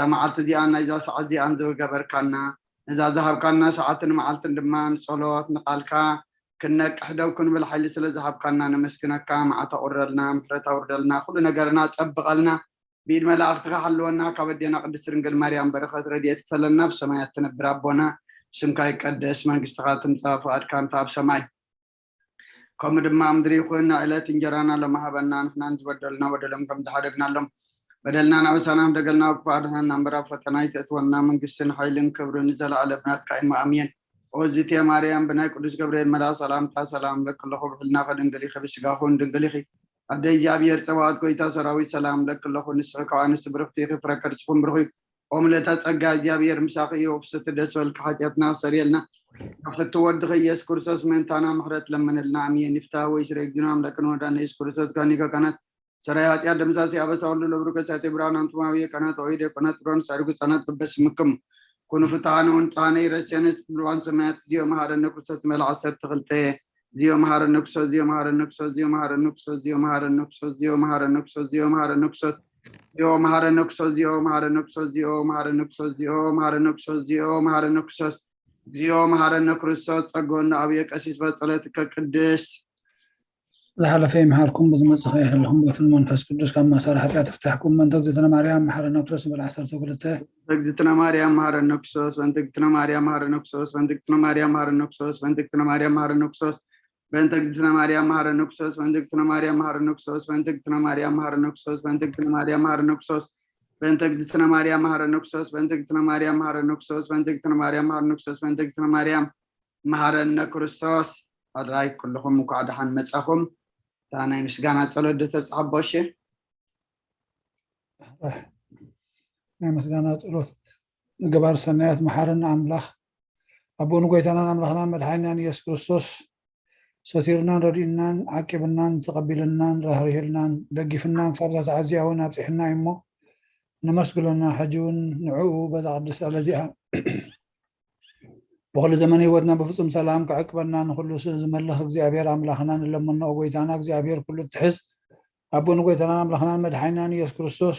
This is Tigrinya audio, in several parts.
መዓልቲ እዚኣን ናይዛ ሰዓት እዚኣን ዝገበርካና፣ ነዛ ዝሃብካና ሰዓትን መዓልትን ድማ ንጸሎት ንቓልካ ክንነቅሕ ደው ክንብል ሓይሊ ስለ ዝሃብካና ነመስግነካ። መዓት ኣቑርረልና፣ ምሕረት ኣውርደልና፣ ኩሉ ነገርና ጸብቐልና፣ ብኢድ መላእኽትኻ ሓልወና። ካብ ኣዴና ቅድስት ድንግል ማርያም በረኸት ረድኤት ክፈለና። ብሰማያት ትነብር ኣቦና፣ ስምካ ይቀደስ፣ መንግስትኻ ትምጻእ፣ ፍቓድካ እንተ ኣብ ሰማይ ከምኡ ድማ ኣብ ምድሪ ይኹን። ዕለት እንጀራና ሎሚ ሃበና። ንሕናን ዝበደሉና በደሎም ከም ዝሓደግናሎም፣ በደልና ናበሳና ደገልና፣ ኣብ ክፉእ ኣድሕነና እምበር ኣብ ፈተና ኣይተእትወና። መንግስትን ሓይልን ክብርን ንዘለኣለም ናትካ እዩ። ኣሜን። ኦዝቴ ማርያም፣ ብናይ ቅዱስ ገብርኤል መልኣክ ሰላምታ ሰላም እብለኪ ኣለኹ። ብሕልና ከድንግል ኢኺ፣ ብስጋኹን ድንግል ኢኺ። ኣደ እግዚኣብሔር ጸባኦት፣ ጎይታ ሰራዊት፣ ሰላም እብለኪ ኣለኹ። ንስኺ ካብ ኣንስቲ ብርኽቲ ኢኺ፣ ፍረ ከርስኹም ብሩኽ እዩ። ኦም ለታ ጸጋ እግዚኣብሔር ምሳኺ እዩ። ፍስቲ ደስ በልኪ፣ ሓጢኣትና ክሰርየልና፣ ካብ ፍቲ ወድኺ ኢየሱስ ክርስቶስ ምእንታና ምሕረት ለምንልና። ኣሜን። ይፍታ ወይ ስረ እግዚእነ ኣምላክን ወዳነ ኢየሱስ ክርስቶስ ጋኒከ ካናት ሰራይ ኃጢአት ደምሳሴ አበሳ ሁሉ ለብሩከ ሳቴ ብርሃን አንቱማዊ የቀናት ኦይደ የቀናት ብርሃን ሳድጉ ህፃናት በበስምክም ኩኑ ፍትሐነ ወንፃነ ይረሴነ ብልዋን ሰማያት እዚኦ መሐረነ ክርስቶስ መልዓ ዓሰርተ ክልተ እዚኦ መሐረነ ክርስቶስ እዚኦ መሐረነ ክርስቶስ እዚኦ መሐረነ ክርስቶስ እዚኦ መሐረነ ክርስቶስ እዚኦ መሐረነ ክርስቶስ እዚኦ መሐረነ ክርስቶስ እዚኦ መሐረነ ክርስቶስ እዚኦ መሐረነ ክርስቶስ እዚኦ መሐረነ ክርስቶስ እዚኦ መሐረነ ክርስቶስ እዚኦ መሐረነ ክርስቶስ ጸጎና ኣብየ ቀሲስ በጸለትከ ቅድስ ዝሓለፈ ይምሓርኩም፣ ብዝመጽእ ከይሕልኹም፣ በፍል መንፈስ ቅዱስ ካብ ማእሰሪ ሓጢኣት ይፍታሕኩም። በእንተ እግዝእትነ ማርያም መሓረነ ክርስቶስ በል ዓሰርተ ክልተ። በእንተ እግዝእትነ ማርያም መሓረነ ክርስቶስ፣ በእንተ እግዝእትነ ማርያም መሓረነ ክርስቶስ፣ በእንተ እግዝእትነ ማርያም መሓረነ ክርስቶስ፣ በእንተ እግዝእትነ ማርያም መሓረነ ክርስቶስ፣ በእንተ እግዝእትነ ማርያም መሓረነ ክርስቶስ፣ በእንተ እግዝእትነ ማርያም መሓረነ ክርስቶስ፣ በእንተ እግዝእትነ ማርያም መሓረነ ክርስቶስ፣ በእንተ እግዝእትነ ማርያም መሓረነ ክርስቶስ፣ በእንተ እግዝእትነ ማርያም መሓረነ ክርስቶስ፣ በእንተ እግዝእትነ ማርያም መሓረነ ክርስቶስ፣ በእንተ እግዝእትነ ማርያም መሓረነ ክርስቶስ፣ በእንተ እግዝእትነ ማርያም መሃረነ ክርስቶስ። ኣድራይ ኩልኹም እንኳዕ ደሓን መጻኹም። እታ ናይ ምስጋና ጸሎት ዶ ተብጽሓ ኣቦ እሺ? ናይ ምስጋና ጸሎት። ንገባር ሰናያት መሓረና ኣምላኽ ኣቦ ንጎይታናን ኣምላኽናን መድሓኒናን ኢየሱስ ክርስቶስ ሰቲርናን ረዲእናን ዓቂብናን ተቐቢልናን ራህሪህልናን ደጊፍናን ክሳብ እዛ ሰዓት እዚኣ እውን ኣብጺሕና እዩ እሞ ነመስግነና። ሕጂ እውን ንዕኡ በዛ ቅድስቲ ዕለት እዚኣ ብኹሉ ዘመን ህይወትና ብፍጹም ሰላም ክዕቅበና ንኹሉ ስ-፣ ዝመልኽ እግዚኣብሔር ኣምላኽና ንለምኖ። ጎይታና እግዚኣብሔር ኩሉ እትሕዝ ኣቦ ንጎይታናን ኣምላኽናን መድሓኒናን ኢየሱስ ክርስቶስ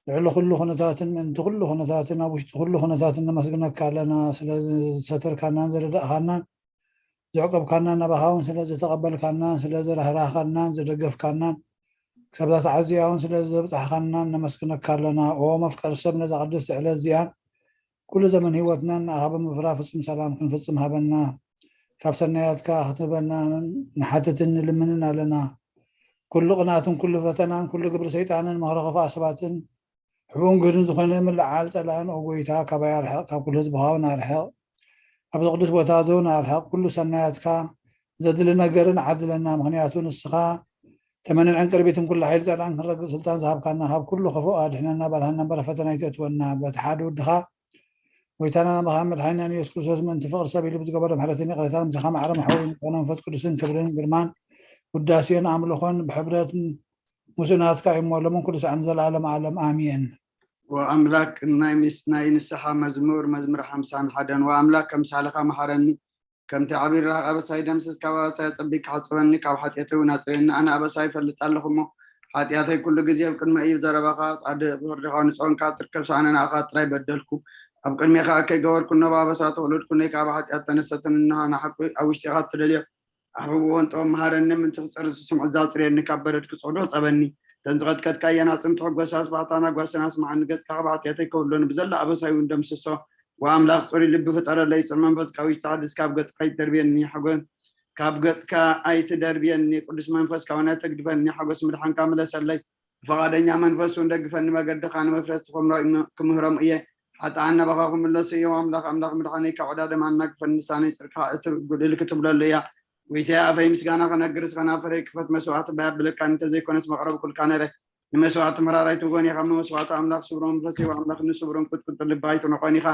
ልዕሊ ኩሉ ኩነታትን ምእንቲ ኩሉ ኩነታትን ኣብ ውሽጢ ኩሉ ኩነታትን ነመስግነካ ኣለና። ስለ ዝሰተርካናን ዝረዳእኻናን ዘዕቀብካናን ናባኻ እውን ስለ ዝተቐበልካናን ስለ ዝራህራህካናን ዝደገፍካናን ክሳብ እዛ ሰዓት እዚኣ እውን ስለ ዘብጻሕካናን ነመስግነካ ኣለና። ኦ መፍቀሪ ሰብ ነዛ ቅድስቲ ዕለት እዚኣን ኩሉ ዘመን ህይወትናን ንኣኻ ብምፍራ ፍጹም ሰላም ክንፍጽም ሃበና። ካብ ሰናያትካ ክትህበና ንሓትትን ንልምንን ኣለና። ኩሉ ቅንኣትን ኩሉ ፈተናን ኩሉ ግብሪ ሰይጣንን ምኽሪ ክፉኣ ሰባትን ሕቡን ግህድን ዝኾነ ምልዓል ጸላእን ኦ ጎይታ ካባይ ኣርሕቕ፣ ካብ ኩሉ ህዝብኻ እውን ኣርሕቕ። ኣብዚ ቅዱስ ቦታ እዚ እውን ኣርሕቕ። ኩሉ ሰናያትካ ዘድሊ ነገርን ዓድለና፣ ምኽንያቱ ንስኻ ተመንን ዕንቅርቢትን ኩሉ ሓይሊ ጸላእን ክንረግጽ ስልጣን ዝሃብካና ካብ ኩሉ ክፉእ ኣድሕነና፣ ባልሃና እምበር ፈተና ኣይተእትወና። በቲ ሓደ ወድኻ ጎይታና ናባኻ መድሓኒናን ኢየሱስ ክርስቶስ ምእንቲ ፍቕሪ ሰብ ኢሉ ብዝገበሮ ምሕረትን ይቕሬታን ምሳኻ ማዕረ መሕወሪ ዝኾነ መንፈስ ቅዱስን ክብርን ግርማን ውዳሴን ኣምልኾን ብሕብረት ምስኡ ናትካ እዩ እሞ ሎምን ኩሉ ሰዓን ንዘለኣለም ዓለም ኣሜን። ወኣምላክ ናይ ምስ-፣ ናይ ንስሓ መዝሙር፣ መዝሙር ሓምሳን ሓደን። ወኣምላክ ከምሳልኻ መሓረኒ፣ ከምቲ ዓቢ ርሕቕ ኣበሳይ ደምስስ፣ ካብ ኣበሳይ ኣጸቢቅካ ሓጽበኒ፣ ካብ ሓጢኣተይ እውን ኣጽርየኒ። ኣነ ኣበሳይ እፈልጥ ኣለኹ እሞ፣ ሓጢኣተይ ኩሉ ግዜ ኣብ ቅድመይ እዩ። ዘረባኻ ጻድቕ፣ ብፍርድኻ ንጹህ ኮንካ ትርከብ፣ ኣነ ንኣኻ ጥራይ በደልኩ። ኣብ ቅድሜኻ ከይገበርኩ እነሆ ብኣበሳ ተወለድኩ፣ ነይ ካብ ሓጢኣት ተነሰትን፣ እንሃ ንሓቁ ኣብ ውሽጢኻ እትደልዮ ኣሕብብዎ እንጠ መሃረኒ፣ ምእንቲ ክጸርስ ስምዒት ዛጽርየኒ፣ ካብ በረድ ክጸዶ ጸበኒ። እተን ዝቐጥቀጥካየን ኣጽምቲ ሕጎሳ፣ ስባሕታና ጓሰና ስምዓኒ፣ ገጽካ ካብ ሓጢኣተይ ከውሎኒ፣ ብዘላ ኣበሳይ እውን ደምስሶ። ወኣምላኽ ጽሩይ ልቢ ፍጠረለይ፣ ጽሩይ መንፈስ ካብ ውሽጢ ሓድስ፣ ካብ ገጽካ ኣይትደርብየኒ፣ ሓጎ-፣ ካብ ገጽካ ኣይትደርብየኒ፣ ቅዱስ መንፈስ ካብ ናይ ተግድፈኒ፣ ሓጎስ ምድሓንካ ምለሰለይ። ብፈቓደኛ መንፈስ እውን ደግፈኒ፣ መገድኻ ንመፍረስቲ ክምህሮም እየ። ሓጥኣን ናባኻ ክምለሱ እዮም። ኣምላኽ፣ ኣምላኽ ምድሓነይ፣ ካብ ዕዳ ደም ኣናግፈኒ፣ ልሳነይ ጽድቅኻ እትብል ጉድል ክትብለሉ እያ። ጎይታየ፣ ኣፈይ ምስጋና ክነግር፣ እስኻ ናብ ፍረይ ክፈት፣ መስዋዕቲ እባ የብለካን፣ እንተዘይኮነስ መቕረብኩልካ ነይረ። ንመስዋዕቲ መራራይ ትብጎን ኢኻ፣ እሞ መስዋዕቲ ኣምላኽ ስብሮ መንፈስ እዩ። ኣምላኽ ንስብሮን ቁጥቁጥ ልቢ ኣይትንቆን ኢኻ።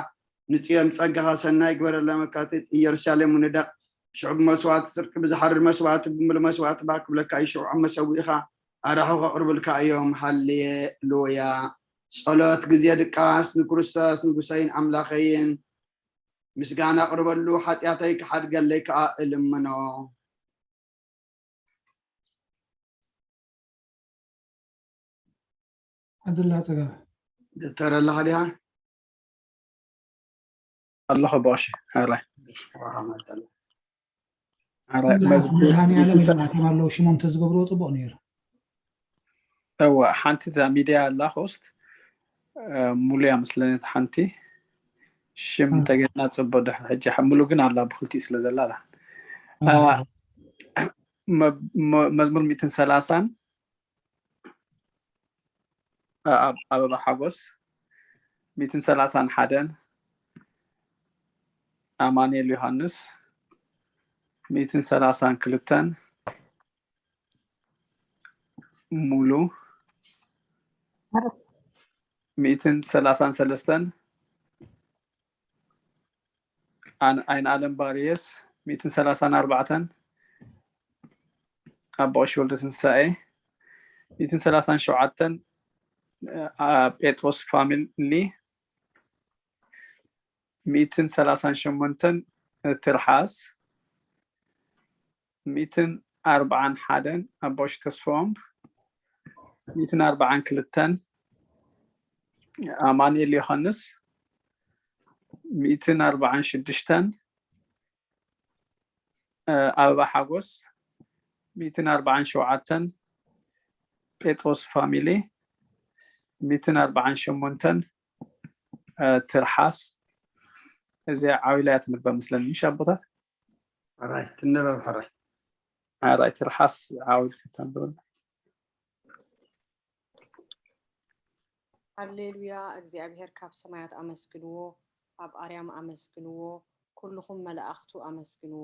ንጽዮን ጸጋኻ ሰናይ ግበረላ፣ መካትት ኢየሩሳሌም ንደቕ። ሽዑ ብመስዋዕቲ ጽድቂ ብዝሓርር መስዋዕቲ፣ ብምሉእ መስዋዕቲ ባህ ክብለካ እዩ። ሽዑ ኣብ መሰዊእኻ ኣራሑ ከቕርብልካ እዮም። ሃሌሉያ። ጸሎት ግዜ ድቃስ። ንክርስቶስ ንጉሰይን ኣምላኸይን ምስጋና ኣቕርበሉ፣ ሓጢኣተይ ክሓድገለይ ከኣ እልምኖ። ዓድላ ጽጋብ። ዶክተር ኣለኻ ዲኻ? ኣለኹ ቦሽ። ሕራይ ራሕመት ኣላ። ሕራይ መዝሙር መድሃኒዓለም ሚእትን ይባሃል ከም ኣለዉ ሽሞም ተዝገብርዎ ጽቡቕ ነይሩ። እወ፣ ሓንቲ እዛ ሚድያ ኣላ ሆስት ሙሉ እያ መስለኒ። እታ ሓንቲ ሽም እ። እንተገና ጽቡቅ። ድሕሪ ሕጂ ሓ- ሙሉ ግን ኣላ ብክልቲኡ ስለ ዘላ ኣላ። እ፣ መ- መ- መዝሙር ሚእትን ሰላሳን እ፣ ኣብ- ኣበባ ሓጎስ ሚእትን ሰላሳን ሓደን ኣማኑኤል ዮሃንስ ሚእትን ሰላሳን ክልተን ሙሉ ሚእትን ሰላሳን ሰለስተን ኣን- ኣይን ኣለም ባርየስ ሚእትን ሰላሳን ኣርባዕተን ኣቦ ቀሺ ወልደ ትንሳኤ ሚእትን ሰላሳን ሸውዓተን ኣ፣ ጴጥሮስ ፋሚሊ ሚእትን ሰላሳን ሸሞንተን ትርሓስ ሚእትን ኣርባዓን ሓደን ኣቦ ቀሺ ተስፎም ሚእትን ኣርባዓን ክልተን ኣማኑኤል ዮሃንስ ሚእትን ኣርባዓን ሽዱሽተን እ፣ ኣበባ ሓጎስ ሚእትን ኣርባዓን ሸውዓተን ጴጥሮስ ፋሚሊ ሚእትን ኣርባዓን ሸሞንተን እ፣ ትርሓስ እዚኣ ዓው ኢላ እያ ትንበብ መስለኒ። ምሽ ኣቦታት ሕራይ ትነበብ ሕራይ። ሕራይ ትርሓስ ዓው ኢልካ ተንብበልና። ሃሌሉያ፣ እግዚኣብሔር ካብ ሰማያት ኣመስግንዎ፣ ኣብ ኣርያም ኣመስግንዎ፣ ኩልኹም መላእኽቱ ኣመስግንዎ፣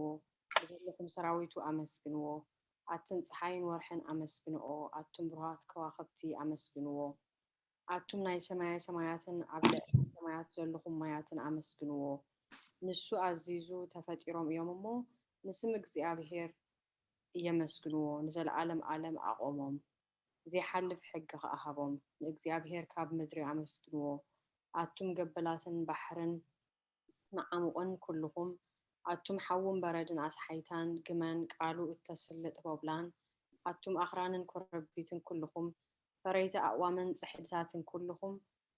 ብዘለኹም ሰራዊቱ ኣመስግንዎ፣ ኣትን ፀሓይን ወርሕን ኣመስግንኦ፣ ኣቱም ብሩሃት ከዋኽብቲ ኣመስግንዎ፣ ኣቱም ናይ ሰማየ ሰማያትን ኣብ ልዕሊ ሰማያት ዘለኹም ማያትን ኣመስግንዎ። ንሱ ኣዚዙ ተፈጢሮም እዮም እሞ፣ ንስም እግዚኣብሔር የመስግንዎ፣ ንዘለዓለም ዓለም ኣቖሞም። ዘይሓልፍ ሕጊ ኸኣ ሃቦም። ንእግዚኣብሄር ካብ ምድሪ ኣመስግንዎ። ኣቱም ገበላትን ባሕርን ንዓሙቕን ኩልኹም፣ ኣቱም ሓውን በረድን ኣስሓይታን ግመን ቃሉ እተስልጥ ቦብላን፣ ኣቱም ኣኽራንን ኮረብትን ኩልኹም፣ ፈረይቲ ኣእዋምን ጽሕድታትን ኩልኹም፣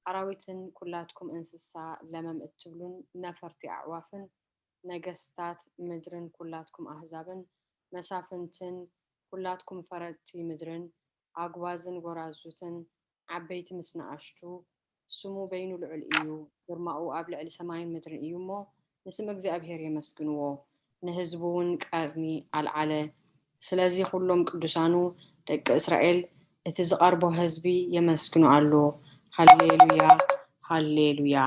ኣራዊትን ኩላትኩም እንስሳ ለመም እትብሉን ነፈርቲ ኣዕዋፍን፣ ነገስታት ምድርን ኩላትኩም ኣህዛብን፣ መሳፍንትን ኩላትኩም ፈረድቲ ምድርን፣ ኣጉባዝን ጎራዙትን፣ ዓበይቲ ምስ ንኣሽቱ፣ ስሙ በይኑ ልዑል እዩ፣ ግርማኡ ኣብ ልዕሊ ሰማይን ምድርን እዩ እሞ፣ ንስም እግዚኣብሔር የመስግንዎ፣ ንህዝቡ እውን ቀርኒ ኣልዓለ። ስለዚ ኩሎም ቅዱሳኑ ደቂ እስራኤል፣ እቲ ዝቐርቦ ህዝቢ የመስግኖ ኣሎ። ሃሌሉያ፣ ሃሌሉያ።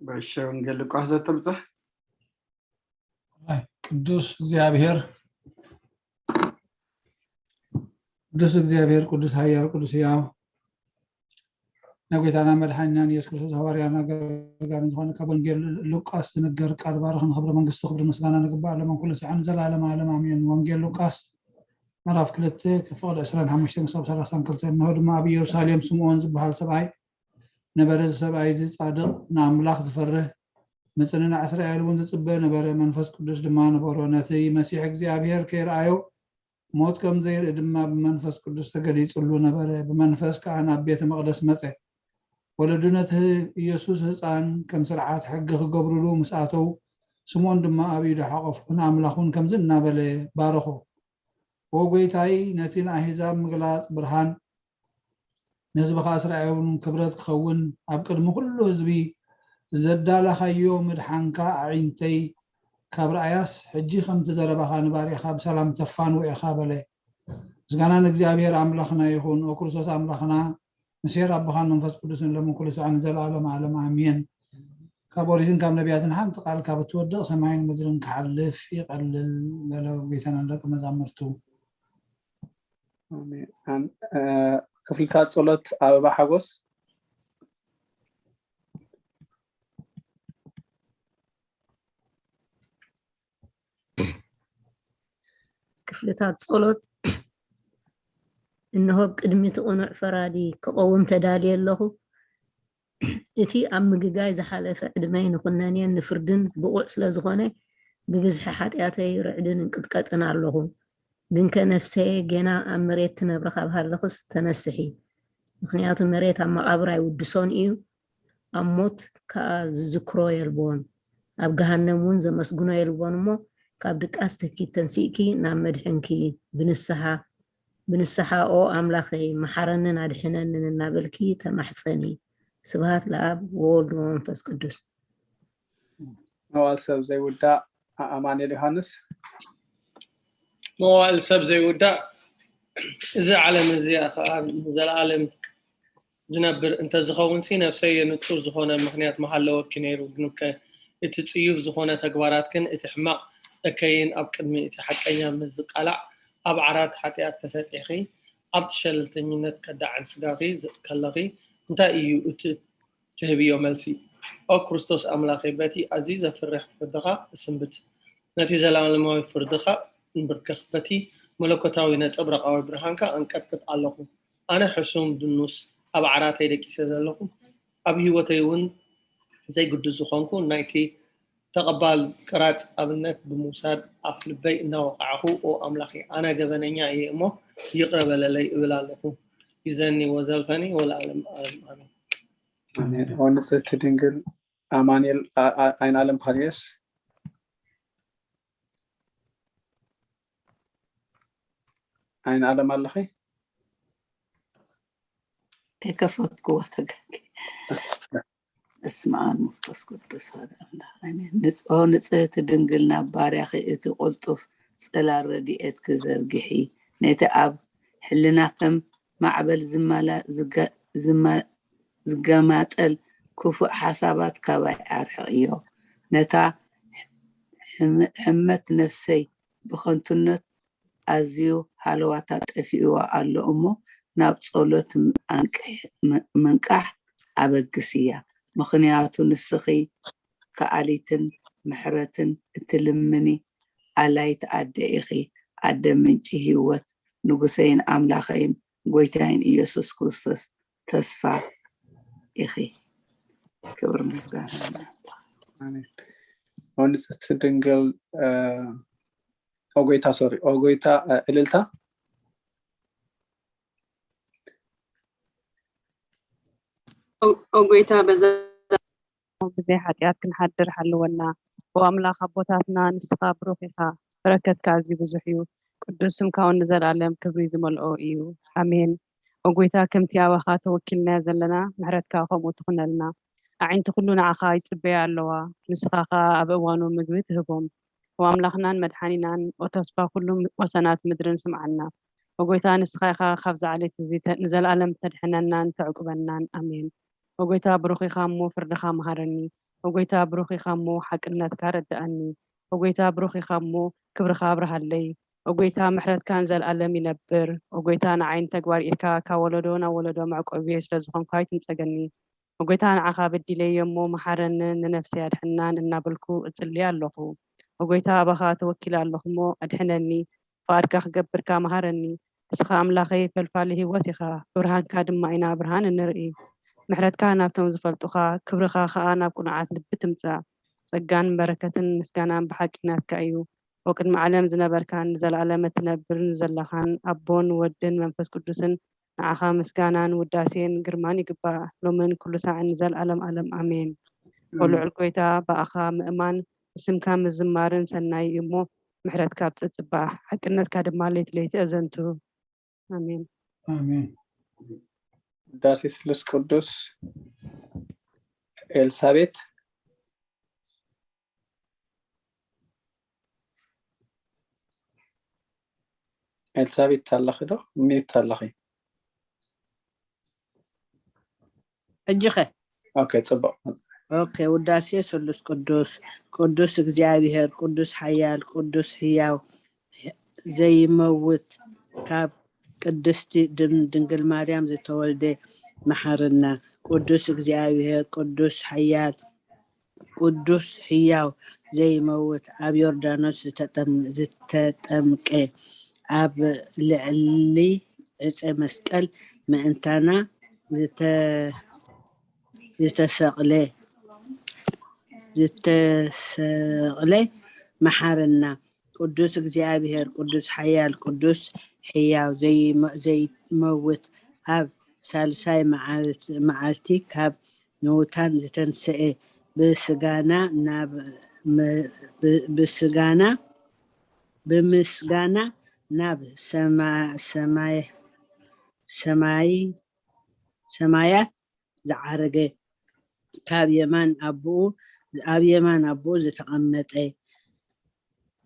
በሸ ወንጌል ሉቃስ ዘተብጽሕ ኣይ፣ ቅዱስ እግዚኣብሔር፣ ቅዱስ እግዚኣብሔር፣ ቅዱስ ኃያል፣ ቅዱስ ሕያው፣ ናይ ጐይታና መድሓኒናን ኢየሱስ ክርስቶስ ሃዋርያን ኣገልጋልን ዝኾነ ካብ ወንጌል ሉቃስ ዝንገር ቃል ባርኽ ንኽብሪ መንግስቱ ክብሪ ምስጋና ንግባእ ለመን ኩሉ ሰዓን ዘላለም ዓለም ኣሜን። ወንጌል ሉቃስ ምዕራፍ ክልተ ክፍቕድ ዕስራን ሓሙሽተን ክሳብ ሰላሳን ክልተን። እንሆ ድማ ኣብ ኢየሩሳሌም ስምዖን ዝበሃል ሰብኣይ ነበረ። እዚ ሰብኣይ እዚ ጻድቕ ንኣምላኽ ዝፈርህ ምጽንናዕ እስራኤል እውን ዝጽበ ነበረ። መንፈስ ቅዱስ ድማ ነበሮ። ነቲ መሲሕ እግዚኣብሔር ከይረኣዮ ሞት ከም ዘይርኢ ድማ ብመንፈስ ቅዱስ ተገሊጹሉ ነበረ። ብመንፈስ ከኣ ናብ ቤተ መቕደስ መጸ። ወለዱ ነቲ ኢየሱስ ህፃን ከም ስርዓት ሕጊ ክገብሩሉ ምስ ኣተው ስምዖን ድማ ኣብ ኢዱ ሓቆፍኩ ንኣምላኽ እውን ከምዚ እናበለ ባረኾ። ኦ ጐይታይ ነቲ ንኣህዛብ ምግላጽ ብርሃን ንህዝብኻ እስራኤል እውን ክብረት ክኸውን ኣብ ቅድሚ ኩሉ ህዝቢ ዘዳለኻዮ ምድሓንካ ኣዒንተይ ካብ ረኣያስ ሕጂ ከምቲ ዘረባኻ ንባሪያኻ ብሰላም ተፋንዎ ኢኻ በለ። ምስጋና ንእግዚኣብሔር ኣምላኽና ይኹን። ኦ ክርስቶስ ኣምላኽና ምስ ሄር ኣቦኻን መንፈስ ቅዱስን ሎምን ኩሉ ሰዓት ንዘለኣለም ዓለም ኣሜን። ካብ ኦሪትን ካብ ነቢያትን ሓንቲ ቃል ካብ እትወድቕ ሰማይን ምድርን ክሓልፍ ይቐልል በለ ጌታና ንደቂ መዛሙርቱ። ኣሜን። ክፍልታት ጸሎት ኣበባ ሓጎስ። ክፍልታት ጸሎት። እንሆ ብቅድሚ እቲ ቅኑዕ ፈራዲ ክቐውም ተዳልየ ኣለኹ። እቲ ኣብ ምግጋይ ዝሓለፈ ዕድመይ ንኹነኔን ንፍርድን ብቑዕ ስለ ዝኾነ ብብዝሒ ሓጢኣተይ ርዕድን እንቅጥቀጥን ኣለኹ። ግንከ ነፍሰየ፣ ጌና ኣብ መሬት ትነብሪ ካብ ሃለኽስ ተነስሒ። ምኽንያቱ መሬት ኣብ መቓብር ኣይውድሶን እዩ፣ ኣብ ሞት ከኣ ዝዝክሮ የልቦን። ኣብ ገሃነም እውን ዘመስግኖ የልቦን እሞ፣ ካብ ድቃስ ትህኪት ተንሲእኪ ናብ መድሕንኪ ብንስሓ፣ ብንስሓ "ኦ ኣምላኸይ፣ መሓረንን ኣድሕነንን" እናበልኪ ተማሕጸኒ። ስብሃት ለኣብ ወወልድ ወመንፈስ ቅዱስ። መዋል ሰብ ዘይውዳእ ኣማኑኤል ዮሃንስ። መዋል ሰብ ዘይውዳእ፣ እዚ ዓለም እዚኣ ከዓ ንዘለኣለም ዝነብር እንተዝኸውን ሲ ነፍሰየ ንጹር ዝኾነ ምኽንያት ምሃለወኪ ነይሩ። ግንከ እቲ ጽዩፍ ዝኾነ ተግባራትክን እቲ ሕማቕ እከይን ኣብ ቅድሚ እቲ ሓቀኛ ምስ ዝቃላዕ ኣብ ዓራት ሓጢኣት ተሰጢሕኺ ኣብቲ ሸለልተኝነት ከዳዕን ስጋኺ ከለኺ እንታይ እዩ እቲ ትህብዮ መልሲ? ኦ ክርስቶስ ኣምላኸይ፣ በቲ ኣዝዩ ዘፍርሕ ፍርድኻ እስንብት፣ ነቲ ዘላለማዊ ፍርድኻ እንብርከኽ፣ በቲ መለኮታዊ ነጸብራቓዊ ብርሃንካ ኣንቀጥቅጥ ኣለኹ። ኣነ ሕሱም ድኑስ ኣብ ዓራተይ ደቂሰ ዘለኹ፣ ኣብ ህይወተይ እውን ዘይግዱስ ዝኾንኩ፣ ናይቲ ተቐባል ቅራጽ ኣብነት ብምውሳድ ኣፍ ልበይ እናወቓዕኹ፣ ኦ ኣምላኸይ፣ ኣነ ገበነኛ እየ እሞ ይቕረ በለለይ እብል ኣለኹ። ይዘኒ ወዘልፈኒ ወለዓለም ዓለም ኣሜን። ኣሜን። ኦ ንጽሕቲ ድንግል ኣማኑኤል ኣ- ኣ- ኣይን ኣለም ፓልዮስ። ኣይን ኣለም ኣለኺ? ከይከፈትክዎ ተጋጊ። በስመ ኣብ መንፈስ ቅዱስ ሓደ ኣምላኽ ኣሜን። ንጽ- ኦ ንጽህቲ ድንግል ናብ ባርያኺ እቲ ቅልጡፍ ጽላል ረድኤትኪ ዘርግሒ፣ ነቲ ኣብ ሕልና ከም ማዕበል ዝማላ- ዝጋ- ዝማ- ዝገማጠል ክፉእ ሓሳባት ካባይ ኣርሕቕዮ። ነታ ሕም- ሕመት ነፍሰይ ብኸንቱነት ኣዝዩ ሃለዋታ ጠፊእዋ ኣሎ እሞ ናብ ጸሎት ኣንቅሕ- ም- ምንቃሕ ኣበግስያ። ምኽንያቱ ንስኺ ከኣሊትን ምሕረትን እትልምኒ ኣላይት ኣደ ኢኺ። ኣደ ምንጪ ህይወት፣ ንጉሰይን ኣምላኸይን ጎይታይን ኢየሱስ ክርስቶስ ተስፋ ኢኺ። ክብሪ ምስጋና ንኣምላኽ። ኣሜን። ኦ ንጽሕቲ ድንግል ኦጎይታ ሶሪ ኦጎይታ እልልታ ኦጎይታ በዛ ብዘይ ሓጢኣት ክንሓድር ሓልወና። ኦ ኣምላኽ ኣቦታትና ንስኻ ብሩኽ ኢኻ፣ በረከትካ ኣዝዩ ብዙሕ እዩ። ቅዱስ ስምካ እውን ንዘለኣለም ክብሪ ዝመልኦ እዩ። ኣሜን። ኦ ጎይታ ከምቲ ኣባኻ ተወኪልናዮ ዘለና ምሕረትካ ከምኡ ትኹነልና። ኣዒንቲ ኩሉ ንዓኻ ይጽበያ ኣለዋ፣ ንስኻ ኸኣ ኣብ እዋኑ ምግቢ ትህቦም። ኦ ኣምላኽናን መድሓኒናን፣ ኦ ተስፋ ኩሉ ወሰናት ምድርን ስምዓና። ኦ ጎይታ ንስኻ ኢኻ ካብዚ ዓሌት እዚ ንዘለኣለም ተድሕነናን ተዕቁበናን። ኣሜን። ኦ ጎይታ ብሩኽ ኢኻ እሞ ፍርድኻ መሃረኒ። ኦ ጎይታ ብሩኽ ኢኻ እሞ ሓቅነትካ ረድኣኒ። ኦ ጎይታ ብሩኽ ኢኻ እሞ ክብርኻ ኣብርሃለይ። ኦ ጎይታ ምሕረትካ ንዘለኣለም ይነብር። ኦ ጎይታ ንዓይ ንተግባር ኢድካ ካብ ወለዶ ናብ ወለዶ መዕቆቢ ስለ ዝኾንኩ ኣይትንጸገኒ። ኦ ጎይታ ንዓኻ በዲለዮ እሞ መሓረንን ንነፍሰይ ኣድሕናን እናበልኩ እጽሊ ኣለኹ። ኦ ጎይታ ኣባኻ ተወኪለ ኣለኹ እሞ ኣድሕነኒ። ፍቓድካ ክገብር ከኣ መሃረኒ። ንስኻ ኣምላኸይ ፈልፋሊ ህይወት ኢኻ፣ ብብርሃንካ ድማ ኢና ብርሃን እንርኢ። ምሕረትካ ናብቶም ዝፈልጡኻ፣ ክብርኻ ኸኣ ናብ ቅኑዓት ልቢ ትምጻእ። ጸጋን በረከትን ምስጋናን ብሓቂ ናትካ እዩ። ወቅድሚ ዓለም ዝነበርካን ንዘለኣለም እትነብርን ዘለኻን ኣቦን ወድን መንፈስ ቅዱስን ንዓኻ ምስጋናን ውዳሴን ግርማን ይግባእ፣ ሎምን ኩሉ ሳዕን ንዘለኣለም ኣለም ኣሜን። ኦ ልዑል ጎይታ ብኣኻ ምእማን ንስምካ ምዝማርን ሰናይ እዩ እሞ ምሕረትካ ኣብ ጸጽባሕ ሓቅነትካ ድማ ለይቲ ለይቲ ኣዘንቱ። ኣሜን። ኣሜን። ውዳሴ ስሉስ ቅዱስ ኤልሳቤት ኤልሳቤት ኣለኺ ዶ? ሚዩት ኣለኺ። ሕጂ ኸ? ኦኬ፣ ጽቡቕ። ኦኬ፣ ውዳሴ ስሉስ ቅዱስ። ቅዱስ እግዚኣብሔር፣ ቅዱስ ሓያል፣ ቅዱስ ሕያው፣ ዘይመውት፣ ካብ ቅድስቲ ድም- ድንግል ማርያም ዝተወልደ መሓርና። ቅዱስ እግዚኣብሔር፣ ቅዱስ ሓያል፣ ቅዱስ ሕያው ዘይመውት፣ ኣብ ዮርዳኖስ ዝተጠም- ዝተጠምቀ፣ ኣብ ልዕሊ ዕፀ መስቀል ምእንታና ዝተ- ዝተሰቕለ ዝተሰቕለ መሓረና። ቅዱስ እግዚኣብሔር፣ ቅዱስ ሓያል፣ ቅዱስ ሕያው፣ ዘይመ-፣ ዘይመውት፣ ኣብ ሳልሳይ መዓል-፣ መዓልቲ ካብ ንውታን ዝተንስኤ፣ ብስጋና ናብ መ-፣ ብ-፣ ብስጋና፣ ብምስጋና ናብ ሰማ-፣ ሰማይ-፣ ሰማይ-፣ ሰማያት ዝዓረገ፣ ካብ የማን ኣቦኡ፣ ኣብ የማን ኣቦኡ ዝተቐመጠ፣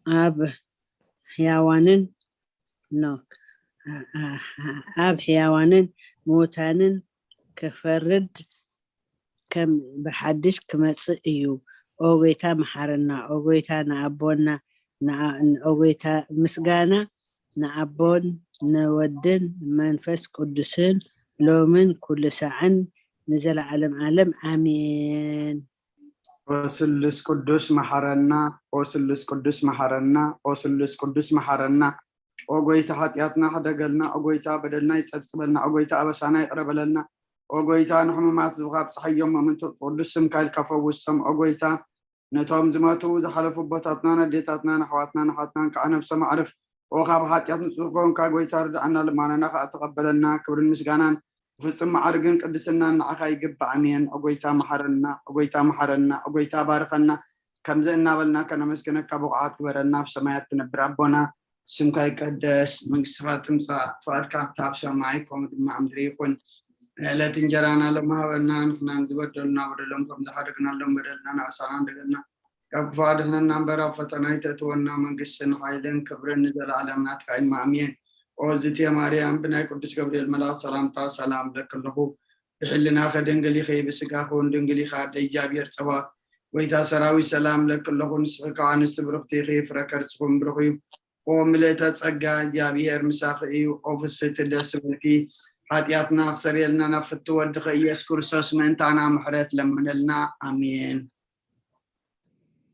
ኣብ ሕያዋንን፣ ኖ፣ ኣብ ሕያዋንን ምውታንን ክፈርድ፣ ከም ብሓድሽ ክመጽእ እዩ። ኦ ጎይታ፣ መሓረና። ኦ ጎይታ፣ ንኣቦና፣ ንኣ-፣ ኦ ጎይታ፣ ምስጋና ንኣቦን ንወድን መንፈስ ቅዱስን፣ ሎምን ኩሉ ሳዕን ንዘለዓለም ዓለም። ኣሜን። ኦ ስሉስ ቅዱስ፣ መሓረና። ኦ ስሉስ ቅዱስ፣ መሓረና። ኦ ስሉስ ቅዱስ፣ መሓረና። ኦ ጎይታ፣ ሓጢኣትና ሕደገልና። ኦ ጎይታ፣ በደልና ይጸብጽበልና። ኦ ጎይታ፣ ኣበሳና ይቕረ በለልና። ኦ ጎይታ፣ ንሕሙማት ዝብኻ ኣብጽሓዮም። ምእንቲ ቅዱስ ስምካ ኢልካ ፈውሶም። ኦ ጎይታ፣ ነቶም ዝመቱ ዝሓለፉ ኣቦታትናን ኣዴታትናን ኣሕዋትናን ኣሓትናን ከዓ ነብሶም ኣዕርፍ። ኦ ካብ ሓጢኣት ንጹህ ኮንካ ጎይታ፣ ርድኣና፣ ልማናና ከዓ ተቐበለና። ክብርን ምስጋናን ብፍጹም መዓርግን ቅድስናን ንዓኻ ይግባእ። ኣሜን። ኦ ጎይታ፣ መሓረና። ኦ ጎይታ፣ መሓረና። ኦ ጎይታ፣ ባርኸና። ከምዚ እናበልና ከነመስግነካ ብቑዓት ግበረና። ኣብ ሰማያት ትነብር ኣቦና፣ ስምካ ይቀደስ፣ መንግስትኻ ትምጻእ፣ ፍቓድካ ኣብታ ኣብ ሰማይ ከምኡ ድማ ኣብ ምድሪ ይኹን። ዕለት እንጀራና ሎሚ ሃበና፣ ንሕናን ዝበደሉና በደሎም ከም ዝሓደግናሎም በደልና፣ ናብሳና እንደገና ካብ ክፉእ ኣድሕነና እምበር፣ ኣብ ፈተና ኣይተእትወና፣ መንግስትን ሓይልን ክብርን ንዘለኣለም ናትካ እዩ። ኣሜን። ኦ ዝቴ ማርያም፣ ብናይ ቅዱስ ገብርኤል መልኣኽ ሰላምታ ሰላም እብለኪ ኣለኹ። ብሕልናኺ ድንግል ኢኺ፣ ብስጋኺ እውን ድንግል ኢኻ። ኣደ እግዚኣብሔር ጸባኦት፣ ጎይታ ሰራዊት፣ ሰላም እብለኪ ኣለኹ። ንስኺ ካብ ኣንስቲ ብርኽቲ ኢኺ፣ ፍረ ከርስኺ እውን ብሩኽ እዩ። ኦ ምልእተ ጸጋ፣ እግዚኣብሔር ምሳኺ እዩ። ኦ ፍስሕቲ፣ ደስ ይበልኪ። ሓጢኣትና ክሰርየልና ናብ ፍትው ወድኺ ኢየሱስ ክርስቶስ ምእንታና ምሕረት ለምነልና። ኣሜን።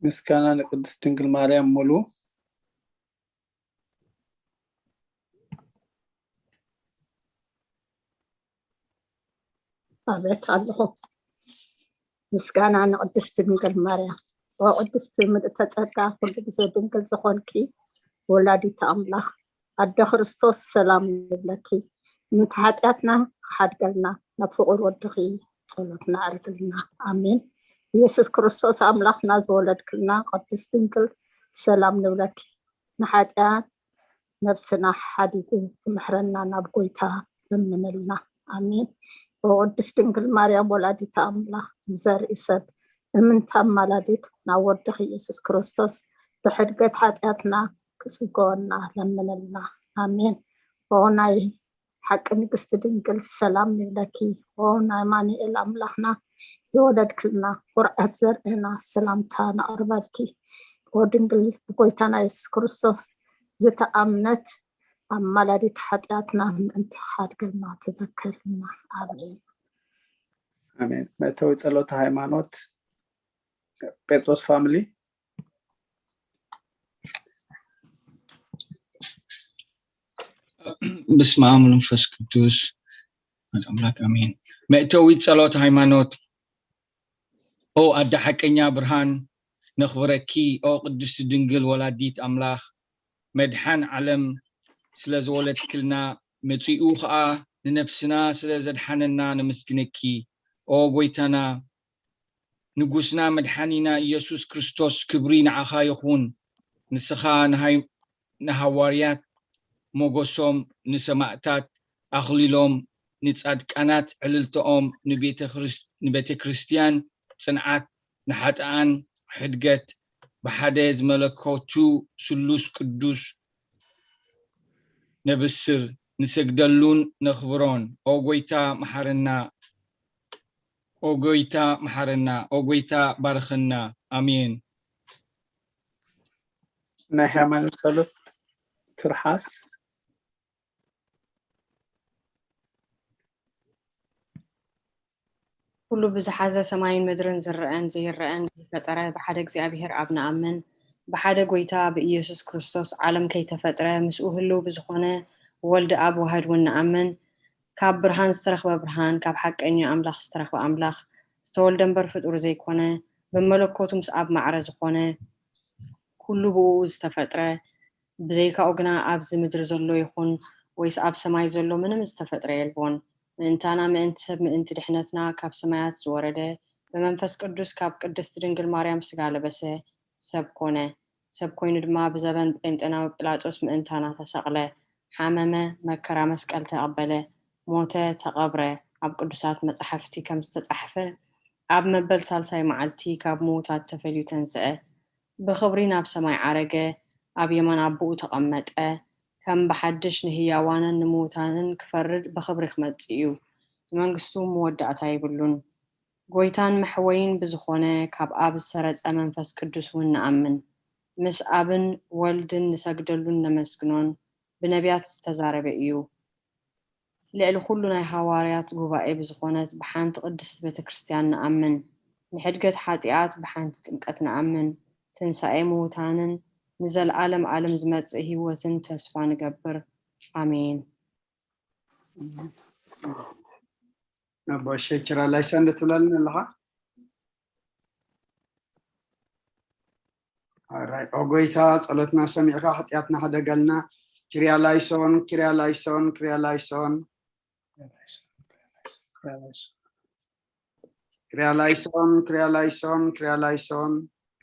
ምስጋና ንቅድስት ድንግል ማርያም ሙሉ። ኣቤት ኣለኹ። ምስጋና ንቅድስት ድንግል ማርያም። ኦ ቅድስቲ ምልእተ ጸጋ፣ ኩሉ ግዜ ድንግል ዝኾንኪ ወላዲት ኣምላኽ፣ ኣደ ክርስቶስ፣ ሰላም ንብለኪ። ምእንቲ ሓጢኣትና ክሓድገልና ናብ ፍቑር ወድኺ ጸሎትና ኣዕርግልና። ኣሜን። ኢየሱስ ክርስቶስ ኣምላኽና ዝወለድክልና ቅድስት ድንግል፣ ሰላም ንብለኪ። ንሓጢኣት ነብስና ሓዲጉ ክምሕረና ናብ ጎይታ ለምንልና። ኣሜን። ኦ ቅድስት ድንግል ማርያም ወላዲተ ኣምላኽ፣ ዘርኢ ሰብ፣ እምንቲ ኣማላዲት፣ ናብ ወድኺ ኢየሱስ ክርስቶስ ብሕድገት ሓጢኣትና ክጽገወና ለምንልና። ኣሜን። ኦ ናይ ሓቂ ንግስቲ ድንግል፣ ሰላም ንብለኪ። ኦ ናይ ኣማኑኤል ኣምላኽና ዝወለድክልና፣ ኩርዓት ዘርእና፣ ሰላምታ ነቕርበልኪ። ኦ ድንግል ብጎይታና የሱስ ክርስቶስ ዝተኣምነት፣ ኣማላዲት ሓጢኣትና፣ ምእንቲ ክሓድገልና ተዘከርልና። ኣሜን። ኣሜን። መእተዊ ጸሎተ ሃይማኖት፣ ጴጥሮስ ፋሚሊ። በስመ ኣብ ወመንፈስ ቅዱስ ወወልድ ኣምላክ ኣሜን። መእተዊ ጸሎት ሃይማኖት። ኦ ኣደ ሓቀኛ ብርሃን፣ ነኽብረኪ። ኦ ቅድስቲ ድንግል ወላዲት ኣምላኽ፣ መድሓን ዓለም ስለ ዝወለድክልና፣ መጺኡ ኸኣ ንነፍስና ስለ ዘድሓነና ነመስግነኪ። ኦ ጎይታና፣ ንጉስና መድሓኒና ኢየሱስ ክርስቶስ፣ ክብሪ ንዓኻ ይኹን። ንስኻ ንሃይ-፣ ንሃዋርያት ሞገሶም፣ ንሰማእታት ኣኽሊሎም፣ ንጻድቃናት ዕልልተኦም፣ ንቤተ ክርስ-፣ ንቤተ ክርስትያን ጽንዓት፣ ንሓጥኣን ሕድገት፣ ብሓደ ዝመለኮቱ ስሉስ ቅዱስ ነብስር፣ ንሰግደሉን ነኽብሮን። ኦ ጎይታ መሓረና፣ ኦ ጎይታ መሓረና፣ ኦ ጎይታ ባርኸና። ኣሜን። ናይ ሃይማኖት ጸሎት ትርሓስ። ኩሉ ብዝሓዘ ሰማይን ምድርን ዝረኣን ዘይረኣን ዝፈጠረ ብሓደ እግዚኣብሔር ኣብ ንኣምን። ብሓደ ጎይታ ብኢየሱስ ክርስቶስ ዓለም ከይተፈጥረ ምስኡ ህልው ብዝኾነ ወልድ ኣብ ዋህድ እውን ንኣምን። ካብ ብርሃን ዝተረኽበ ብርሃን፣ ካብ ሓቀኛ ኣምላኽ ዝተረኽበ ኣምላኽ፣ ዝተወልደ እምበር ፍጡር ዘይኮነ፣ ብመለኮቱ ምስ ኣብ ማዕረ ዝኾነ፣ ኩሉ ብእኡ ዝተፈጥረ፣ ብዘይካኡ ግና ኣብዚ ምድሪ ዘሎ ይኹን ወይስ ኣብ ሰማይ ዘሎ ምንም ዝተፈጥረ የልቦን። ምእንታና፣ ምእንቲ ሰብ፣ ምእንቲ ድሕነትና ካብ ሰማያት ዝወረደ፣ ብመንፈስ ቅዱስ ካብ ቅድስቲ ድንግል ማርያም ስጋ ለበሰ፣ ሰብ ኮነ። ሰብ ኮይኑ ድማ ብዘበን ጴንጤናዊ ጲላጦስ ምእንታና ተሰቕለ፣ ሓመመ፣ መከራ መስቀል ተቐበለ፣ ሞተ፣ ተቐብረ። ኣብ ቅዱሳት መጻሕፍቲ ከም ዝተጻሕፈ፣ ኣብ መበል ሳልሳይ መዓልቲ ካብ ምዉታት ተፈልዩ ተንስአ። ብኽብሪ ናብ ሰማይ ዓረገ፣ ኣብ የማን ኣቦኡ ተቐመጠ። ከም ብሓድሽ ንህያዋንን ንምዉታንን ክፈርድ ብኽብሪ ክመጽእ እዩ። ንመንግስቱ መወዳእታ የብሉን። ጎይታን መሕወይን ብዝኾነ ካብ ኣብ ዝሰረጸ መንፈስ ቅዱስ እውን ንኣምን። ምስ ኣብን ወልድን ንሰግደሉን ነመስግኖን ብነቢያት ዝተዛረበ እዩ። ልዕሊ ኩሉ ናይ ሃዋርያት ጉባኤ ብዝኾነት ብሓንቲ ቅድስቲ ቤተ ክርስቲያን ንኣምን። ንሕድገት ሓጢኣት ብሓንቲ ጥምቀት ንኣምን። ትንሳኤ ምዉታንን ንዘለዓለም ዓለም ዝመጽእ ህይወትን ተስፋ ንገብር። ኣሜን። ኣቦ ሸችራ ላይሳ እንደ ትብላልን ኣለኻ? ኣራይ ኦ ጎይታ፣ ጸሎትና ሰሚዕካ ሓጢኣትና ሕደገልና። ኪርያ ላይሶን፣ ኪርያ ላይሶን፣ ኪርያ ላይሶን። ኪርያ ላይሶን፣ ኪርያ ላይሶን፣ ኪርያ ላይሶን።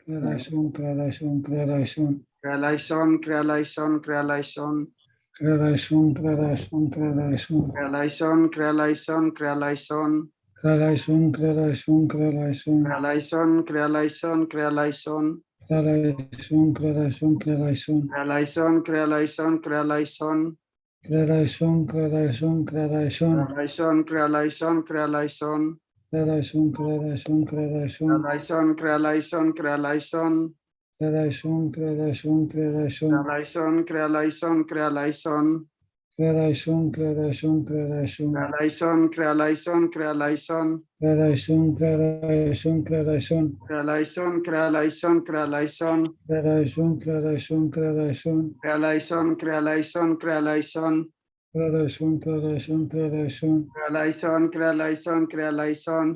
ክራላይሶን ክራላይሶን ክራላይሶን ኪርያ ላይሶን፣ ኪርያ ላይሶን፣ ኪርያ ላይሶን። ክራላይሶን ክራላይሶን ክራላይሶን ኪርያ ላይሶን፣ ኪርያ ላይሶን፣ ኪርያ ላይሶን። ክራላይሶን ክራላይሶን ክራላይሶን ኪርያ ላይሶን፣ ኪርያ ላይሶን፣ ኪርያ ላይሶን። ክራላይሶን ክራላይሶን ክራላይሶን ኪርያ ላይሶን፣ ኪርያ ላይሶን፣ ኪርያ ላይሶን። ክራላይሶን ክራላይሶን ክራላይሶን ኪርያ ላይሶን፣ ኪርያ ላይሶን፣ ኪርያ ላይሶን። ክራላይሶን ክራላይሶን ክራላይሶን ኪርያ ላይሶን፣ ኪርያ ላይሶን፣ ኪርያ ላይሶን። ክራላይሶን ክራላይሶን ክራላይሶን ኪርያ ላይሶን፣ ኪርያ ላይሶን፣ ኪርያ ላይሶን። ክራላይሶን ክራላይሶን ክራላይሶን ኪርያ ላይሶን፣ ኪርያ ላይሶን፣ ኪርያ ላይሶን። ክራላይሶን ክራላይሶን ክራላይሶን ኪርያ ላይሶን፣ ኪርያ ላይሶን፣ ኪርያ ላይሶን። ክራላይሶን ክራላይሶን ክራላይሶን ኪርያ ላይሶን፣ ኪርያ ላይሶን፣ ኪርያ ላይሶን። ክራላይሶን ክራላይሶን ክራላይሶን ኪርያ ላይሶን፣ ኪርያ ላይሶን፣ ኪርያ ላይሶን።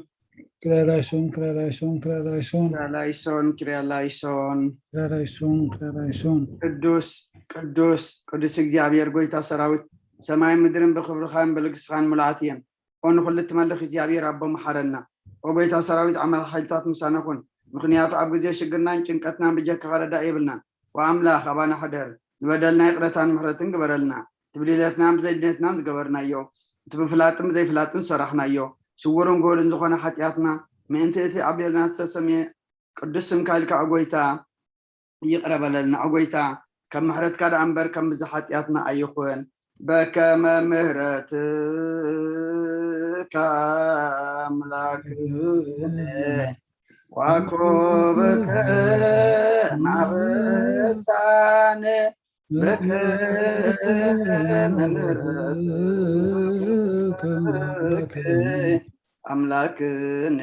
ክራላይሶን ክራላይሶን ክራላይሶን ኪርያ ላይሶን፣ ኪርያ ላይሶን። ክራላይሶን ክራላይሶን። ቅዱስ ቅዱስ ቅዱስ እግዚኣብሔር ጎይታ ሰራዊት፣ ሰማይን ምድርን ብኽብርኻን ብልግስኻን ምሉኣት እየን። ኦ ንኹሉ እትመልኽ እግዚኣብሔር ኣቦ፣ መሓረና። ኦ ጎይታ ሰራዊት፣ ኣምላኽ ሓይልታት፣ ምሳና ኩን። ምኽንያቱ ኣብ ግዜ ሽግርናን ጭንቀትናን ብጀካኻ ረዳኢ የብልናን። ኦ ኣምላኽ፣ ኣባና ሕደር። ንበደልና ይቕረታን ምሕረትን ግበረልና። እቲ ብድሌትናን ብዘይድሌትናን ዝገበርናዮ፣ እቲ ብፍላጥን ብዘይፍላጥን ዝሰራሕናዮ፣ ስውርን ግሁርን ዝኾነ ሓጢኣትና፣ ምእንቲ እቲ ኣብ ልዕሌና ዝተሰምየ ቅዱስ ስምካ ኢልካ፣ ኦ ጎይታ፣ ይቕረ በለልና። ኦ ጎይታ፣ ከም ምሕረትካ ደኣ እምበር ከም ብዝሒ ሓጢኣትና ኣይኹን። በከመ ምሕረትከ ኣምላክነ ዋኮብከ ማበሳነ በከመ ምሕረትከ ኣምላክነ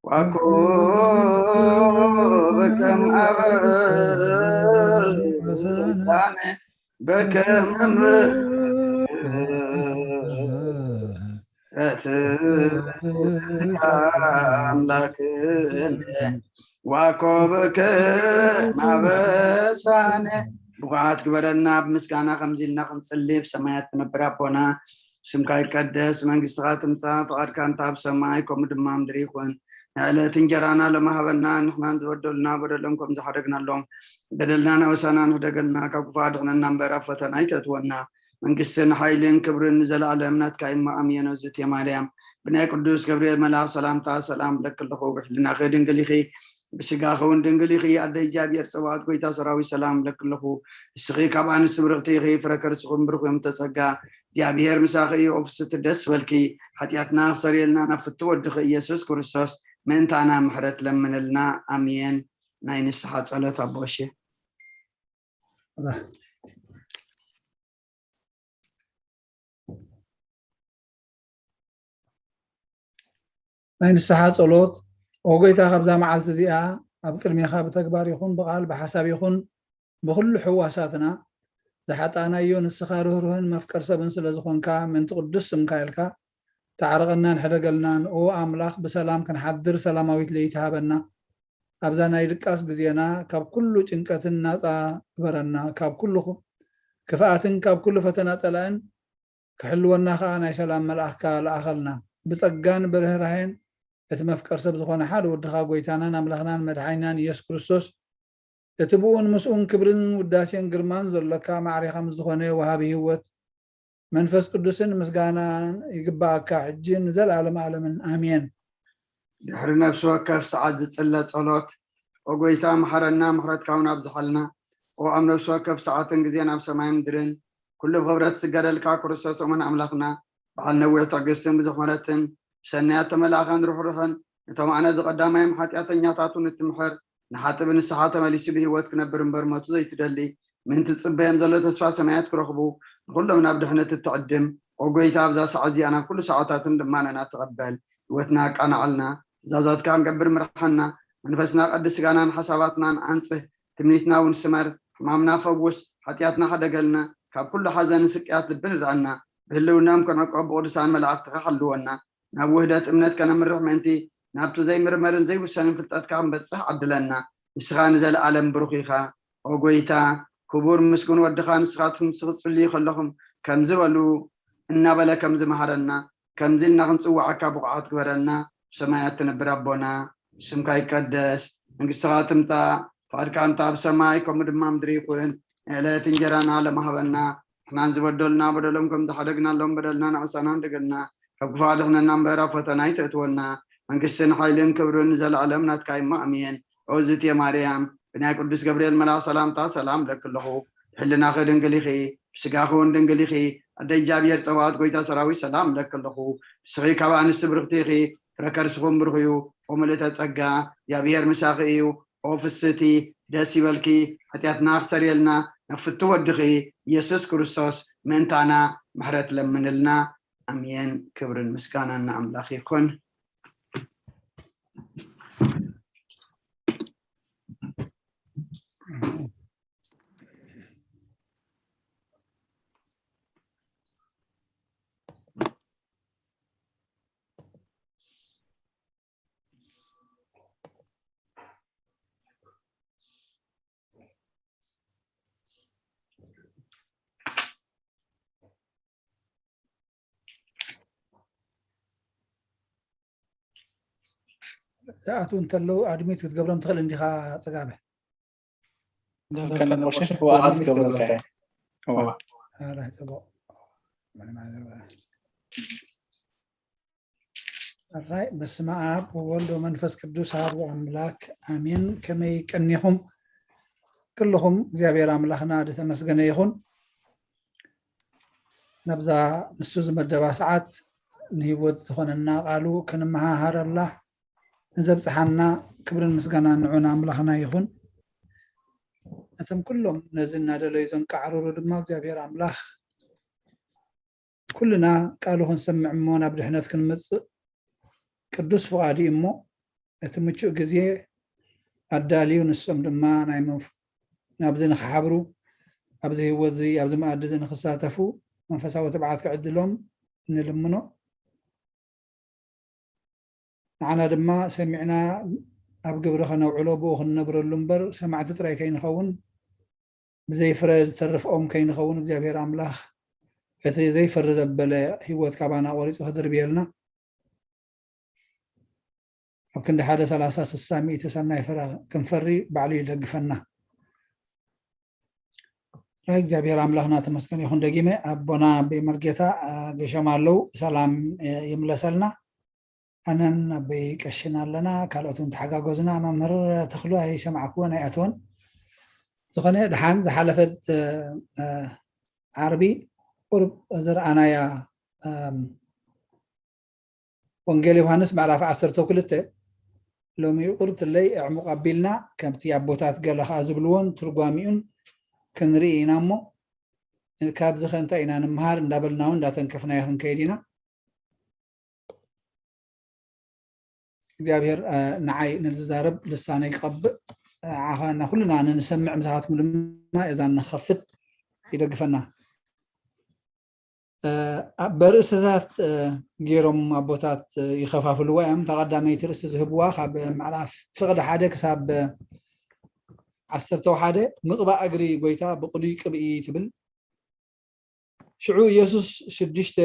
ዋኮብከ ማበሳነ በከመ ምሕረትከ ኣምላክነ ዋኮብከ ማበሳነ። ብቑዓት ግበረና። ብምስጋና ከምዚ ኢልና ክንጽሊ፣ ብሰማያት ትነብር ኣቦና፣ ስምካ ይቀደስ፣ መንግስትኻ ትምጻእ፣ ፍቓድካ እንተ ኣብ ሰማይ ከምኡ ድማ ኣብ ምድሪ ይኹን። ናይ ዕለት እንጀራና ሎሚ ሃበና፣ ንሕናን ዝበደሉና በደሎም ከም ዝሓደግናሎም፣ በደልናን ኣበሳናን ሕደገልና፣ ካብ ክፉእ ኣድሕነና እምበር ኣብ ፈተና ኣይተእትወና። መንግስትን ሓይልን ክብርን ንዘለኣለም ናትካ እዩ እሞ ኣሜን። እግዝእትየ ማርያም፣ ብናይ ቅዱስ ገብርኤል መልኣኽ ሰላምታ ሰላም እብለኪ ኣለኹ፣ ብሕልናኺ ድንግል ኢኺ፣ ብስጋኺ እውን ድንግል ኢኺ። ኣደ እግዚኣብሔር ጸባኦት፣ ጎይታ ሰራዊት፣ ሰላም እብለኪ ኣለኹ። ንስኺ ካብ ኣንስቲ ብርኽቲ ኢኺ፣ ፍረ ከርስኺ እውን ብሩኽ እዩ። እምተ ጸጋ፣ እግዚኣብሔር ምሳኺ እዩ። ኦ ፍስሕቲ ደስ በልኪ፣ ሓጢኣትና ክሰርየልና ናብ ፍትው ወድኺ ኢየሱስ ክርስቶስ ምእንታና ምሕረት ለምንልና። ኣሜን። ናይ ንስሓ ጸሎት ኣቦ ቀሺ። ናይ ንስሓ ጸሎት። ኦ ጎይታ፣ ካብዛ መዓልቲ እዚኣ ኣብ ቅድሜኻ ብተግባር ይኹን ብቓል ብሓሳብ ይኹን ብኹሉ ሕዋሳትና ዝሓጣእናዮ፣ ንስኻ ርህሩህን መፍቀር ሰብን ስለ ዝኾንካ፣ ምእንቲ ቅዱስ ስምካ ኢልካ ተዓረቐናን ሕደገልናን። ኦ ኣምላኽ፣ ብሰላም ክንሓድር ሰላማዊት ለይቲ ሃበና። ኣብዛ ናይ ድቃስ ግዜና ካብ ኩሉ ጭንቀትን ናጻ ግበረና፣ ካብ ኩሉ ክፍኣትን ካብ ኩሉ ፈተና ጸላእን ክሕልወና ከኣ ናይ ሰላም መልኣኽካ ለኣኸልና። ብጸጋን ብርህራሄን እቲ መፍቀር ሰብ ዝኾነ ሓደ ወድኻ ጎይታናን ኣምላኽናን መድሓኒናን ኢየሱስ ክርስቶስ እቲ ብኡን ምስኡን ክብርን ውዳሴን ግርማን ዘሎካ ማዕሬኻ ምስ ዝኾነ ወሃቢ ህይወት መንፈስ ቅዱስን ምስጋናን ይግባኣካ ሕጂ ንዘለኣለም ኣለምን ኣሜን። ድሕሪ ነፍሲ ወከፍ ሰዓት ዝጽለ ጸሎት፣ ኦ ጎይታ መሓረና፣ ምሕረትካ እውን ኣብዝሓልና። ኦ ኣብ ነፍሲ ወከፍ ሰዓትን ግዜን ኣብ ሰማይ ምድርን ኩሉ ብኽብረት ዝስገደልካ ክርስቶስ እሙን ኣምላኽና፣ በዓል ነዊሕ ትዕግስትን ብዙሕ ምሕረትን፣ ብሰናያት ተመላእኻን ርሕሩሕን፣ ነቶም ኣነ ዝቐዳማዮም ሓጢኣተኛታቱ ንትምሕር፣ ንሓጥብ ንስሓ ተመሊሱ ብህይወት ክነብር እምበር ሞቱ ዘይትደሊ፣ ምእንቲ ዝጽበዮም ዘሎ ተስፋ ሰማያት ክረኽቡ፣ ንኹሎም ናብ ድሕነት እትዕድም፣ ኦ ጎይታ ኣብዛ ሰዓት እዚኣ ናብ ኩሉ ሰዓታትን ልማነና ተቐበል። ህይወትና ኣቃናዕልና፣ ትእዛዛትካ ክንገብር ምርሓና፣ መንፈስና ቀድስ፣ ስጋናን ሓሳባትናን ኣንጽህ፣ ትምኒትና እውን ስመር፣ ሕማምና ፈውስ፣ ሓጢኣትና ሓደገልና፣ ካብ ኩሉ ሓዘንን ስቅያት ልቢ ንድኣና፣ ብህልውናኦም ክንዕቆብ ብቅዱሳን መላእኽትኻ ሓልወና፣ ናብ ውህደት እምነት ከነምርሕ ምእንቲ ናብቲ ዘይምርመርን ዘይውሰንን ፍልጠትካ ክንበጽሕ ዓድለና። ንስኻ ንዘለኣለም ብሩኽ ኢኻ። ኦ ጎይታ፣ ክቡር ምስጉን ወድኻ ንስኻትኩም ምስ ክትጽልዩ ከለኹም ከምዚ በሉ እናበለ ከም ዝመሃረና፣ ከምዚ ኢልና ክንጽውዓካ ብቑዓት ግበረና። ብሰማያት ትነብር ኣቦና፣ ስምካ ይቀደስ፣ መንግስትኻ ትምጻእ፣ ፍቓድካ እንተ ኣብ ሰማይ ከምኡ ድማ ምድሪ ይኹን። ንዕለት እንጀራና ለማህበና፣ ንሕናን ዝበደሉና በደሎም ከም ዝሓደግናሎም በደልና ንዕሳና እንደገልና፣ ካብ ክፉእ ኣድሕነና እምበር ኣብ ፈተና ኣይተእትወና። መንግስትን ሓይልን ክብርን ንዘለኣለም ናትካ እሞ ኣሜን። ኦ ዝትየ ማርያም፣ ብናይ ቅዱስ ገብርኤል መልኣኽ ሰላምታ ሰላም እብለኪ ኣለኹ። ብሕልናኺ ድንግል ኢኺ፣ ብስጋኺ እውን ድንግል ኢኺ። ኣደ እግዚኣብሔር ጸባኦት ጎይታ ሰራዊት ሰላም እብለኪ ኣለኹ። ንስኺ ካብ ኣንስቲ ብርኽቲ ኢኺ፣ ፍረ ከርስኹም ብሩኽ እዩ። ኦ ምልእተ ጸጋ፣ እግዚኣብሔር ምሳኺ እዩ። ኦ ፍስቲ፣ ደስ ይበልኪ፣ ሓጢኣትና ክሰርየልና ናብ ፍቱ ወድኺ ኢየሱስ ክርስቶስ ምእንታና ምሕረት ለምንልና። ኣሜን። ክብርን ምስጋናን ንኣምላኽ ይኹን። ዝኣትዉ እንተለዉ ኣድሚት ክትገብሮም ትኽእል እንዲኻ ጽጋበ። ከነቦሽን ወኣድሚት ገብረልካ እየ። እዋ። ኣራይ ጽቡቕ። ኣራይ በስመ ኣብ ወወልድ ወመንፈስ ቅዱስ ኣሐዱ ኣምላክ ኣሜን። ከመይ ቀኒኹም? ኩልኹም እግዚኣብሔር ኣምላኽና ዝተመስገነ ይኹን። ናብዛ ንሱ ዝመደባ ሰዓት ንህይወት ዝኾነና ቃሉ ክንመሃሃረላ ንዘብጽሓና ክብርን ምስጋናን ንዑ ንኣምላኽና ይኹን። ነቶም ኩሎም ነዚ እናደለዩ ዘንቃዕርሩ ድማ እግዚኣብሔር ኣምላኽ ኩልና ቃሉ ክንሰምዕ እሞ ናብ ድሕነት ክንመጽእ ቅዱስ ፍቓዱ እዩ እሞ እቲ ምቹእ ግዜ ኣዳልዩ ንሶም ድማ ናይ መንፍ ናብዚ ንኽሓብሩ ኣብዚ ህይወት እዚ ኣብዚ መኣዲ እዚ ንኽሳተፉ መንፈሳዊ ትብዓት ክዕድሎም ንልምኖ። ንዓና ድማ ሰሚዕና ኣብ ግብሪ ከነውዕሎ ብኡ ክንነብረሉ እምበር ሰማዕቲ ጥራይ ከይንኸውን ብዘይ ፍረ ዝተርፍ ኦም ከይንኸውን እግዚኣብሔር ኣምላኽ እቲ ዘይፈሪ ዘበለ ህይወት ካባና ቆሪፁ ክድርብየልና ኣብ ክንዲ ሓደ ሰላሳ ስሳ ሚእቲ ሰናይ ፍረ ክንፈሪ ባዕሉ ይደግፈና። ናይ እግዚኣብሔር ኣምላኽና ተመስገን ይኹን። ደጊመ ኣቦና ኣበይ መርጌታ ገሸም ኣለዉ ብሰላም ይምለሰልና። ኣነን ኣበይ ቀሽን ኣለና ካልኦት እውን ተሓጋገዙና። መምህር ተኽሉ ኣይሰማዕክዎን ኣይኣትወን። ዝኾነ ድሓን ዝሓለፈት ዓርቢ ቁርብ ዝረኣናያ ወንጌል ዮሃንስ ምዕራፍ ዓሰርተ ክልተ ሎሚ ቁርብትለይ ኣዕሙቕ ኣቢልና ከምቲ ኣቦታት ገለ ከዓ ዝብልዎን ትርጓሚኡን ክንርኢ ኢና እሞ ካብዚ ከ እንታይ ኢና ንምሃር እንዳበልና እውን እንዳተንከፍናዮ ክንከይድ ኢና። እግዚኣብሔር ንዓይ ንዝዛረብ ልሳነይ ክቐብእ ዓኻና ኩልና ንንሰምዕ ምሳኻትኩም ድማ እዛን ንኸፍት ይደግፈና። በርእስታት ገይሮም ኣቦታት ይኸፋፍልዋ እዮም። እታ ቀዳመይቲ ርእሲ ዝህብዋ ካብ ምዕራፍ ፍቕዲ ሓደ ክሳብ ዓሰርተ ሓደ፣ ምቕባእ እግሪ ጎይታ ብቕሉይ ቅብኢ ትብል። ሽዑ ኢየሱስ ሽዱሽተ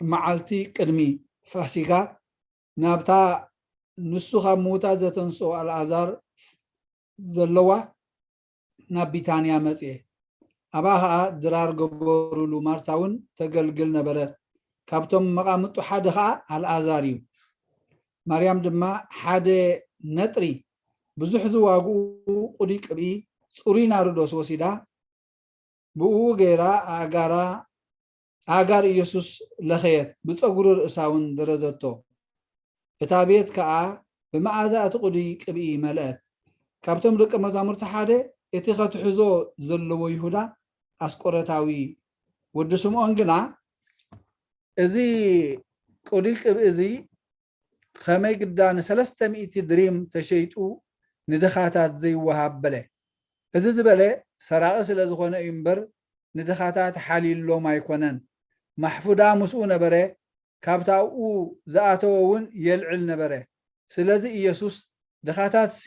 መዓልቲ ቅድሚ ፋሲጋ ናብታ ንሱ ካብ ምዉታት ዘተንስኦ ኣልኣዛር ዘለዋ ናብ ቢታንያ መጽኤ። ኣብኣ ኸኣ ድራር ገበሩሉ። ማርታ እውን ተገልግል ነበረት። ካብቶም መቓምጡ ሓደ ኸኣ ኣልኣዛር እዩ። ማርያም ድማ ሓደ ነጥሪ ብዙሕ ዝዋግኡ ቁዲ ቅብኢ ጽሩይ ናርዶስ ወሲዳ ብእኡ ገይራ ኣእጋራ ኣእጋር ኢየሱስ ለኸየት፣ ብጸጉሩ ርእሳ እውን ደረዘቶ። እታ ቤት ከኣ ብመኣዛ እቲ ቁዲ ቅብኢ መልአት። ካብቶም ደቀ መዛሙርቲ ሓደ እቲ ከትሕዞ ዘለዎ ይሁዳ ኣስቆረታዊ ወዲ ስምዖን ግና እዚ ቁዲ ቅብኢ እዚ ከመይ ግዳ ንሰለስተ ሚእቲ ድሪም ተሸይጡ ንድኻታት ዘይወሃብ በለ። እዚ ዝበለ ሰራቒ ስለ ዝኾነ እዩ እምበር ንድኻታት ሓልዩሎም ኣይኮነን። ማሕፉዳ ምስኡ ነበረ፣ ካብቲ ኣብኡ ዝኣተወ እውን የልዕል ነበረ። ስለዚ ኢየሱስ ድኻታትሲ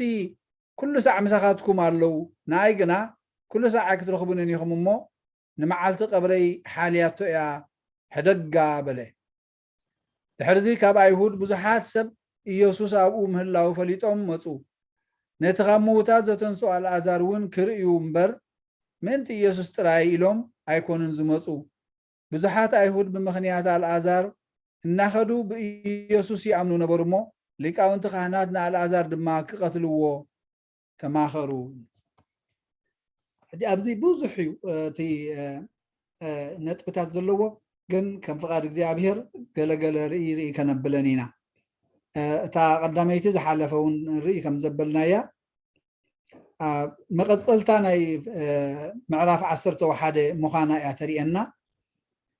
ኩሉ ሳዕ ምሳኻትኩም ኣለዉ፣ ንኣይ ግና ኩሉ ሳዕ ኣይክትረኽቡንን ኢኹም እሞ ንመዓልቲ ቀብረይ ሓልያቶ እያ፣ ሕደጋ በለ። ድሕርዚ ካብ ኣይሁድ ብዙሓት ሰብ ኢየሱስ ኣብኡ ምህላዉ ፈሊጦም መጹ። ነቲ ካብ ምዉታት ዘተንስኦ ኣልኣዛር እውን ክርእዩ እምበር ምእንቲ ኢየሱስ ጥራይ ኢሎም ኣይኮኑን ዝመጹ። ብዙሓት ኣይሁድ ብምኽንያት ኣልኣዛር እናኸዱ ብኢየሱስ ይኣምኑ ነበሩ እሞ ሊቃውንቲ ካህናት ንኣልኣዛር ድማ ክቐትልዎ ተማኸሩ። ሕጂ ኣብዚ ብዙሕ እዩ እቲ ነጥብታት ዘለዎ፣ ግን ከም ፍቓድ እግዚኣብሔር ገለገለ ርኢ ርኢ ከነብለን ኢና። እታ ቀዳመይቲ ዝሓለፈ እውን ርኢ ከም ዘበልናያ መቐፀልታ ናይ ምዕራፍ ዓሰርተ ሓደ ምዃና እያ ተርእየና።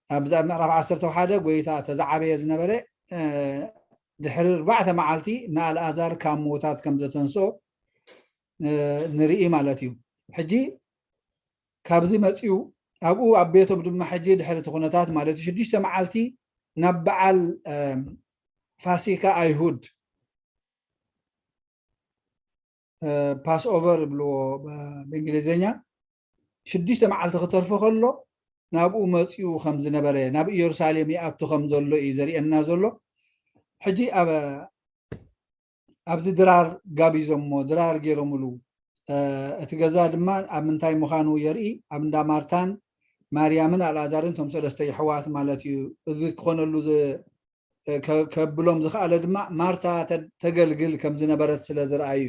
ኣብዛ ምዕራፍ ዓሰርተ ሓደ ጎይታ ተዛዓበየ ዝነበረ ድሕሪ ኣርባዕተ መዓልቲ ንኣልኣዛር ካብ ምዉታት ከም ዘተንስኦ ንርኢ ማለት እዩ። ሕጂ ካብዚ መፅዩ ኣብኡ ኣብ ቤቶም ድማ ሕጂ ድሕሪ እቲ ኩነታት ማለት እዩ ሽዱሽተ መዓልቲ ናብ በዓል ፋሲካ ኣይሁድ ፓስኦቨር ይብልዎ ብእንግሊዝኛ ሽዱሽተ መዓልቲ ክተርፎ ከሎ ናብኡ መፅኡ ከም ዝነበረ ናብ ኢየሩሳሌም ይኣቱ ከም ዘሎ እዩ ዘርእየና ዘሎ። ሕጂ ኣብዚ ድራር ጋቢዞሞ ድራር ገይሮምሉ እቲ ገዛ ድማ ኣብ ምንታይ ምዃኑ የርኢ። ኣብ እንዳ ማርታን ማርያምን ኣልኣዛርን እቶም ሰለስተ ይሕዋት ማለት እዩ። እዚ ክኾነሉ ከብሎም ዝኸኣለ ድማ ማርታ ተገልግል ከም ዝነበረት ስለ ዝረኣዩ።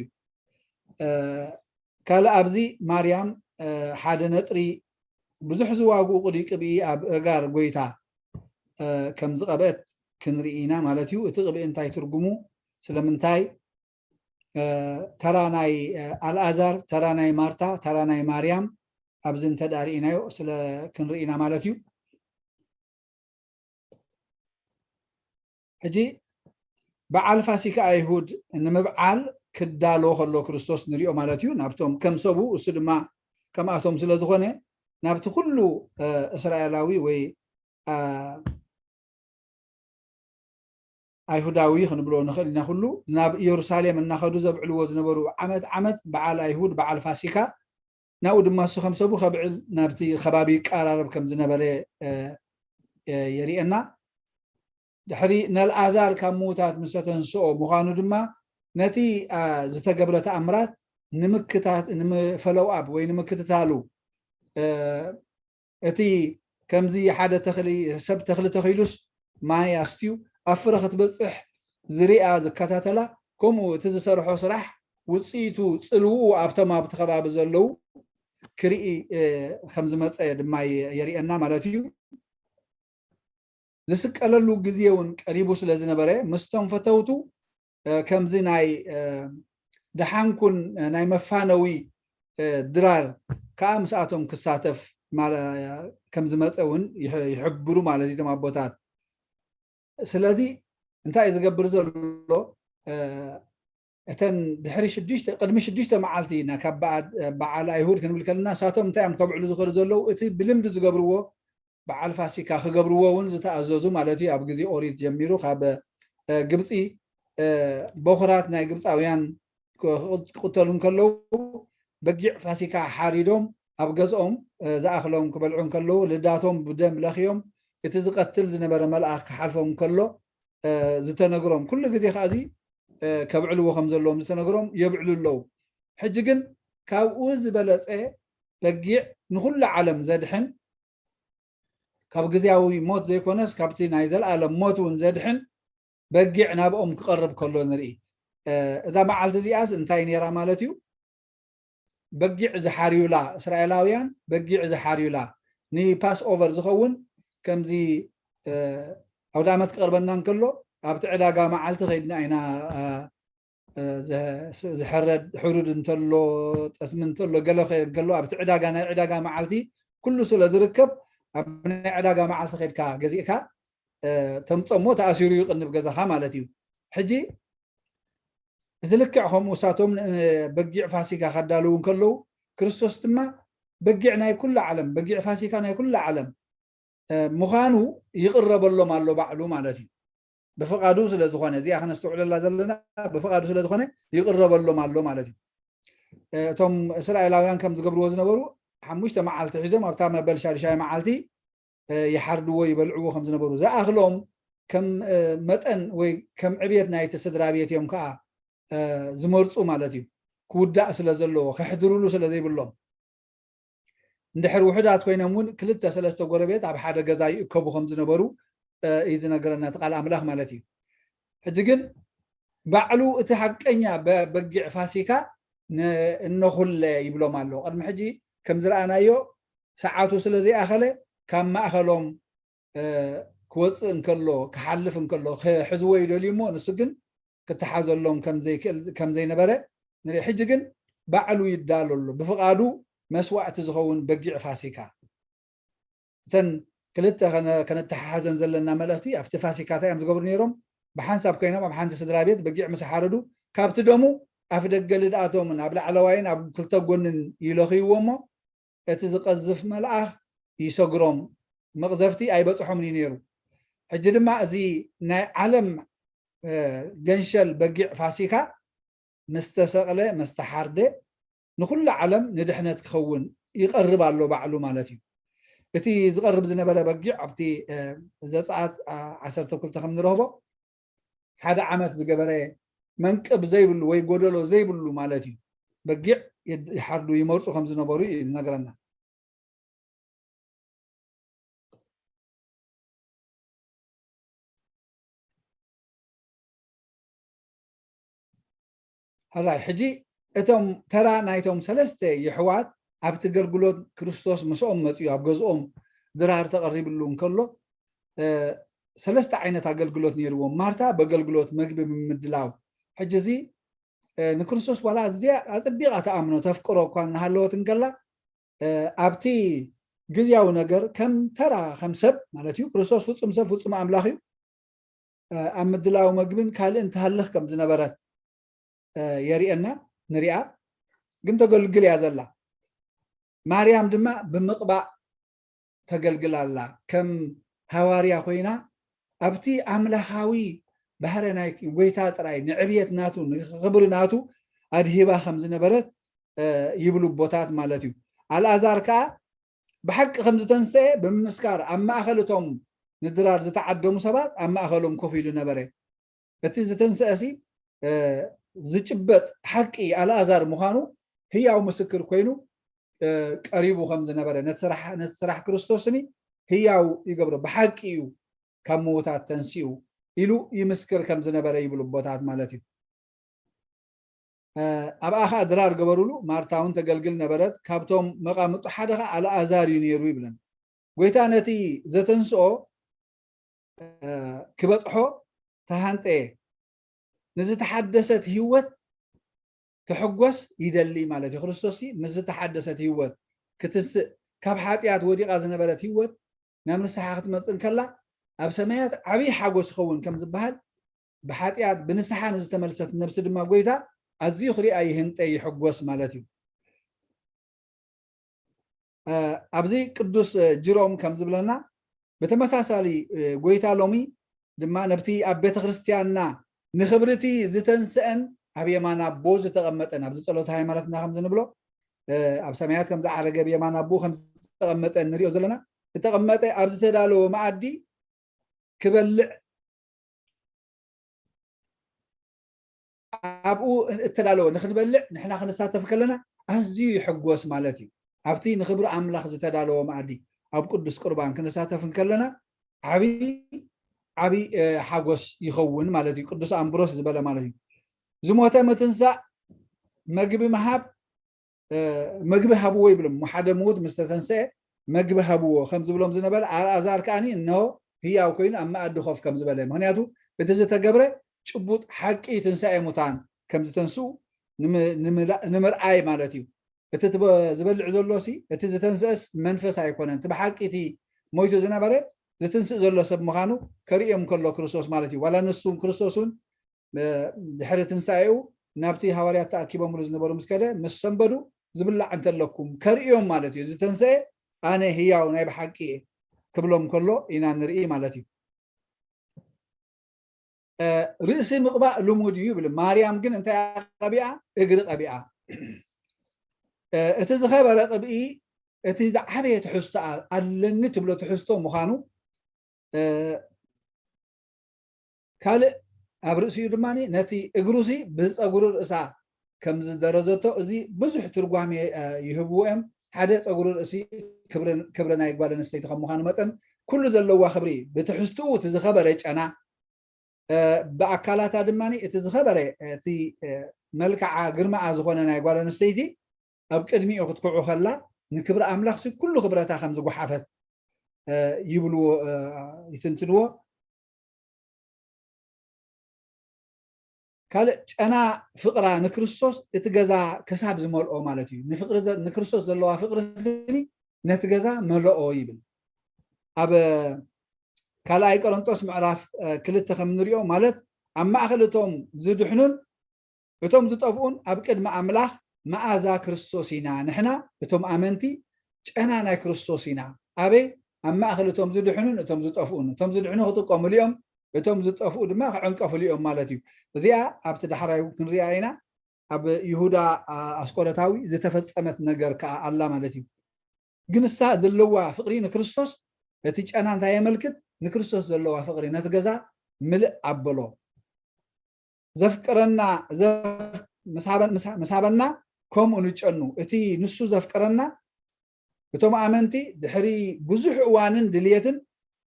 ካልእ ኣብዚ ማርያም ሓደ ነጥሪ ብዙሕ ዝዋግኡ ቅዲ ቅብኢ ኣብ እጋር ጎይታ ከም ዝቐብአት ክንርኢ ኢና ማለት እዩ። እቲ ቅብኢ እንታይ ትርጉሙ? ስለምንታይ ተራ ናይ ኣልኣዛር፣ ተራ ናይ ማርታ፣ ተራ ናይ ማርያም ኣብዚ እንተዳ ርኢናዮ ስለ ክንርኢ ኢና ማለት እዩ። ሕጂ በዓል ፋሲካ ኣይሁድ ንምብዓል ክዳሎ ከሎ ክርስቶስ ንሪኦ ማለት እዩ። ናብቶም ከም ሰቡ እሱ ድማ ከምኣቶም ስለ ዝኾነ ናብቲ ኩሉ እስራኤላዊ ወይ ኣይሁዳዊ ክንብሎ ንኽእል ኢና ኩሉ ናብ ኢየሩሳሌም እናኸዱ ዘብዕልዎ ዝነበሩ ዓመት ዓመት በዓል ኣይሁድ በዓል ፋሲካ ናብኡ ድማ እሱ ከም ሰቡ ከብዕል ናብቲ ከባቢ ይቀራረብ ከም ዝነበረ የርእየና። ድሕሪ ነልኣዛር ካብ ምዉታት ምስ ተተንስኦ ምዃኑ ድማ ነቲ ዝተገብረ ተኣምራት ንምክታት ንምፈለው ኣፕ ወይ ንምክትታሉ እቲ ከምዚ ሓደ ተኽሊ ሰብ ተኽሊ ተኺሉስ ማይ ኣስትዩ ኣብ ፍረ ክትበፅሕ ዝሪኣ ዝከታተላ ከምኡ እቲ ዝሰርሖ ስራሕ ውፅኢቱ ፅልውኡ ኣብቶም ኣብቲ ከባቢ ዘለዉ ክርኢ ከም ዝመፀ ድማ የርእየና ማለት እዩ። ዝስቀለሉ ግዜ እውን ቀሪቡ ስለ ዝነበረ ምስቶም ፈተውቱ ከምዚ ናይ ደሓንኩን ናይ መፋነዊ ድራር ከዓ ምስኣቶም ክሳተፍ ከም ዝመፀ እውን ይሕብሩ ማለት እዩ እቶም ኣቦታት። ስለዚ እንታይ እዩ ዝገብር ዘሎ? እተን ድሕሪ ሽዱሽተ ቅድሚ ሽዱሽተ መዓልቲ ካብ በዓል ኣይሁድ ክንብል ከለና ንሳቶም እንታይ እዮም ከብዕሉ ዝኽእሉ ዘለዉ? እቲ ብልምዲ ዝገብርዎ በዓል ፋሲካ ክገብርዎ እውን ዝተኣዘዙ ማለት እዩ። ኣብ ግዜ ኦሪት ጀሚሩ ካብ ግብፂ በኹራት ናይ ግብፃውያን ክቕተሉ እንከለዉ በጊዕ ፋሲካ ሓሪዶም ኣብ ገዝኦም ዝኣኽሎም ክበልዑ እንከለዉ ልዳቶም ብደም ለኽዮም እቲ ዝቐትል ዝነበረ መልኣኽ ክሓልፎም እንከሎ ዝተነግሮም ኩሉ ግዜ ከዚ ከብዕልዎ ከም ዘለዎም ዝተነግሮም የብዕሉ ኣለዉ። ሕጂ ግን ካብኡ ዝበለፀ በጊዕ ንኩሉ ዓለም ዘድሕን ካብ ግዜያዊ ሞት ዘይኮነስ ካብቲ ናይ ዘለኣለም ሞት እውን ዘድሕን በጊዕ ናብኦም ክቐርብ ከሎ ንርኢ። እዛ መዓልቲ እዚኣስ እንታይ ነይራ ማለት እዩ? በጊዕ ዝሓርዩላ እስራኤላውያን በጊዕ ዝሓርዩላ ንፓስ ኦቨር ዝኸውን ከምዚ ኣውደ ዓመት ክቐርበና እንከሎ ኣብቲ ዕዳጋ መዓልቲ ከይድና ኢና ዝሕረድ ሕሩድ እንተሎ ጠስሚ እንተሎ ገለ ከሎ ኣብቲ ዕዳጋ ናይ ዕዳጋ መዓልቲ ኩሉ ስለ ዝርከብ ኣብ ናይ ዕዳጋ መዓልቲ ከድካ ገዚእካ ተምፀሞ ተኣሲሩ ይቕንብ ገዛኻ ማለት እዩ። ሕጂ እዚ ልክዕ ከምኡ እሳቶም በጊዕ ፋሲካ ከዳልዉ እንከለዉ ክርስቶስ ድማ በጊዕ ናይ ኩሉ ዓለም በጊዕ ፋሲካ ናይ ኩሉ ዓለም ምዃኑ ይቕረበሎም ኣሎ ባዕሉ ማለት እዩ። ብፍቓዱ ስለ ዝኾነ እዚኣ ክነስተውዕለላ ዘለና ብፍቓዱ ስለ ዝኾነ ይቕረበሎም ኣሎ ማለት እዩ። እቶም እስራኤላውያን ከም ዝገብርዎ ዝነበሩ ሓሙሽተ መዓልቲ ሒዞም ኣብታ መበል ሻድሻይ መዓልቲ ይሓርድዎ ይበልዕዎ ከም ዝነበሩ ዝኣኽሎም ከም መጠን ወይ ከም ዕብየት ናይቲ ስድራ ቤት እዮም ከዓ ዝመርፁ ማለት እዩ። ክውዳእ ስለ ዘለዎ ከሕድርሉ ስለ ዘይብሎም እንድሕር ውሑዳት ኮይኖም እውን ክልተ ሰለስተ ጎረቤት ኣብ ሓደ ገዛ ይእከቡ ከም ዝነበሩ እዩ ዝነገረና እቲ ቃል ኣምላኽ ማለት እዩ። ሕጂ ግን ባዕሉ እቲ ሓቀኛ በጊዕ ፋሲካ እነኹለ ይብሎም ኣሎ። ቅድሚ ሕጂ ከም ዝረኣናዮ ሰዓቱ ስለ ዘይኣኸለ ካብ ማእኸሎም ክወፅእ እንከሎ ክሓልፍ እንከሎ ክሕዝዎ ይደልዩ እሞ ንሱ ግን ክተሓዘሎም ከም ዘይነበረ ንርኢ። ሕጂ ግን ባዕሉ ይዳሎ ኣሎ ብፍቓዱ መስዋእቲ ዝኸውን በጊዕ ፋሲካ። እተን ክልተ ከነተሓሓዘን ዘለና መልእኽቲ ኣብቲ ፋሲካታ እዮም ዝገብሩ ነይሮም። ብሓንሳብ ኮይኖም ኣብ ሓንቲ ስድራ ቤት በጊዕ ምስ ሓረዱ ካብቲ ደሙ ኣፍ ደገ ልድኣቶምን ኣብ ላዕለዋይን ኣብ ክልተ ጎንን ይለኽይዎ እሞ እቲ ዝቐዝፍ መልኣኽ ይሰግሮም መቕዘፍቲ ኣይበፅሖምን እዩ ነይሩ። ሕጂ ድማ እዚ ናይ ዓለም ገንሸል በጊዕ ፋሲካ ምስ ተሰቕለ ምስ ተሓርደ ንኩሉ ዓለም ንድሕነት ክኸውን ይቐርብ ኣሎ ባዕሉ ማለት እዩ። እቲ ዝቐርብ ዝነበረ በጊዕ ኣብቲ ዘፀኣት ዓሰርተ ክልተ ከም ንረኽቦ ሓደ ዓመት ዝገበረ መንቅብ ዘይብሉ ወይ ጎደሎ ዘይብሉ ማለት እዩ። በጊዕ ይሓርዱ ይመርፁ ከም ዝነበሩ እዩ ዝነግረና። ሕራይ ሕጂ እቶም ተራ ናይቶም ሰለስተ የሕዋት ኣብቲ ገልግሎት ክርስቶስ ምስኦም መፅኡ ኣብ ገዝኦም ድራር ተቐሪብሉ እንከሎ ሰለስተ ዓይነት ኣገልግሎት ነይርዎም። ማርታ በገልግሎት መግቢ ብምድላው ሕጂ እዚ ንክርስቶስ ዋላ እዚኣ ኣፀቢቓ ተኣምኖ ተፍቅሮ እኳ እናሃለወት እንከላ ኣብቲ ግዝያዊ ነገር ከም ተራ ከም ሰብ ማለት እዩ። ክርስቶስ ፍፁም ሰብ ፍፁም ኣምላኽ እዩ። ኣብ ምድላው መግብን ካልእን ትሃልኽ ከም ዝነበረት የርእየና ንሪኣ። ግን ተገልግል እያ ዘላ። ማርያም ድማ ብምቕባእ ተገልግል ኣላ። ከም ሃዋርያ ኮይና ኣብቲ ኣምላኻዊ ባህረ ናይ ጎይታ ጥራይ ንዕብየት ናቱ ንክብሪ ናቱ ኣድሂባ ከም ዝነበረት ይብሉ ቦታት ማለት እዩ። ኣልኣዛር ከዓ ብሓቂ ከም ዝተንስአ ብምምስካር ኣብ ማእኸል እቶም ንድራር ዝተዓደሙ ሰባት ኣብ ማእኸሎም ኮፍ ኢሉ ነበረ። እቲ ዝተንስአ ሲ ዝጭበጥ ሓቂ ኣልኣዛር ምዃኑ ህያው ምስክር ኮይኑ ቀሪቡ ከም ዝነበረ ነቲ ስራሕ ክርስቶስኒ ህያው ይገብሮ። ብሓቂ እዩ ካብ ምዉታት ተንሲኡ ኢሉ ይምስክር ከም ዝነበረ ይብሉ ኣቦታት ማለት እዩ። ኣብኣ ከዓ ድራር ገበሩሉ። ማርታ እውን ተገልግል ነበረት። ካብቶም መቓምጡ ሓደ ከዓ ኣልኣዛር እዩ ነይሩ ይብለን። ጎይታ ነቲ ዘተንስኦ ክበፅሖ ተሃንጠየ። ንዝተሓደሰት ህይወት ክሕጎስ ይደሊ ማለት እዩ። ክርስቶስ ምስ ዝተሓደሰት ህይወት ክትስእ ካብ ሓጢኣት ወዲቓ ዝነበረት ህይወት ናብ ንስሓ ክትመፅእ እንከላ ኣብ ሰማያት ዓብዪ ሓጎስ ይኸውን ከም ዝበሃል ብሓጢኣት ብንስሓ ንዝተመልሰት ነብሲ ድማ ጎይታ ኣዝዩ ክሪኣ ይህንጠ ይሕጎስ ማለት እዩ። ኣብዚ ቅዱስ ጅሮም ከም ዝብለና ብተመሳሳሊ ጎይታ ሎሚ ድማ ነብቲ ኣብ ቤተ ክርስቲያንና ንኽብሪ እቲ ዝተንስአን ኣብ የማን ኣቦ ዝተቐመጠን፣ ኣብዚ ጸሎተ ሃይማኖትና ከም ዝንብሎ ኣብ ሰማያት ከም ዝዓረገ፣ ኣብ የማን ኣቦ ከም ዝተቐመጠ ንሪኦ ዘለና፣ ዝተቐመጠ ኣብ ዝተዳለወ መኣዲ ክበልዕ ኣብኡ እተዳለወ ንክንበልዕ ንሕና ክንሳተፍ ከለና ኣዝዩ ይሕጎስ ማለት እዩ። ኣብቲ ንክብሪ ኣምላኽ ዝተዳለወ መኣዲ ኣብ ቅዱስ ቁርባን ክንሳተፍ እንከለና ዓብዪ ዓብዪ ሓጎስ ይኸውን ማለት እዩ። ቅዱስ ኣምብሮስ ዝበለ ማለት እዩ። ዝሞተ ምትንሳእ፣ መግቢ ምሃብ፣ መግቢ ሃብዎ ይብሎም። ሓደ ምዉት ምስ ተተንስአ መግቢ ሃብዎ ከም ዝብሎም ዝነበረ፣ ኣልኣዛር ከኣ እንሆ ህያው ኮይኑ ኣብ መኣዲ ኮፍ ከም ዝበለ። ምክንያቱ እቲ ዝተገብረ ጭቡጥ ሓቂ ትንሳኤ ሙታን ከም ዝተንስኡ ንምርኣይ ማለት እዩ። እቲ ዝበልዕ ዘሎ ሲ እቲ ዝተንስአስ መንፈስ ኣይኮነን። እቲ ብሓቂ እቲ ሞይቱ ዝነበረ ዝትንስእ ዘሎ ሰብ ምዃኑ ከርእዮም ከሎ ክርስቶስ ማለት እዩ። ዋላ ንሱን ክርስቶስን ድሕሪ ትንሳኤኡ ናብቲ ሃዋርያት ተኣኪቦምሉ ዝነበሩ ምስ ከደ፣ ምስ ሰንበዱ ዝብላዕ እንተለኩም ከርእዮም ማለት እዩ። ዝተንሰኤ ኣነ ህያው ናይ ብሓቂ እየ ክብሎም ከሎ ኢና ንርኢ ማለት እዩ። ርእሲ ምቕባእ ልሙድ እዩ ይብል። ማርያም ግን እንታይ ቀቢኣ? እግሪ ቀቢኣ። እቲ ዝኸበረ ቅብኢ እቲ ዝዓበየ ትሕዝቶ ኣለኒ ትብሎ ትሕዝቶ ምዃኑ ካልእ ኣብ ርእሲኡ ድማ ነቲ እግሩሲ ብፀጉሪ ርእሳ ከም ዝደረዘቶ፣ እዚ ብዙሕ ትርጓሜ ይህብዎ እዮም። ሓደ ፀጉሪ ርእሲ ክብሪ ናይ ጓል ኣንስተይቲ ከም ምዃኑ መጠን ኩሉ ዘለዋ ክብሪ ብትሕዝትኡ እቲ ዝኸበረ ጨና፣ ብኣካላታ ድማ እቲ ዝኸበረ እቲ መልክዓ ግርማኣ ዝኾነ ናይ ጓል ኣንስተይቲ ኣብ ቅድሚኡ ክትኩዑ ከላ ንክብሪ ኣምላኽሲ ኩሉ ክብረታ ከም ዝጓሓፈት ይብልዎ ይትንትንዎ። ካልእ ጨና ፍቕራ ንክርስቶስ እቲ ገዛ ክሳብ ዝመልኦ ማለት እዩ። ንክርስቶስ ዘለዋ ፍቕሪ ነቲ ገዛ መለኦ ይብል። ኣብ ካልኣይ ቆሮንጦስ ምዕራፍ ክልተ ከም ንሪኦ ማለት ኣብ ማእከል እቶም ዝድሕኑን እቶም ዝጠፍኡን ኣብ ቅድሚ ኣምላኽ መኣዛ ክርስቶስ ኢና። ንሕና እቶም ኣመንቲ ጨና ናይ ክርስቶስ ኢና። ኣበይ? ኣብ ማእከል እቶም ዝድሕኑን እቶም ዝጠፍኡን። እቶም ዝድሕኑ ክጥቀሙሉ እዮም፣ እቶም ዝጠፍኡ ድማ ክዕንቀፉሉ እዮም ማለት እዩ። እዚኣ ኣብቲ ዳሕራይ ክንሪኣ ኢና። ኣብ ይሁዳ ኣስቆረታዊ ዝተፈጸመት ነገር ከኣ ኣላ ማለት እዩ። ግን እሳ ዘለዋ ፍቕሪ ንክርስቶስ፣ እቲ ጨና እንታይ የመልክት? ንክርስቶስ ዘለዋ ፍቕሪ ነቲ ገዛ ምልእ ኣበሎ። ዘፍቅረና ምስ ሃበና ከምኡ ንጨኑ። እቲ ንሱ ዘፍቅረና እቶም ኣመንቲ ድሕሪ ብዙሕ እዋንን ድልየትን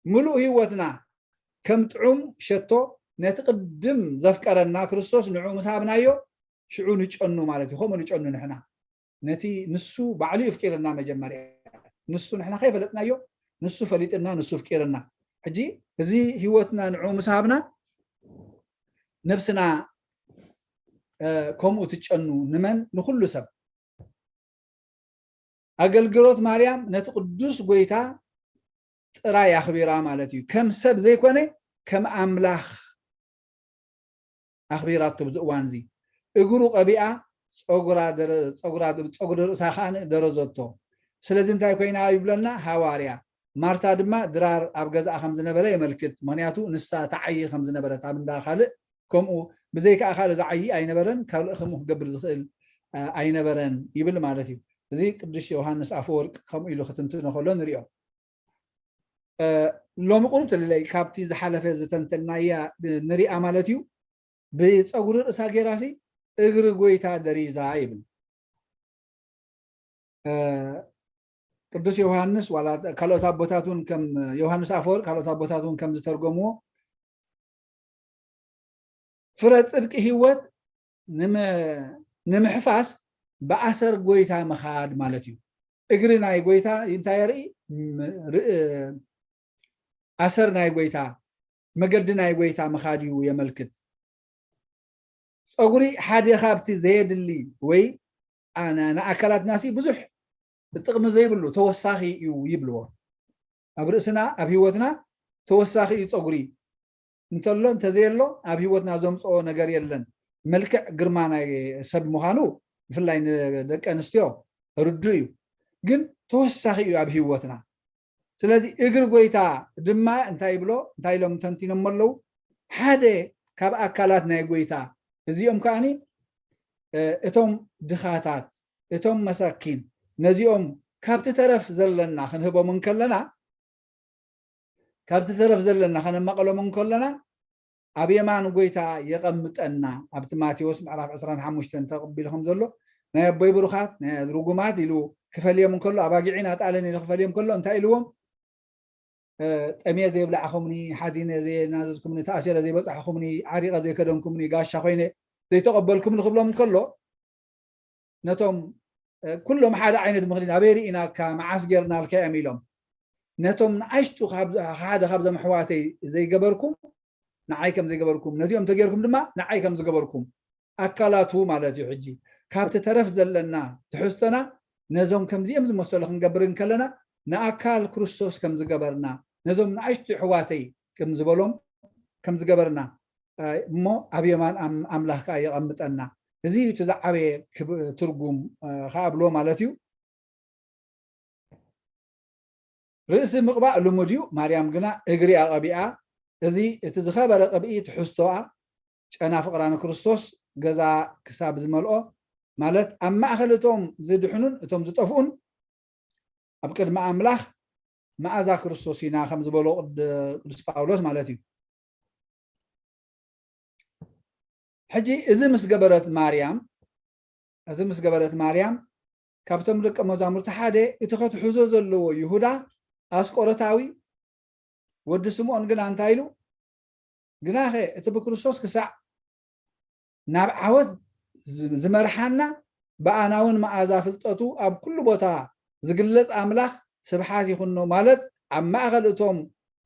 ምሉእ ህይወትና ከም ጥዑም ሸቶ ነቲ ቅድም ዘፍቀረና ክርስቶስ ንዑ ምስ ሃብናዮ ሽዑ ንጨኑ ማለት እዩ። ከምኡ ንጨኑ ንሕና ነቲ ንሱ ባዕሉ ይፍቂርና መጀመርያ። ንሱ ንሕና ከይፈለጥናዮ ንሱ ፈሊጥና ንሱ ፍቂርና። ሕጂ እዚ ህይወትና ንዑ ምስ ሃብና ነብስና ከምኡ ትጨኑ። ንመን? ንኩሉ ሰብ። ኣገልግሎት ማርያም ነቲ ቅዱስ ጎይታ ጥራይ ኣኽቢራ ማለት እዩ። ከም ሰብ ዘይኮነ ከም ኣምላኽ ኣኽቢራቶ። ብዚ እዋን እዚ እግሩ ቀቢኣ፣ ፀጉራ ድማ ደረዘቶ። ስለዚ እንታይ ኮይና ይብለና ሃዋርያ። ማርታ ድማ ድራር ኣብ ገዛኣ ከም ዝነበረ የመልክት። ምክንያቱ ንሳ ተዓይ ከም ዝነበረት ኣብ እንዳ ካልእ ከምኡ ብዘይካ ካልእ ዝዓይ ኣይነበረን፣ ካልእ ከምኡ ክገብር ዝኽእል ኣይነበረን ይብል ማለት እዩ። እዚ ቅዱስ ዮሃንስ ኣፈወርቅ ከምኡ ኢሉ ክትንትኖ ከሎ ንሪኦ። ሎሚ ቁሩብ ተለለይ ካብቲ ዝሓለፈ ዝተንተናያ ንሪኣ ማለት እዩ። ብፀጉሪ ርእሳ ገይራሲ እግሪ ጎይታ ደሪዛ ይብል። ቅዱስ ዮሃንስ ዋላ ካልኦት ኣቦታት እውን ከም ዮሃንስ ኣፈወርቅ ካልኦት ኣቦታት እውን ከም ዝተርጎምዎ ፍረ ጽድቂ ህይወት ንምሕፋስ ብኣሰር ጎይታ ምኻድ ማለት እዩ። እግሪ ናይ ጎይታ እንታይ የርኢ? ኣሰር ናይ ጎይታ፣ መገዲ ናይ ጎይታ ምኻድ እዩ የመልክት። ፀጉሪ ሓደ ካብቲ ዘየድሊ ወይ ንኣካላትናሲ ብዙሕ ጥቕሚ ዘይብሉ ተወሳኺ እዩ ይብልዎ። ኣብ ርእስና ኣብ ህይወትና ተወሳኺ እዩ ፀጉሪ እንተሎ እንተዘየሎ ኣብ ህይወትና ዘምፅኦ ነገር የለን። መልክዕ ግርማ ናይ ሰብ ምዃኑ ብፍላይ ንደቂ ኣንስትዮ ርዱ እዩ። ግን ተወሳኺ እዩ ኣብ ህይወትና። ስለዚ እግሪ ጎይታ ድማ እንታይ ይብሎ? እንታይ ኢሎም ተንቲኖሞ ኣለዉ? ሓደ ካብ ኣካላት ናይ ጎይታ። እዚኦም ከኣኒ፣ እ፣ እቶም ድኻታት፣ እቶም መሳኪን፣ ነዚኦም ካብቲ ተረፍ ዘለና ክንህቦም እንከለና፣ ካብቲ ተረፍ ዘለና ከነማቕሎም እንከለና፣ ኣብ የማን ጎይታ የቐምጠና። ኣብቲ ማቴዎስ ምዕራፍ ዕስራን ሓሙሽተን ተቐቢሉ ከም ዘሎ፣ ናይ ኣቦይ ብሩኻት፣ ናይ ርጉማት ኢሉ ክፈልዮም እንከሎ፣ ኣባጊዕን ኣጣልን ኢሉ ክፈልዮም ከሎ እንታይ ኢልዎም? እ፣ ጠምየ ዘይብላዕኹምኒ፣ ሓዚነ ዘየናዘዝኩምኒ፣ ተኣሲረ ዘይበጻሕኹምኒ፣ ዓሪቐ ዘይከደንኩምኒ፣ ጋሻ ኮይነ ዘይተቐበልኩምኒ ክብሎም እንከሎ፣ ነቶም፣ እ፣ ኩሎም ሓደ ዓይነት ምኽንያት ኣበይ ርኢናካ፣ መዓስ ጌርናልካ እዮም ኢሎም። ነቶም ንኣሽቱ ካብ፣ ሓደ ካብዞም ኣሕዋተይ ዘይገበርኩም፣ ንዓይ ከም ዘይገበርኩም፣ ነዚኦም ተጌርኩም ድማ ንዓይ ከም ዝገበርኩም፣ ኣካላቱ ማለት እዩ። ሕጂ ካብቲ ተረፍ ዘለና ትሕዝቶና ነዞም ከምዚኦም ዝመሰሉ ክንገብር እንከለና ንኣካል ክርስቶስ ከም ዝገበርና፣ ነዞም ንኣሽቱ ኣሕዋተይ ከም ዝበሎም ከም ዝገበርና፣ እ፣ እሞ ኣብ የማን ኣም-፣ ኣምላኽ ከኣ የቐምጠና። እዚ እዩ እቲ ዝዓበየ ክብ-፣ ትርጉም፣ እ፣ ከኣ ብሎ ማለት እዩ። ርእሲ ምቕባእ ልሙድ እዩ። ማርያም ግና እግሪ ኣቐቢኣ። እዚ እቲ ዝኸበረ ቅብኢ ትሕዝቶኣ ጨና ፍቕራ ንክርስቶስ ገዛ ክሳብ ዝመልኦ፣ ማለት ኣብ ማእከል እቶም ዝድሕኑን እቶም ዝጠፍኡን ኣብ ቅድሚ ኣምላኽ መኣዛ ክርስቶስ ኢና ከም ዝበሎ ቅድ-፣ ቅዱስ ጳውሎስ ማለት እዩ። ሕጂ እዚ ምስ ገበረት ማርያም፣ እዚ ምስ ገበረት ማርያም፣ ካብቶም ደቀ መዛሙርቲ ሓደ፣ እቲ ከትሕዞ ዘለዎ ይሁዳ ኣስቆሮታዊ፣ ወዲ ስምዖን ግና እንታይ ኢሉ? ግናኸ እቲ ብክርስቶስ ክሳዕ ናብ ዓወት ዝ-፣ ዝመርሓና፣ ብኣና እውን መኣዛ ፍልጠቱ ኣብ ኩሉ ቦታ ዝግለጽ ኣምላኽ ስብሓት ይኹኖ፣ ማለት ኣብ ማእከል እቶም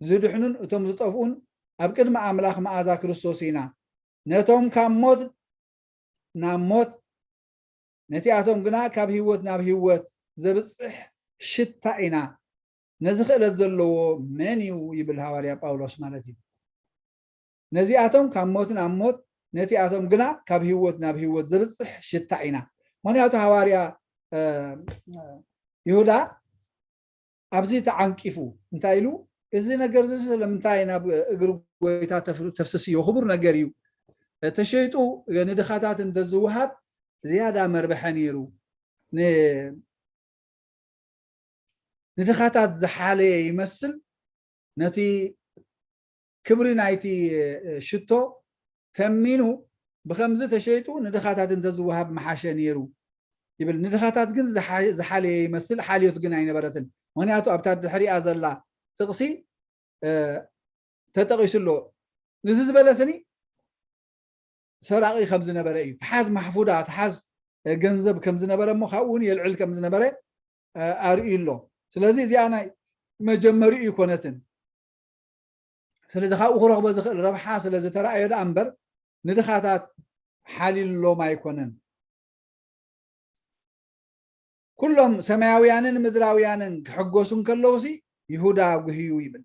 ዝድሕኑን እቶም ዝጠፍኡን ኣብ ቅድሚ ኣምላኽ መኣዛ ክርስቶስ ኢና። ነቶም ካብ ሞት ናብ ሞት፣ ነቲኣቶም ግና ካብ ህይወት ናብ ህይወት ዘብጽሕ ሽታ ኢና። ነዚ ክእለት ዘለዎ መን እዩ? ይብል ሃዋርያ ጳውሎስ ማለት እዩ። ነዚኣቶም ካብ ሞት ናብ ሞት፣ ነቲኣቶም ግና ካብ ህይወት ናብ ህይወት ዘብጽሕ ሽታ ኢና። ምኽንያቱ ሃዋርያ፣ እ፣ ይሁዳ ኣብዚ ተዓንቂፉ እንታይ ኢሉ? "እዚ ነገር እዚ ስለምንታይ ናብ እግሪ ጎይታ ተፍ-፣ ተፍስስዮ? ክቡር ነገር እዩ። ተሸይጡ ንድኻታት እንተዝወሃብ ዝያዳ መርብሐ ነይሩ። ን-፣ ንድኻታት ዝሓለየ ይመስል፣ ነቲ ክብሪ ናይቲ ሽቶ ተሚኑ ብኸምዚ ተሸይጡ ንድኻታት እንተዝወሃብ ምሓሸ ነይሩ" ይብል። ንድኻታት ግን ዝሓ-፣ ዝሓለየ ይመስል፣ ሓልዮት ግን ኣይነበረትን። ምኽንያቱ ኣብታ ድሕሪኣ ዘላ ጥቕሲ፣ እ፣ ተጠቒሱ ኣሎ። ንዚ ዝበለ ስኒ ሰራቒ ከም ዝነበረ እዩ። ተሓዝ ማሕፉዳ፣ ተሓዝ፣ እ፣ ገንዘብ ከም ዝነበረ እሞ ካብኡ እውን የልዕል ከም ዝነበረ፣ እ፣ ኣርእዩ ኣሎ። ስለዚ እዚኣ ናይ መጀመሪኡ ኣይኮነትን። ስለዚ ካብኡ ክረኽቦ ዝኽእል ረብሓ ስለ ዝተረኣዮ ደኣ እምበር ንድኻታት ሓሊሉሎም ኣይኮነን። ኩሎም ሰማያውያንን ምድራውያንን ክሕጎሱ እንከለውሲ ይሁዳ ጉህዩ ይብል።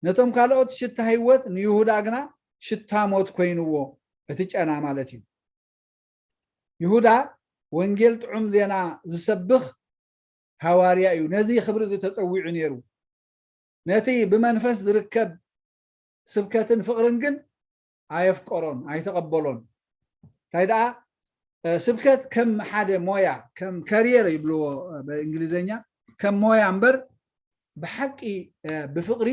ነቶም ካልኦት ሽታ ህይወት፣ ንይሁዳ ግና ሽታ ሞት ኮይንዎ፣ እቲ ጨና ማለት እዩ። ይሁዳ ወንጌል ጥዑም ዜና ዝሰብኽ ሃዋርያ እዩ። ነዚ ክብሪ እዚ ተጸዊዑ ነይሩ። ነቲ ብመንፈስ ዝርከብ ስብከትን ፍቕርን ግን ኣየፍቀሮን፣ ኣይተቐበሎን። እንታይ ደኣ፣ እ፣ ስብከት ከም ሓደ ሞያ፣ ከም ከሪየር ይብልዎ፣ እ፣ ብእንግሊዝኛ፣ ከም ሞያ እምበር ብሓቂ፣ እ፣ ብፍቕሪ፣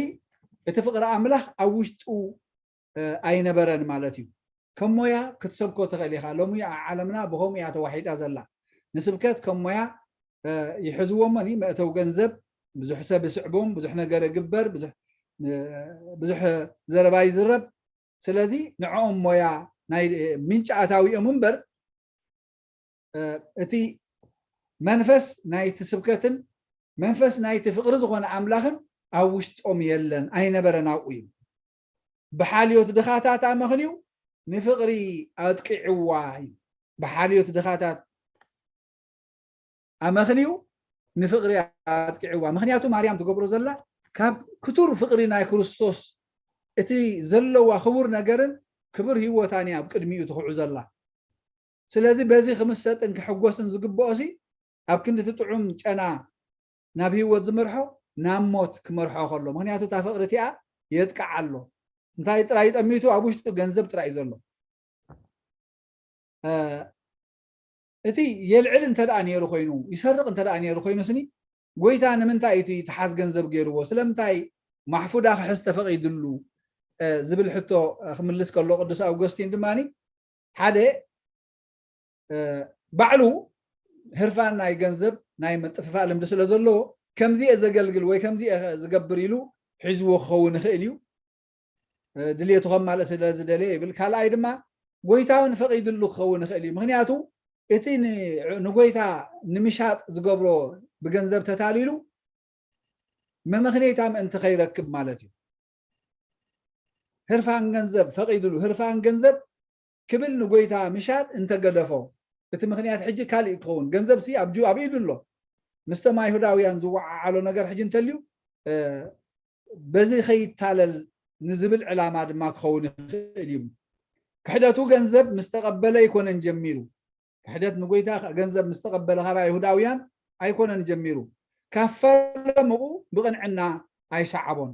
እቲ ፍቕሪ ኣምላኽ ኣብ ውሽጡ፣ እ፣ ኣይነበረን ማለት እዩ። ከም ሞያ ክትሰብኮ ትኽእል ኢኻ። ሎሚ ኣብ ዓለምና ብኸምኡ እያ ተዋሒጣ ዘላ። ንስብከት ከም ሞያ፣ እ፣ ይሕዝዎ እሞኒ መእተዊ ገንዘብ፣ ብዙሕ ሰብ ይስዕቦም፣ ብዙሕ ነገር ይግበር፣ ብዙሕ፣ እ፣ ብዙሕ ዘረባ ይዝረብ። ስለዚ ንዕኦም ሞያ ናይ፣ እ፣ ምንጪ ኣታዊኦም እምበር፣ እ፣ እቲ መንፈስ ናይቲ ስብከትን መንፈስ ናይቲ ፍቕሪ ዝኾነ ኣምላኽን ኣብ ውሽጦም የለን፣ ኣይነበረን ኣብኡ እዩ። ብሓልዮት ድኻታት ኣመኽንዩ ንፍቕሪ ኣጥቂዕዋ እዩ። ብሓልዮት ድኻታት ኣመኽንዩ ንፍቕሪ ኣጥቂዕዋ። ምኽንያቱ ማርያም ትገብሮ ዘላ ካብ ክቱር ፍቕሪ ናይ ክርስቶስ፣ እቲ ዘለዋ ክቡር ነገርን ክቡር ህይወታን እያ ኣብ ቅድሚኡ ትኽዑ ዘላ። ስለዚ በዚ ክምሰጥን ክሕጎስን ዝግብኦሲ ኣብ ክንዲ እቲ ጥዑም ጨና ናብ ህይወት ዝመርሖ፣ ናብ ሞት ክመርሖ ከሎ፣ ምክንያቱ እታ ፍቕሪ እቲኣ የጥቅዓ ኣሎ። እንታይ ጥራይ ጠሚቱ? ኣብ ውሽጡ ገንዘብ ጥራይ እዩ ዘሎ። እቲ የልዕል እንተ ደኣ ነይሩ ኮይኑ፣ ይሰርቕ እንተ ደኣ ነይሩ ኮይኑ ስኒ፣ ጎይታ ንምንታይ እቲ ተሓዝ ገንዘብ ገይርዎ? ስለምንታይ ማሕፉዳ ክሕዝ ተፈቒድሉ? ዝብል ሕቶ ክምልስ ከሎ ቅዱስ ኣውገስቲን ድማ ሓደ ባዕሉ ህርፋን ናይ ገንዘብ ናይ ምጥፍፋእ ልምዲ ስለ ዘለዎ፣ ከምዚ እየ ዘገልግል ወይ ከምዚ እየ ዝገብር ኢሉ ሒዝዎ ክኸውን ይኽእል እዩ። ድልየቱ ከማልእ ስለ ዝደለየ ይብል። ካልኣይ ድማ ጎይታ እውን ፈቒድሉ ክኸውን ይኽእል እዩ። ምክንያቱ እቲ ንጎይታ ንምሻጥ ዝገብሮ ብገንዘብ ተታሊሉ መመኽነይታ ምእንቲ ከይረክብ ማለት እዩ። ህርፋን ገንዘብ ፈቒድሉ፣ ህርፋን ገንዘብ ክብል ንጎይታ ምሻጥ እንተገደፎ፣ እቲ ምኽንያት ሕጂ ካልእ ክኸውን፣ ገንዘብ ሲ ኣብ ኢዱ ኣሎ። ምስቶም ኣይሁዳውያን ዝወዓዓሎ ነገር ሕጂ እንተልዩ በዚ ከይታለል ንዝብል ዕላማ ድማ ክኸውን ይኽእል እዩ። ክሕደቱ ገንዘብ ምስ ተቐበለ ኣይኮነን ጀሚሩ። ክሕደት ንጎይታ ገንዘብ ምስ ተቐበለ ካብ ኣይሁዳውያን ኣይኮነን ጀሚሩ። ካብ ፈለምኡ ብቕንዕና ኣይሰዓቦን።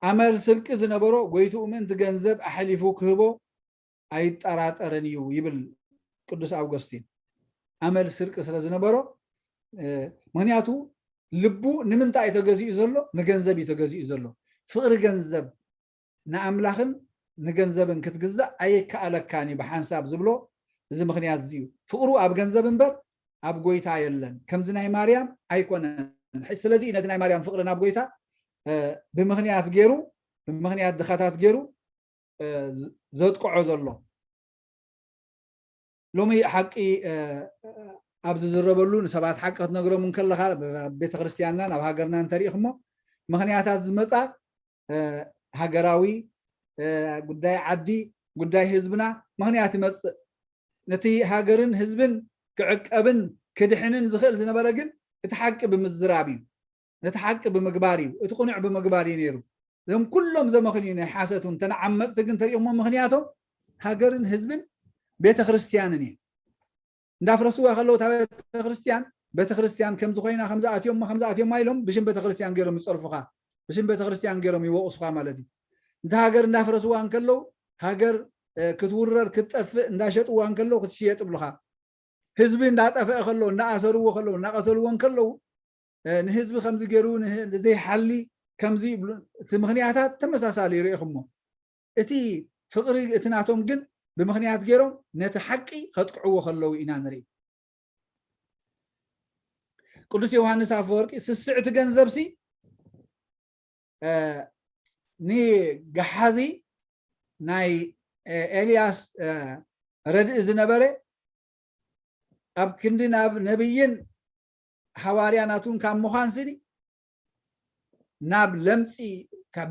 ኣመል ስርቂ ዝነበሮ ጎይትኡ ምእንቲ ገንዘብ ኣሕሊፉ ክህቦ ኣይጠራጠርን እዩ ይብል ቅዱስ ኣውገስቲን። ኣመል ስርቂ ስለ ዝነበሮ፣ ምክንያቱ ልቡ ንምንታይ እዩ ተገዚኡ ዘሎ? ንገንዘብ እዩ ተገዚኡ ዘሎ። ፍቕሪ ገንዘብ ንኣምላኽን ንገንዘብን ክትግዛእ ኣይከኣለካን እዩ ብሓንሳብ ዝብሎ እዚ ምኽንያት እዚ እዩ። ፍቕሩ ኣብ ገንዘብ እምበር ኣብ ጎይታ የለን። ከምዚ ናይ ማርያም ኣይኮነን። ስለዚ እዩ ነቲ ናይ ማርያም ፍቕሪ ናብ ጎይታ ብምኽንያት ገይሩ፣ ብምኽንያት ድኻታት ገይሩ ዘጥቅዖ ዘሎ። ሎሚ ሓቂ ኣብ ዝዝረበሉ ንሰባት ሓቂ ክትነግሮም እንከለኻ፣ ኣብ ቤተክርስትያንና ናብ ሃገርና እንተሪኢኹሞ ምኽንያታት ዝመፃ ሃገራዊ ጉዳይ ዓዲ፣ ጉዳይ ህዝብና ምኽንያት ይመፅእ። ነቲ ሃገርን ህዝብን ክዕቀብን ክድሕንን ዝኽእል ዝነበረ ግን እቲ ሓቂ ብምዝራብ እዩ። ነቲ ሓቂ ብምግባር እዩ፣ እቲ ቅኑዕ ብምግባር እዩ ነይሩ። እዞም ኩሎም ዘመኽንዩ ናይ ሓሰት እውን ተነዓመፅቲ ግን ተሪእኹሞ ምኽንያቶም ሃገርን ህዝብን ቤተክርስትያንን እዩ። እንዳፍረስዋ ከለዉ እታ ቤተክርስትያን ቤተክርስትያን ከምዚ ኮይና ከምዚ ኣትዮማ ከምዚ ኣትዮማ ኢሎም ብሽም ቤተክርስትያን ገይሮም ይፀርፉኻ፣ ብሽም ቤተክርስትያን ገይሮም ይወቕሱኻ ማለት እዩ። እንተ ሃገር እንዳፍረስዋ እንከለዉ ሃገር ክትውረር ክትጠፍእ እንዳሸጥዋ እንከለዉ ክትሽየጥ ይብሉኻ። ህዝቢ እንዳጠፈአ ከለዉ እንዳኣሰርዎ ከለዉ እንዳቐተልዎ እንከለዉ ንህዝቢ ከምዚ ገይሩ ዘይሓሊ ከምዚ ይብሉ። እቲ ምኽንያታት ተመሳሳሊ ርኢኹሞ። እቲ ፍቕሪ እቲ ናቶም ግን ብምኽንያት ገይሮም ነቲ ሓቂ ከጥቅዕዎ ከለዉ ኢና ንርኢ። ቅዱስ ዮሃንስ ኣፈወርቂ ስስዕቲ ገንዘብሲ ንገሓዚ ናይ ኤልያስ ረድኢ ዝነበረ ኣብ ክንዲ ናብ ነብይን ሃዋርያ ናቱን ካብ ምዃን ስኒ ናብ ለምፂ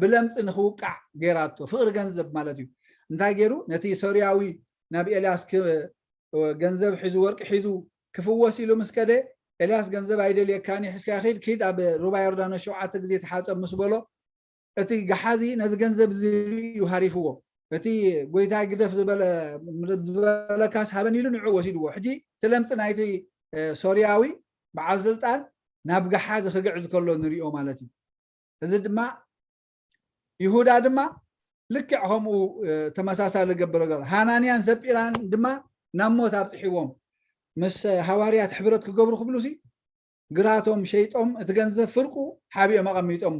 ብለምፂ ንክውቃዕ ገይራቶ። ፍቕሪ ገንዘብ ማለት እዩ። እንታይ ገይሩ? ነቲ ሶርያዊ ናብ ኤልያስ ገንዘብ ሒዙ ወርቂ ሒዙ ክፍወስ ኢሉ ምስ ከደ ኤልያስ ገንዘብ ኣይደልየካን እዩ፣ ሒዝካ ኪድ፣ ኪድ ኣብ ሩባ ዮርዳኖስ ሸውዓተ ግዜ ተሓፀብ ምስ በሎ እቲ ገሓዚ ነዚ ገንዘብ እዚ እዩ ሃሪፍዎ። እቲ ጎይታይ ግደፍ ዝበለካስ ሃበን ኢሉ ንዑ ወሲድዎ። ሕጂ እቲ ለምፂ ናይቲ ሶርያዊ በዓል ስልጣን ናብ ገሓዚ ክግዕዝ ከሎ ንሪኦ ማለት እዩ። እዚ ድማ ይሁዳ ድማ ልክዕ ከምኡ ተመሳሳሊ ገብረ ገር ሃናንያን ሰጲራን ድማ ናብ ሞት ኣብፅሕዎም። ምስ ሃዋርያት ሕብረት ክገብሩ ክብሉ ሲ ግራቶም ሸይጦም እቲ ገንዘብ ፍርቁ ሓቢኦም ኣቐሚጦሞ።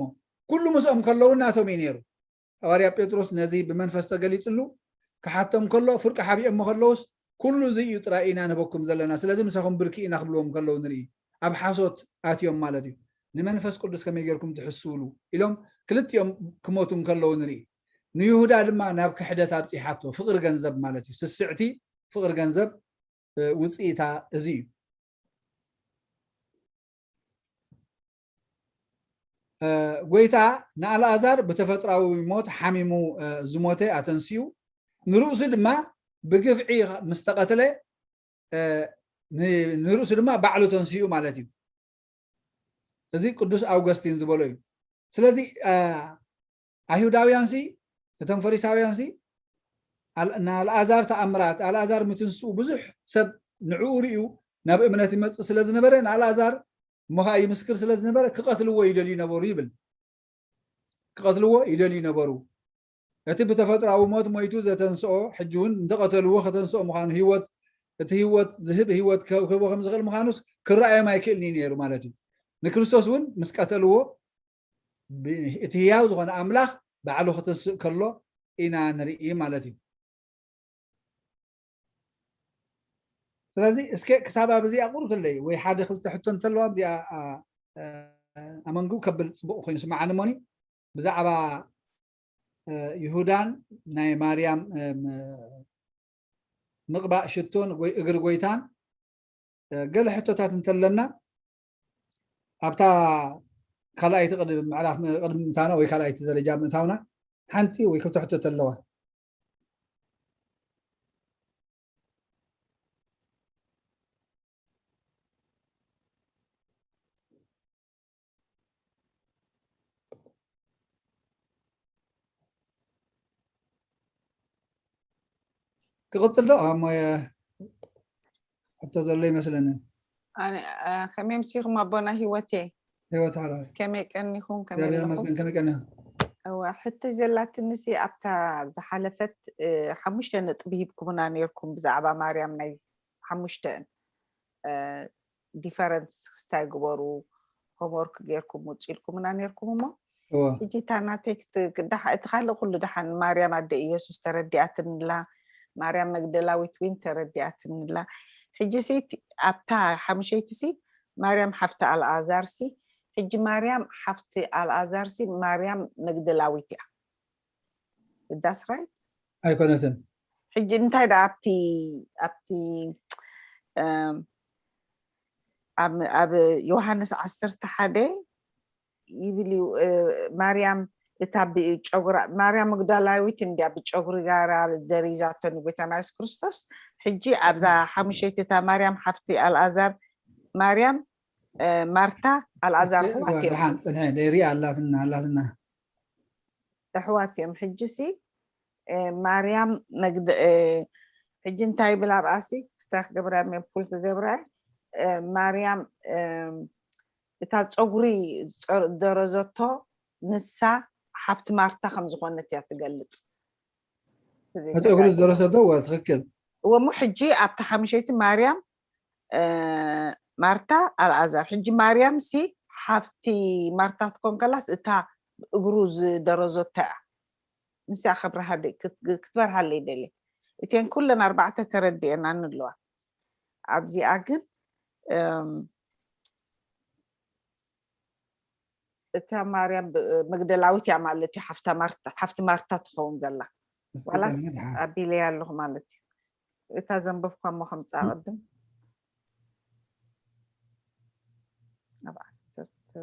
ኩሉ ምስኦም ከለዉ ናቶም እዩ ነይሩ። ሃዋርያ ጴጥሮስ ነዚ ብመንፈስ ተገሊጽሉ ክሓቶም ከሎ ፍርቂ ሓቢኦሞ ከለዉስ ኩሉ እዚ እዩ ጥራይ ኢና ንህበኩም ዘለና፣ ስለዚ ምሳኹም ብርኪ ኢና ክብልዎም ከለዉ ንርኢ። ኣብ ሓሶት ኣትዮም ማለት እዩ። ንመንፈስ ቅዱስ ከመይ ጌርኩም ትሕስውሉ ኢሎም ክልቲኦም ክሞቱ ከለዉ ንርኢ። ንይሁዳ ድማ ናብ ክሕደት ኣብጺሓቶ፣ ፍቕሪ ገንዘብ ማለት እዩ። ስስዕቲ ፍቕሪ ገንዘብ ውፅኢታ እዚ እዩ። ጎይታ ንኣልኣዛር ብተፈጥራዊ ሞት ሓሚሙ ዝሞተ ኣተንስኡ፣ ንርእሱ ድማ ብግፍዒ ምስ ተቐትለ ንርእሱ ድማ ባዕሉ ተንስኡ ማለት እዩ። እዚ ቅዱስ ኣውገስቲን ዝበሎ እዩ። ስለዚ ኣይሁዳውያን ሲ እቶም ፈሪሳውያን ሲ ንኣልኣዛር ተኣምራት ኣልኣዛር ምትንስኡ ብዙሕ ሰብ ንዕኡ ርእዩ ናብ እምነት ይመፅእ ስለ ዝነበረ ንኣልኣዛር እሞ ከዓ ይምስክር ስለ ዝነበረ ክቐትልዎ ይደልዩ ነበሩ ይብል። ክቐትልዎ ይደልዩ ነበሩ። እቲ ብተፈጥሮኣዊ ሞት ሞይቱ ዘተንስኦ ሕጂ እውን እንተቐተልዎ ከተንስኦ ምዃኑ፣ ህይወት፣ እቲ ህይወት ዝህብ ህይወት ክህቦ ከም ዝኽእል ምዃኑስ ክረኣዮም ኣይክእልን እዩ ነይሩ ማለት እዩ። ንክርስቶስ እውን ምስ ቀተልዎ፣ እቲ ህያው ዝኾነ ኣምላኽ ባዕሉ ክትንስእ ከሎ ኢና ንርኢ ማለት እዩ። ስለዚ እስከ ክሳብ ኣብ እዚኣ ቁሩብ ተለይ ወይ ሓደ ክልተ ሕቶ እንተለዋ እዚኣ ኣመንግው ከብል ፅቡቅ ኮይኑ ስማዓኒ። ሞኒ ብዛዕባ ይሁዳን ናይ ማርያም ምቕባእ ሽቶን እግሪ ጎይታን ገለ ሕቶታት እንተለና ኣብታ ካልኣይቲ ምዕራፍ ቅድሚ ምእታውና ወይ ካልኣይቲ ደረጃ ምእታውና ሓንቲ ወይ ክልተ ሕቶ ተለዋ። ክቕፅል ዶ ኣሞ? ሕቶ ዘሎ ይመስለኒ። ከመይ ምሲኹም ኣቦና ህይወቴ? ህይወት ሓራይ ከመይ ቀኒኹም? ከመይ ኣለኹም? ከመይ ቀኒኹም? እዋ ሕቶ ዘላትንሲ ኣብታ ዝሓለፈት ሓሙሽተ ነጥቢ ሂብኩምና ነይርኩም ብዛዕባ ማርያም ናይ ሓሙሽተን ዲፈረንስ ክስታይ ግበሩ፣ ሆምወርክ ጌርኩም ውፁ ኢልኩምና ነይርኩም እሞ ሕጂ እታ ናተይ እቲ ካልእ ኩሉ ደሓን ማርያም ኣደ ኢየሱስ ተረዲኣትንላ፣ ማርያም መግደላዊት ዊን ተረዲኣትንላ። ሕጂ ሲ ኣብታ ሓሙሸይቲ ሲ ማርያም ሓፍቲ ኣልኣዛር ሲ ሕጂ ማርያም ሓፍቲ ኣልኣዛር ሲ ማርያም መግደላዊት እያ። ዳስ ራይት ኣይኮነትን። ሕጂ እንታይ ደኣ ኣብቲ ኣብቲ ኣብ ዮሃንስ ዓሰርተ ሓደ ይብል እዩ። ማርያም እታ ብጨጉራ ማርያም መግዳላዊት እንዲያ ብጨጉሪ ጋራ ደሪዛቶ ንጎይታና የሱስ ክርስቶስ። ሕጂ ኣብዛ ሓሙሸይቲ እታ ማርያም ሓፍቲ ኣልኣዛር ማርያም ማርታ ኣልኣዛር ኣሕዋት እዮም። ደሓን ፅንሐ ሪኣ ኣላትና ኣላትና ኣሕዋት እዮም። ሕጂ ሲ ማርያም መግደ ሕጂ እንታይ ይብል ኣብኣሲ ክስታይ ክገብራ ሜ ፑል ክገብራ ማርያም እታ ፀጉሪ ዝደረዘቶ ንሳ ሓፍቲ ማርታ ከም ዝኾነት እያ ትገልፅ። ፀጉሪ ዝደረሰቶ ወ ትክክል እወ እሞ ሕጂ ኣብቲ ሓሙሸይቲ ማርያም ማርታ ኣልኣዛር ሕጂ ማርያም ሲ ሓፍቲ ማርታ ትኮን ከላስ እታ እግሩ ዝደረዘቶ እያ። ንስኣ ከብርሃለይ ክትበርሃለይ ደልየ እተን ኩለን ኣርባዕተ ተረዲኤናኒ ኣለዋ። ኣብዚኣ ግን እታ ማርያም መግደላዊት እያ ማለት እዩ። ሓፍቲ ማርታ ትኸውን ዘላ ዋላስ ኣቢለያ ኣለኹ ማለት እዩ። እታ ዘንበብኳ እሞ ከምፃ ቅድም ኣብ ዓሰርተ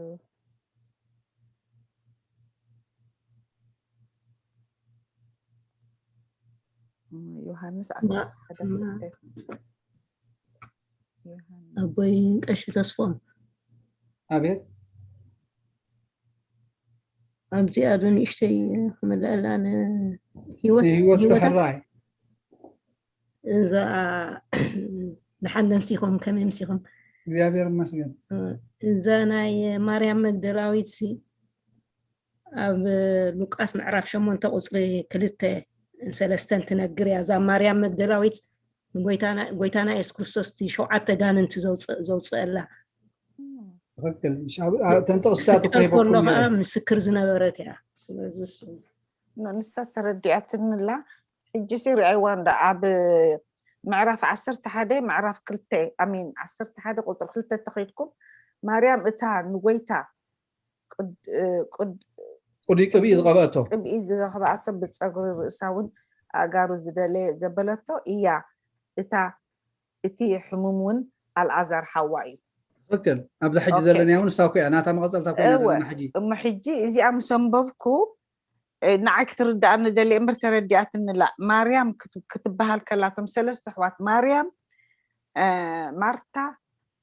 ዮሃንስ ዓሰርተ ሓደ ክልተ ኣቦይ ቀሺ ተስፎም ኣቤት ኣብዚኣ ዶ ንእሽተይ ክምልአላ ንህይወት ህይወት ሕራይ እዛ ደሓን ደምሲኹም ከመይ ምሲኹም እግዚኣብሔር ይመስገን እዛ ናይ ማርያም መግደላዊት ሲ ኣብ ሉቃስ ምዕራፍ ሸሞንተ ቁፅሪ ክልተ ሰለስተን ትነግር እያ እዛ ማርያም መግደላዊት ጎይታና የሱስ ክርስቶስ እቲ ሸውዓተ ጋንንቲ ዘውፅአላ ትክክል እተን ጥቕስታት እኮ ትጥቀም ከሎ ሂበኩም ከዓ ነይረን። ምስክር ዝነበረት እያ ስለዚ እሱ ንሳ ተረዲኣትንላ ሕጂ ሲ ሪኣይዋ እንዳ ኣብ ምዕራፍ ዓሰርተ ሓደ ምዕራፍ ክልተ ኣሚን ዓሰርተ ሓደ ቁፅሪ ክልተ ተኸይድኩም ማርያም እታ ንጎይታ ቅድ- ቅድ- ቅዱይ ቅብኢ ዝቐበአቶ ቅብኢ ዝረኽበኣቶ ብፀጉሪ ርእሳ እውን ኣእጋሩ ዝደለየ ዘበለቶ እያ እታ እቲ ሕሙም እውን ኣልኣዛር ሓዋ እዩ ትክክል ኣብዚ ሕጂ ኦኬ። ዘለናዮ እውን እሳ እኮ እያ ናታ መቐፀልታ ኮይና እወ። ዘለና ሕጂ እሞ ሕጂ እዚኣ ምስ ኣንበብኩ እ፣ ንዓይ ክትርዳኣኒ ደልየ እምበር ተረዲኣትኒ ኣላ ማርያም ክት- ክትበሃል ከላቶም ሰለስተ ኣሕዋት ማርያም እ፣ ማርታ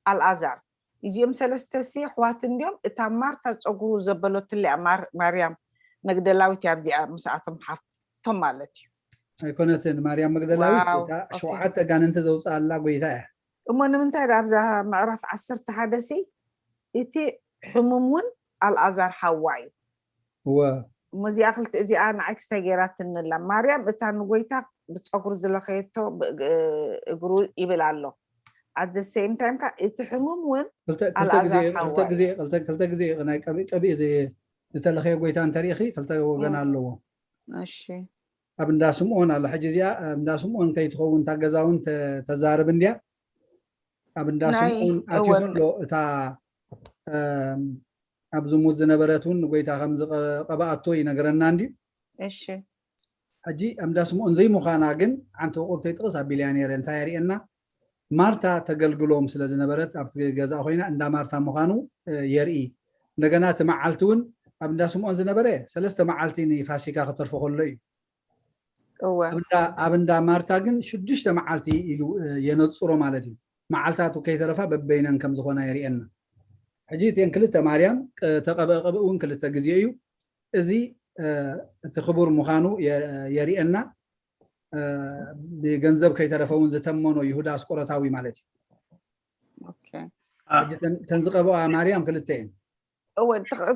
ኣልኣዛር እዚኦም ሰለስተ ሲ ኣሕዋት እንዲኦም እታ ማርታ ፀጉሩ ዘበለትለያ ማርያም መግደላዊት እያ ኣብዚኣ ምስኣቶም ሓፍቶም ማለት እዩ ኣይኮነትን ማርያም መግደላዊት ዋው፣ እታ ኦኬ። ሸውዓተ ጋንንቲ ዘውፅኣላ ጎይታ እያ እሞ ንምንታይ ዶ ኣብዛ ምዕራፍ ዓሰርተ ሓደ ሲ እቲ ሕሙም እውን ኣልኣዛር ሓዋ እዩ። እወ እሞ እዚኣ ክልተ እዚኣ ንዓይ ክስታይ ገይራትኒ ኣላ። ማርያም እታ ንጎይታ ብፀጉሪ ዝለኸየቶ ብ- እ- እግሩ ይብል ኣሎ። At the same time ከ እቲ ሕሙም እውን ክልተ ክልተ ግዜ ኣልኣዛር ክልተ ሓዋ ግዜ ክልተ ክልተ ግዜ ናይ ቀቢእ ቀቢእ ዘየ ዝተለኸየ ጎይታ እንተሪእኺ ክልተ ወገን እም። ኣለዎ። እሺ ኣብ እንዳ ስምኦን ኣላ። ሕጂ እዚኣ ኣብ እንዳ ስምኦን ከይትኸውን እታ ገዛ እውን ተ- ተዛርብ እንድያ። ኣብ እንዳ ናይ ስምኦን ኣትዩ እወን ከሎ እታ እም፣ ኣብ ዝሙት ዝነበረት እውን ንጎይታ ከም ዝቐብኣቶ ይነግረና እንድዩ። እሺ ሕጂ ኣብ እንዳ ስምኦን ዘይምዃና ግን ሓንቲ ውቁብተይ ጥቕስ ኣቢልያ ነይረ። እንታይ የርእየና? ማርታ ተገልግሎም ስለ ዝነበረት ኣብቲ ገዛ ኮይና እንዳ ማርታ ምዃኑ እ፣ የርኢ። እንደገና እቲ መዓልቲ እውን ኣብ እንዳ ስምኦን ዝነበረ ሰለስተ መዓልቲ ንፋሲካ ክተርፎ ከሎ እዩ። እወ ኣብ እንዳ- ኣብ እንዳ ማርታ ግን ሽዱሽተ መዓልቲ ኢሉ እ፣ የነፅሮ ማለት እዩ። መዓልታቱ ከይተረፋ በበይነን ከም ዝኾና የርእየና። ሕጂ እተን ክልተ ማርያም እ፣ ተቐብአ ቅብእ እውን ክልተ ግዜ እዩ። እዚ እ፣ እቲ ክቡር ምዃኑ የ- የርእየና። እ፣ ብገንዘብ ከይተረፈ እውን ዝተመኖ ይሁዳ ኣስቆሮታዊ ማለት እዩ። ኦኬ ሕጂ ተን- ተን ዝቐብኣ ማርያም ክልተ እየን። እወ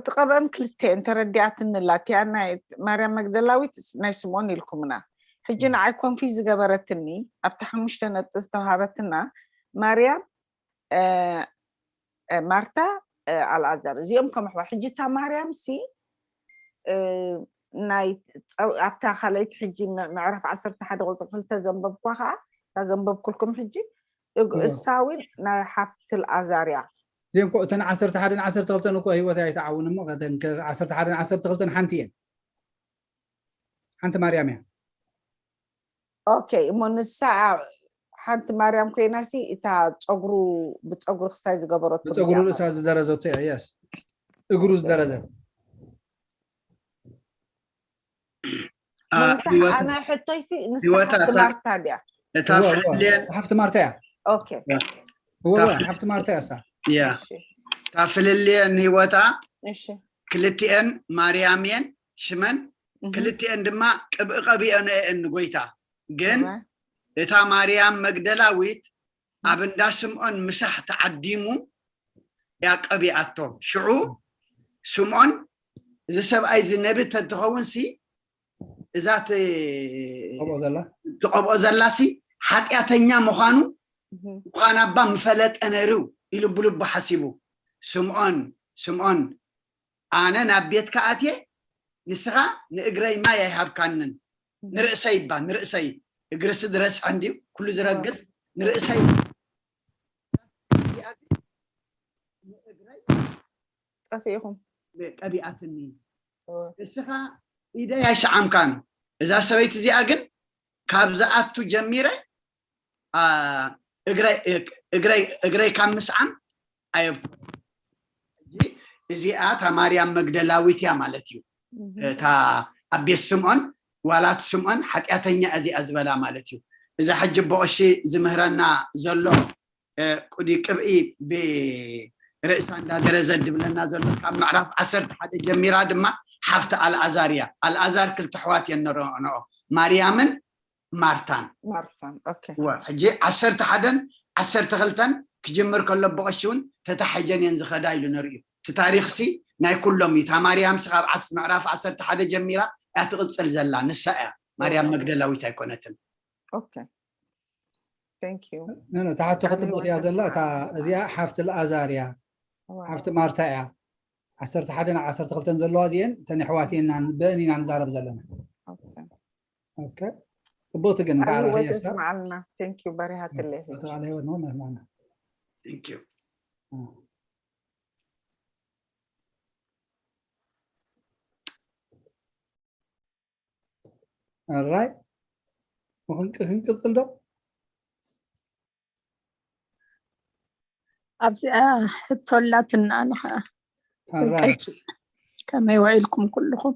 ትቐበአን ክልተ እየን። ተረዲኣትኒ ኣላ። እቲኣ ናይ ማርያም መግደላዊት ናይ ስምኦን ኢልኩምና። ሕጂ ንዓይ ኮንፊዝ ዝገበረትኒ ኣብቲ ሓሙሽተ ነጥቢ ዝተውሃበትና ማርያም እ፣ እ፣ ማርታ እ፣ ኣልኣዛር እዚኦም ከም ኣሕዋ። ሕጂ እታ ማርያም ሲ እ፣ ናይ ፀው- ኣብታ ካልኣይቲ ሕጂ ም- ምዕራፍ ዓሰርተ ሓደ ቁፅሪ ክልተ ዘንበብኳ ከዓ እታ ዘንበብኩልኩም ሕጂ እግ- እወ። እሳ እውን ናይ ሓፍቲ ኣልኣዛር እያ። እዚኦም እኮ እተን ዓሰርተ ሓደን ዓሰርተ ክልተን እኮ ህይወት ኣይተዓውን እሞ ከተን ከ- ዓሰርተ ሓደን ዓሰርተ ክልተን ሓንቲ እየን። ሓንቲ ማርያም እያ። ኦኬ እሞ ንሳ ሓንቲ ማርያም ኮይና ሲ እታ ፀጉሩ ብፀጉሪ ክስታይ ዝገበረቶ ብፀጉሪ ብያማ ርእሳ ዝደረዘቶ እያ። የስ እግሩ ዝደረዘት እሞ ንሳ ኣነ ሕቶይ ሲ ንሳ ህይወታ ሓፍቲ እታ- ማርታ ድያ? እታ እወ፣ እወ፣ ፍልልየን ሓፍቲ ማርታ እያ። ኦኬ እወ እወ እታ- ሓፍቲ ማርታ እያ እሳ። እያ እሺ እታ ፍልልየን ህይወታ እሺ ክልቲኤን ማርያም እየን ሽመን እህ፣ ክልቲኤን ድማ ቅብእ ቀቢኦን እየን ንጎይታ ግን እወ እታ ማርያም መግደላዊት ኣብ እንዳ ስምዖን ምሳሕ ተዓዲሙ እያ ቀቢኣቶ። ሽዑ ስምዖን እዚ ሰብኣይ እዚ ነቢ ተትኸውን ሲ እዛ ት- ከምኡ ዘላ ትቐብኦ ዘላ ሲ ሓጢኣተኛ ምዃኑ እህ፣ ምዃን ኣባ ምፈለጠ ነይሩ ኢሉ ብልቡ ሓሲቡ ስምዖን ስምዖን ኣነ ናብ ቤትካ ኣትየ ንስኻ ንእግረይ ማይ ኣይሃብካንን ንርእሰይ እባ ንርእሰይ እግርሲ ዝረስሐ እንድዩ ኩሉ ዝረግፍ ንርእሰይ ጠፊእኹም ቀቢኣትኒ እስኻ ኢደይ ኣይሰዓምካን እዛ ሰበይቲ እዚኣ ግን ካብ ዝኣቱ ጀሚረ አ፣ እግረይ እግረይ እግረይ ካብ ምስዓም ኣየብኩ እዚኣ እታ ማርያም መግደላዊት እያ ማለት እዩ እታ ኣብ ቤት ስምዖን ዋላት ስምዖን ሓጢኣተኛ እዚኣ ዝበላ ማለት እዩ እዛ ሕጂ ብቐሺ ዝምህረና ዘሎ እ፣ ቁዲ ቅብኢ ብርእሳ እንዳደረዘ ድብለና ዘሎ ካብ ምዕራፍ ዓሰርተ ሓደ ጀሚራ ድማ ሓፍቲ ኣልኣዛር እያ ኣልኣዛር ክልተ ኣሕዋት እየን ንረንኦ ማርያምን ማርታን ማርታን ኦኬ እወ ሕጂ ዓሰርተ ሓደን ዓሰርተ ክልተን ክጅምር ከሎ ብቐሺ እውን ተታሒጀን እየን ዝኸዳ ኢሉ ንርእዩ እቲ ታሪኽሲ ናይ ኩሎም እዩ እታ ማርያምሲ ካብ ዓስ- ምዕራፍ ዓሰርተ ሓደ ጀሚራ እያ ትቕፅል ዘላ ንሳ እያ ማርያም እወ መግደላዊት ኣይኮነትን ኦኬ thank you ኖ፣ ኖ፣ እታ ሕቶ ብጣዕሚ ክጥብቕ እውን እያ ዘላ እታ ተስማዕማዕና እዚኣ ሓፍቲ ልኣዛር እያ። እወ ሓፍቲ ማርታ እያ። ዓሰርተ ሓደን ዓሰርተ ክልተን ዘለዋ እዚአን እተን ኣሕዋት ኢና በእን ኢና ንዛረብ ዘለና። ኦኬ ኦኬ፣ ፅብቕቲ ግን ብጣዕሚ በዓላ እውን ከየሳ ተስማዕና thank you በሪሃትለይ ሕጂ ተባዕላ ህይወት ንሆን ናስማዕና Thank you. ኣራይ ክንቅ- ክንቅፅል ዶ? ኣብዚኣ ሕቶ ኣላትና ንኻ ኣራይ ቀይሲ ከመይ ውዒልኩም ኩልኹም?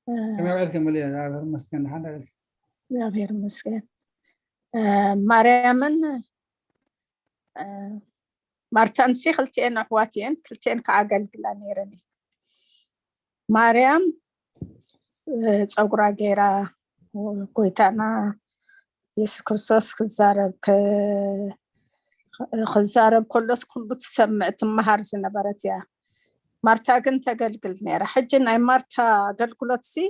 እ፣ ከመይ ውዒልክን? ምልእ እግዚኣብሔር ይመስገን። ደሓን ውዒልክን? እግዚኣብሔር ይመስገን። እ፣ ማርያምን እ፣ ማርታንሲ ክልቲኤን ኣሕዋት እየን፣ ክልቲኤን ከዓ ኣገልግላ ነይረን እየን። ማርያም እ፣ ፀጉራ ገይራ ጎይታና የሱስ ክርስቶስ ክዛረብ ከ- ክዛረብ ከሎስ ኩሉ ትሰምዕ ትመሃር ዝነበረት እያ። ማርታ ግን ተገልግል ነይራ። ሕጂ ናይ ማርታ ኣገልግሎት ሲ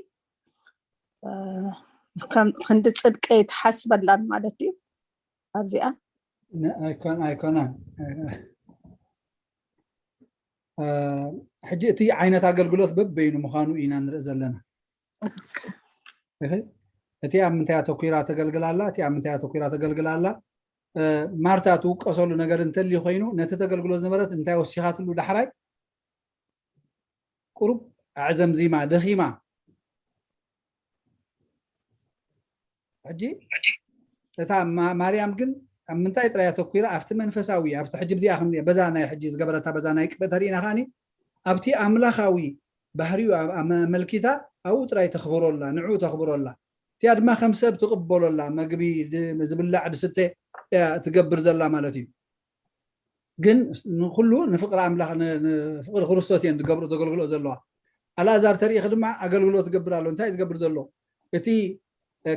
ክንዲ ጽድቂ ኣይትሓስበላን ማለት እዩ ኣብዚኣ። ኣይኮን ኣይኮናን። ሕጂ እቲ ዓይነት ኣገልግሎት በበይኑ ምዃኑ ኢና ንርኢ ዘለና። እቲ ኣብ ምንታይ ኣተኲራ ተገልግላላ፣ እቲ ኣብ ምንታይ ኣተኲራ ተገልግላላ። ማርታ ትውቀሰሉ ነገር እንተልዩ ኮይኑ፣ ነቲ ተገልግሎ ዝነበረት እንታይ ወሲኻትሉ ዳሕራይ? ቁሩብ ኣዕዘምዚማ፣ ደኺማ። ሕጂ እታ ማርያም ግን ኣብ ምንታይ ጥራይ ኣተኲራ? ኣብቲ መንፈሳዊ፣ ኣብቲ ሕጂ ብዚኣ ከም በዛ ናይ ሕጂ ዝገበረታ በዛ ናይ ቅብእ ተሪእና ከኣኒ ኣብቲ ኣምላኻዊ ባህሪኡ ኣመልኪታ ኣብኡ ጥራይ ተኽብሮላ፣ ንዕኡ ተኽብሮላ። እቲኣ ድማ ከም ሰብ ትቕበሎላ፣ መግቢ ዝብላዕ ድስተ እያ ትገብር ዘላ ማለት እዩ። ግን ንኩሉ ንፍቅሪ ኣምላኽ ንፍቅሪ ክርስቶስ እየን ዝገብሮ ዘገልግሎ ዘለዋ። ኣልኣዛር ተሪኢኺ ድማ ኣገልግሎት ትገብር ኣሎ። እንታይ ዝገብር ዘሎ? እቲ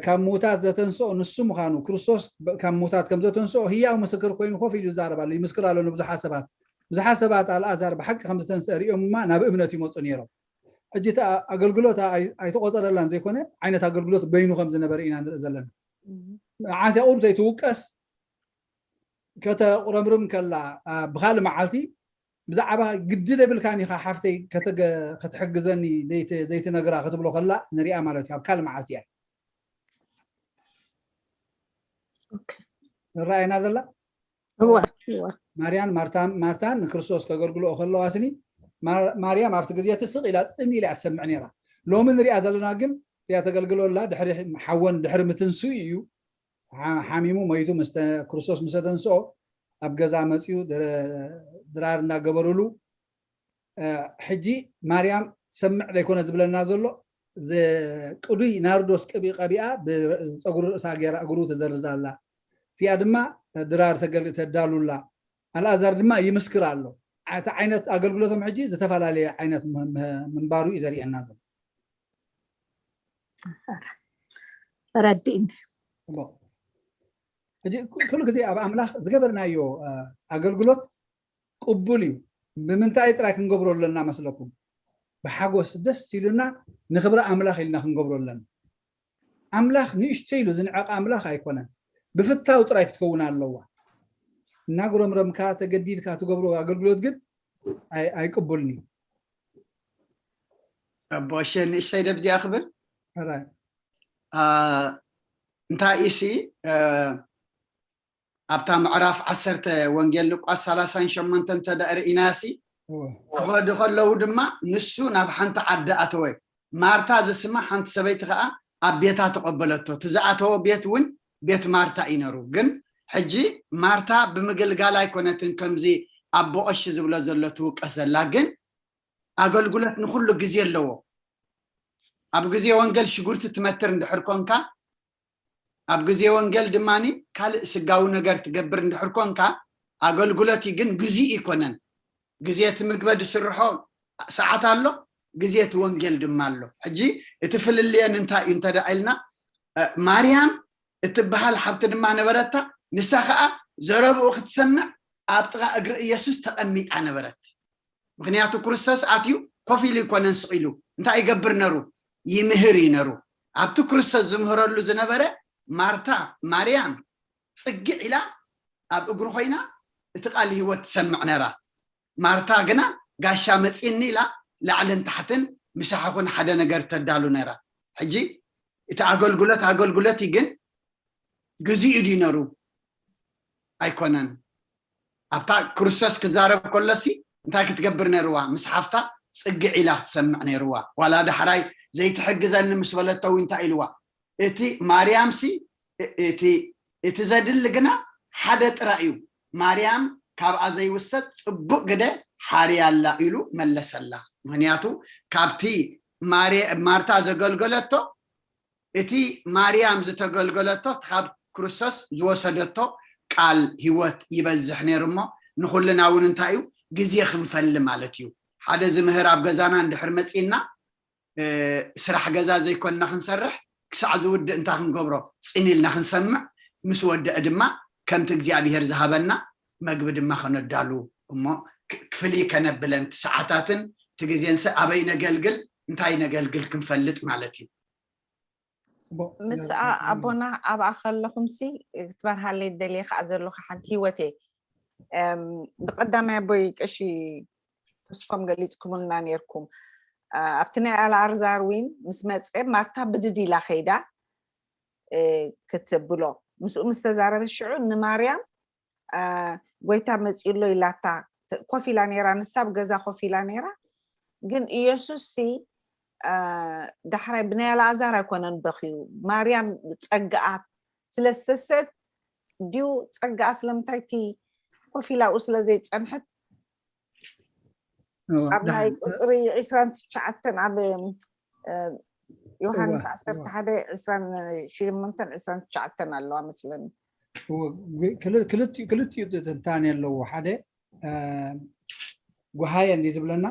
ካብ ምውታት ዘተንስኦ ንሱ ምዃኑ፣ ክርስቶስ ካብ ምውታት ከም ዘተንስኦ ህያው ምስክር ኮይኑ ኮፍ ኢሉ ይዛረብ ኣሎ፣ ይምስክር ኣሎ ንብዙሓት ሰባት። ብዙሓት ሰባት ኣልኣዛር ብሓቂ ከም ዝተንስአ ሪኦም ድማ ናብ እምነት ይመፁ ነይሮም። ሕጂ እቲ ኣገልግሎት ኣይተቆፀረላን ዘይኮነ ዓይነት ኣገልግሎት በይኑ ከም ዝነበረ ኢና ንርኢ ዘለና። መዓስ እያ ቁሩብ ዘይትውቀስ ከተቁረምርም ከላ ብካልእ መዓልቲ ብዛዕባ ግዲ ደብልካን ኢኻ ሓፍተይ ከተሕግዘኒ ዘይትነግራ ክትብሎ ከላ ንሪኣ ማለት እዩ። ኣብ ካልእ መዓልቲ እያ ረኣየና ዘላ። ማርያን ማርታን ንክርስቶስ ከገልግልኦ ከለዋ ስኒ ማርያም ኣብቲ ግዜ እቲ ስቕ ኢላ ጽን ኢላ እያ ትሰምዕ ነይራ። ሎሚ ንሪኣ ዘለና ግን እቲኣ ተገልግሎ ኣላ። ድሕሪ ሓወን ድሕሪ ምትንስኡ እዩ ሓሚሙ መይቱ ምስ ክርስቶስ ምስ ተንስኦ ኣብ ገዛ መፅዩ ድራር እናገበሩሉ ሕጂ ማርያም ትሰምዕ ዘይኮነ ዝብለና ዘሎ ቅዱይ ናርዶስ ቅብኢ ቀቢኣ ብፀጉሪ ርእሳ ገይራ እግሩ ትዘርዛ ኣላ። እቲኣ ድማ ድራር ተዳሉላ። ኣልኣዛር ድማ ይምስክር ኣሎ። እቲ ዓይነት ኣገልግሎቶም ሕጂ ዝተፈላለየ ዓይነት ምንባሩ እዩ ዘርእየና ዘሎ። ረድእኒ ሕጂ ኩሉ ግዜ ኣብ ኣምላኽ ዝገበርናዮ ኣገልግሎት ቅቡል እዩ። ብምንታይ ጥራይ ክንገብሮ ኣለና መስለኩም? ብሓጎስ ደስ ኢሉና ንክብሪ ኣምላኽ ኢልና ክንገብሮ ኣለና። ኣምላኽ ንእሽቶ ኢሉ ዝንዕቕ ኣምላኽ ኣይኮነን። ብፍታው ጥራይ ክትከውን ኣለዋ። እናጉረምረምካ ተገዲድካ ትገብሮ ኣገልግሎት ግን ኣይቅቡልን እዩ። ኣቦ እሸ ንእሽተይ ደብዚኣ ክብል እንታይ እሲ ኣብታ ምዕራፍ ዓሰርተ ወንጌል ሉቃስ ሰላሳን ሸሞንተን ተዳእር ኢናሲ ክኸዱ ከለዉ ድማ ንሱ ናብ ሓንቲ ዓዲ ኣተወ። ማርታ ዝስማ ሓንቲ ሰበይቲ ከዓ ኣብ ቤታ ተቐበለቶ። እቲ ዝኣተወ ቤት እውን ቤት ማርታ እዩ ነሩ። ግን ሕጂ ማርታ ብምግልጋል ኣይኮነትን ከምዚ ኣቦ ቀሺ ዝብሎ ዘሎ ትውቀስ ዘላ፣ ግን ኣገልግሎት ንኩሉ ግዜ ኣለዎ። ኣብ ግዜ ወንጌል ሽጉርቲ ትመትር እንድሕር ኮንካ፣ ኣብ ግዜ ወንጌል ድማ ካልእ ስጋዊ ነገር ትገብር እንድሕር ኮንካ፣ ኣገልግሎት ግን ግዜ ይኮነን። ግዜ እቲ ምግበ ዝስርሖ ሰዓት ኣሎ፣ ግዜ እቲ ወንጌል ድማ ኣሎ። ሕጂ እቲ ፍልልየን እንታይ እዩ እንተደኣ ኢልና፣ ማርያም እትበሃል ሓብቲ ድማ ነበረታ። ንሳ ከዓ ዘረብኡ ክትሰምዕ ኣብ ጥቓ እግሪ ኢየሱስ ተቐሚጣ ነበረት። ምክንያቱ ክርስቶስ ኣትዩ ኮፍ ኢሉ ይኮነን ስቕ ኢሉ እንታይ ይገብር ነሩ? ይምህር እዩ ነሩ። ኣብቲ ክርስቶስ ዝምህረሉ ዝነበረ ማርታ ማርያም ፅግዕ ኢላ ኣብ እግሩ ኮይና እቲ ቃል ህይወት ትሰምዕ ነራ። ማርታ ግና ጋሻ መፂኒ ኢላ ላዕልን ታሕትን ምሳሕ ኹን ሓደ ነገር ተዳሉ ነራ። ሕጂ እቲ ኣገልግሎት ኣገልግሎት እዩ፣ ግን ግዚኡ ድዩ ነሩ? ኣይኮነን። ኣብታ ክርስቶስ ክዛረብ ከሎሲ እንታይ ክትገብር ነርዋ? ምስ ሓፍታ ፅግዕ ኢላ ክትሰምዕ ነርዋ። ዋላ ዳሕራይ ዘይትሕግዘኒ ምስ በለቶ እውን እንታይ ኢልዋ? እቲ ማርያምሲ እቲ ዘድሊ ግና ሓደ ጥራይ እዩ። ማርያም ካብኣ ዘይውሰድ ፅቡቕ ግደ ሓርያ ኣላ ኢሉ መለሰላ። ምክንያቱ ካብቲ ማርታ ዘገልገለቶ እቲ ማርያም ዝተገልገለቶ ካብ ክርስቶስ ዝወሰደቶ ቃል ህይወት ይበዝሕ ነይሩ። እሞ ንኩልና እውን እንታይ እዩ ግዜ ክንፈሊ ማለት እዩ። ሓደ ዝምህር ኣብ ገዛና እንድሕር መፂና ስራሕ ገዛ ዘይኮንና ክንሰርሕ ክሳዕ ዝውድእ እንታይ ክንገብሮ? ፅን ኢልና ክንሰምዕ፣ ምስ ወደአ ድማ ከምቲ እግዚኣብሄር ዝሃበና መግቢ ድማ ከነዳሉ እሞ ፍልይ ከነብለን እቲ ሰዓታትን እቲ ግዜን ኣበይ ነገልግል እንታይ ነገልግል ክንፈልጥ ማለት እዩ። ምስ ኣቦና ኣብኣ ከለኹም ሲ ክትበርሃለይ ደልየ ከዓ ዘለኹ ሓንቲ ህይወት እየ። ብቀዳማይ ኣቦይ ቀሺ ተስፎም ገሊፅኩምልና ነርኩም። ኣብቲ ናይ ኣልኣርዛር ዊን ምስ መፀ ማርታ ብድድ ኢላ ከይዳ ክትብሎ ምስኡ ምስ ተዛረበት ሽዑ ንማርያም ጎይታ መፂኡ ኣሎ ኢላታ ኮፍ ኢላ ነይራ። ንሳ ኣብ ገዛ ኮፍ ኢላ ነይራ። ግን ኢየሱስ ሲ ዳሕራይ ብናይ ኣልኣዛር ኣይኮነን በኽዩ፣ ማርያም ፀግኣ ስለ ዝተሰድ ድዩ? ፀግኣ ስለምንታይ እቲ ኮፍ ኢላ ኣብኡ ስለ ዘይፀንሐት ኣብ ናይ ቁፅሪ ዕስራን ትሽዓተን ኣብ ዮሃንስ ዓሰርተ ሓደ ዕስራን ሽምንተን ዕስራን ትሽዓተን ኣለዋ መስለኒ። ክልቲኡ ትንታኔ ኣለዎ። ሓደ ጓሃየ እንዲ ዝብለና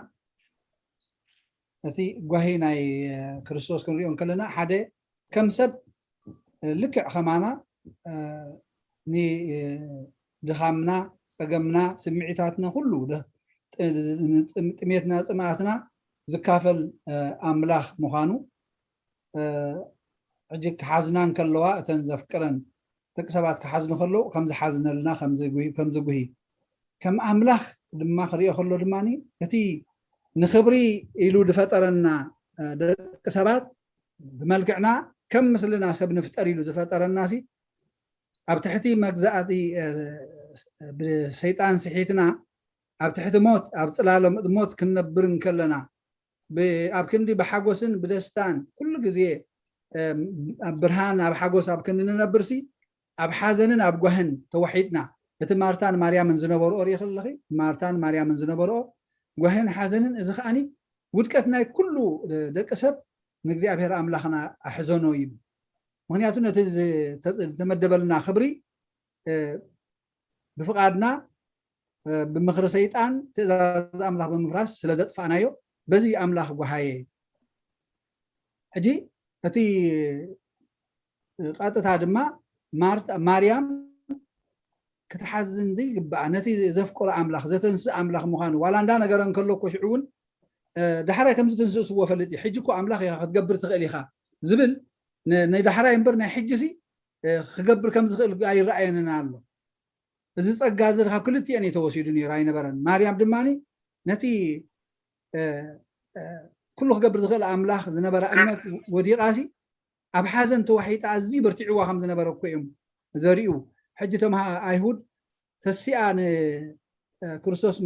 እቲ ጓሂ ናይ ክርስቶስ ክንሪኦ እንከለና ሓደ ከም ሰብ ልክዕ ከማና ንድኻምና፣ ፀገምና፣ ስምዒታትና ኩሉ ጥሜትና፣ ፅምኣትና ዝካፈል ኣምላኽ ምዃኑ ሕጂ ክሓዝና እንከለዋ እተን ዘፍቅረን ደቂ ሰባት ክሓዝኑ ከለዉ ከምዝሓዝነልና ከምዝጉሂ ከም ኣምላኽ ድማ ክሪኦ ከሎ ድማ እቲ ንኽብሪ ኢሉ ዝፈጠረና ደቂ ሰባት ብመልክዕና ከም ምስልና ሰብ ንፍጠር ኢሉ ዝፈጠረና ሲ ኣብ ትሕቲ መግዛእቲ ብሰይጣን ስሒትና ኣብ ትሕቲ ሞት ኣብ ፅላለ ሞት ክንነብር እንከለና ኣብ ክንዲ ብሓጎስን ብደስታን ኩሉ ግዜ ኣብ ብርሃን ኣብ ሓጎስ ኣብ ክንዲ ንነብር ሲ ኣብ ሓዘንን ኣብ ጓህን ተዋሒጥና እቲ ማርታን ማርያምን ዝነበርኦ ርኢ ከለኺ ማርታን ማርያምን ዝነበርኦ ጓህን ሓዘንን እዚ ከዓኒ ውድቀት ናይ ኩሉ ደቂ ሰብ ንእግዚኣብሔር ኣምላኽና ኣሕዘኖ እዩ። ምክንያቱ ነቲ ዝተመደበልና ክብሪ ብፍቓድና ብምኽሪ ሰይጣን ትእዛዝ ኣምላኽ ብምፍራስ ስለ ዘጥፋእናዮ በዚ ኣምላኽ ጓሃየ። ሕጂ እቲ ቀጥታ ድማ ማርያም ክትሓዝን ዘይግብኣ ነቲ ዘፍቅሮ ኣምላኽ ዘተንስእ ኣምላኽ ምዃኑ ዋላ እንዳ ነገረ እንከሎ እኮ ሽዑ እውን ዳሕራይ ከምዚ ትንስእስዎ ፈልጥ እዩ። ሕጂ እኮ ኣምላኽ ኢኻ ክትገብር ትኽእል ኢኻ ዝብል ናይ ዳሕራይ እምበር ናይ ሕጂ ሲ ክገብር ከም ዝኽእል ኣይረኣየንን ኣሎ። እዚ ጸጋ እዚ ካብ ክልቲኤን እዩ ተወሲዱ ነይሩ ኣይነበረን። ማርያም ድማ ነቲ ኩሉ ክገብር ዝኽእል ኣምላኽ ዝነበራ እምነት ወዲቓ ሲ ኣብ ሓዘን ተዋሒጣ ኣዝዩ በርቲዕዋ ከም ዝነበረ እኮ እዮም ዘርእዩ። ሕጂ እቶም ኣይሁድ ተሲኣ ንክርስቶስ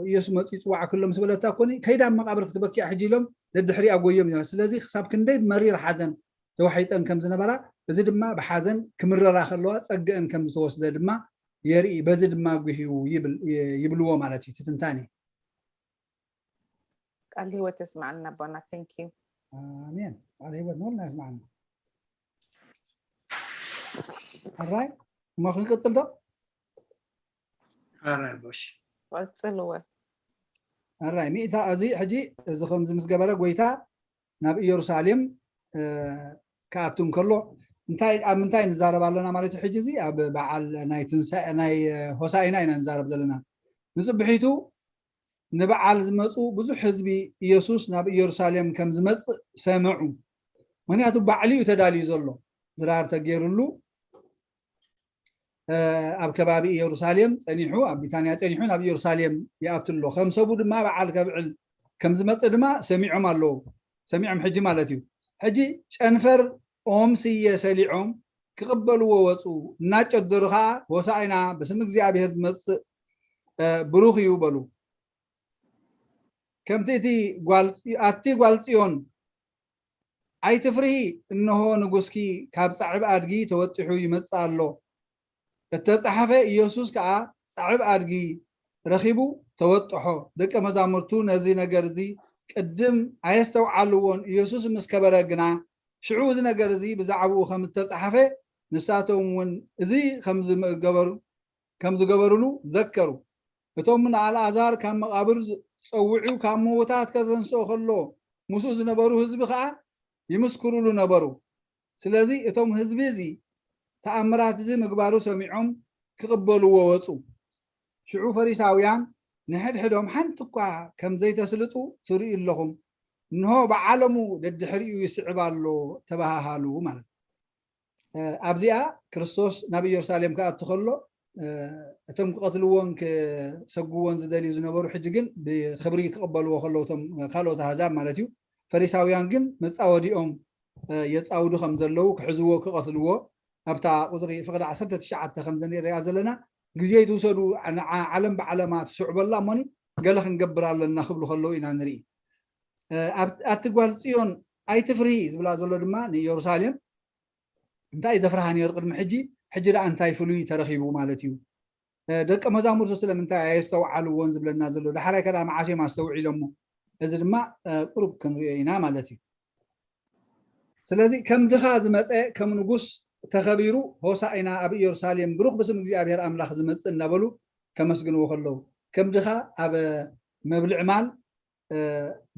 ኢየሱስ መፂኡ ይፅዋዕ ክሎ ምስ በለታ ኮኒ ከይዳ ኣብ መቃብር ክትበኪያ ሕጂ ኢሎም ደድሕሪኣ ጎዮም ይነበረ። ስለዚ ክሳብ ክንደይ መሪር ሓዘን ተዋሒጠን ከም ዝነበራ እዚ ድማ ብሓዘን ክምረራ ከለዋ ጸግአን ከም ዝተወስደ ድማ የርኢ። በዚ ድማ ጉህዩ ይብልዎ ማለት እዩ ትንታኔ። ቃል ህይወት ተስማዕና ኣቦና። Thank you። ኣሜን። ቃል ህይወት ንኹልና ያስማዕና። ኣራይ እሞ ክንቅጽል ዶ? ኣራይ ቦሽ ቀጽልዎ። ኣራይ ሚእታ እዚ ሕጂ እዚ ከምዚ ምስ ገበረ ጎይታ ናብ ኢየሩሳሌም ክኣቱ እንከሎ እንታይ ኣብ ምንታይ ንዛረብ ኣለና ማለት እዩ? ሕጂ እዚ ኣብ በዓል ናይ ትንሳኤ ናይ ሆሳኢና ኢና ንዛረብ ዘለና። ንጽብሒቱ ንበዓል ዝመፁ ብዙሕ ህዝቢ ኢየሱስ ናብ ኢየሩሳሌም ከም ዝመፅእ ሰምዑ። ምክንያቱ ባዕሉ እዩ ተዳልዩ ዘሎ። ድራር ተገይሩሉ ኣብ ከባቢ ኢየሩሳሌም ፀኒሑ ኣብ ቢታንያ ፀኒሑ ናብ ኢየሩሳሌም ይኣቱ ኣሎ። ከም ሰቡ ድማ በዓል ከብዕል ከም ዝመፅእ ድማ ሰሚዖም ኣለዉ። ሰሚዖም ሕጂ ማለት እዩ። ሕጂ ጨንፈር ኦም ስየ ሰሊዖም ክቕበልዎ ወፁ። እናጨደሩ ከዓ ሆሳዕና ብስም እግዚኣብሔር ዝመፅእ ብሩኽ እዩ በሉ። ከምቲ እቲ ኣቲ ጓል ፅዮን ኣይትፍርሂ፣ እንሆ ንጉስኪ ካብ ፃዕብ ኣድጊ ተወጢሑ ይመፅእ ኣሎ። እተፃሓፈ ኢየሱስ ከዓ ፃዕብ ኣድጊ ረኺቡ ተወጥሖ። ደቀ መዛሙርቱ ነዚ ነገር እዚ ቅድም ኣየስተውዓልዎን። ኢየሱስ ምስ ከበረ ግና ሽዑ እዚ ነገር እዚ ብዛዕባኡ ከም እተፃሓፈ ንሳቶም እውን እዚ ከም ዝገበሩ ከም ዝገበሩሉ ዘከሩ። እቶም ንኣልኣዛር ካብ መቓብር ጸዊዑ ካብ ምዉታት ከተንስኦ ከሎ ምስኡ ዝነበሩ ህዝቢ ኸኣ ይምስክሩሉ ነበሩ። ስለዚ እቶም ህዝቢ እዚ ተኣምራት እዚ ምግባሩ ሰሚዖም ክቕበልዎ ወጹ። ሽዑ ፈሪሳውያን ንሕድሕዶም ሓንቲ እኳ ከም ዘይተስልጡ ትርእዩ ኣለኹም፣ እንሆ ብዓለሙ ደድሕሪኡ ይስዕብ ኣሎ ተባሃሃሉ ማለት ኣብዚኣ ክርስቶስ ናብ ኢየሩሳሌም ክኣቱ ከሎ እቶም ክቐትልዎን ክሰግዎን ዝደልዩ ዝነበሩ ሕጂ ግን ብክብሪ ክቕበልዎ ከለዉ እቶም ካልኦት ኣህዛብ ማለት እዩ። ፈሪሳውያን ግን መፃወዲኦም የፃውዱ ከም ዘለዉ ክሕዝዎ ክቐትልዎ ኣብታ ቁፅሪ ፍቕዲ ዓሰርተ ትሽዓተ ከም ዘንሪኣ ዘለና ግዜ ይትውሰዱ ዓለም ብዓለማ ትስዕበላ እሞኒ ገለ ክንገብር ኣለና ክብሉ ከለዉ ኢና ንርኢ። ኣቲ ጓል ፅዮን ኣይትፍርሂ ዝብላ ዘሎ ድማ ንኢየሩሳሌም እንታይ ዘፍርሃ ነይሩ ቅድሚ ሕጂ፣ ሕጂ ደኣ እንታይ ፍሉይ ተረኺቡ ማለት እዩ። ደቀ መዛሙርቱ ስለምንታይ ኣየስተውዓልዎን ዝብለና ዘሎ፣ ዳሕራይ ከዳ መዓስ እዮም ኣስተውዒሎሞ? እዚ ድማ ቁሩብ ክንሪኦ ኢና ማለት እዩ። ስለዚ ከም ድኻ ዝመፀ ከም ንጉስ ተኸቢሩ ሆሳኢና ኣብ ኢየሩሳሌም ብሩኽ ብስም እግዚኣብሔር ኣምላኽ ዝመፅእ እናበሉ ከመስግንዎ ከለዉ ከም ድኻ ኣብ መብልዕ ማል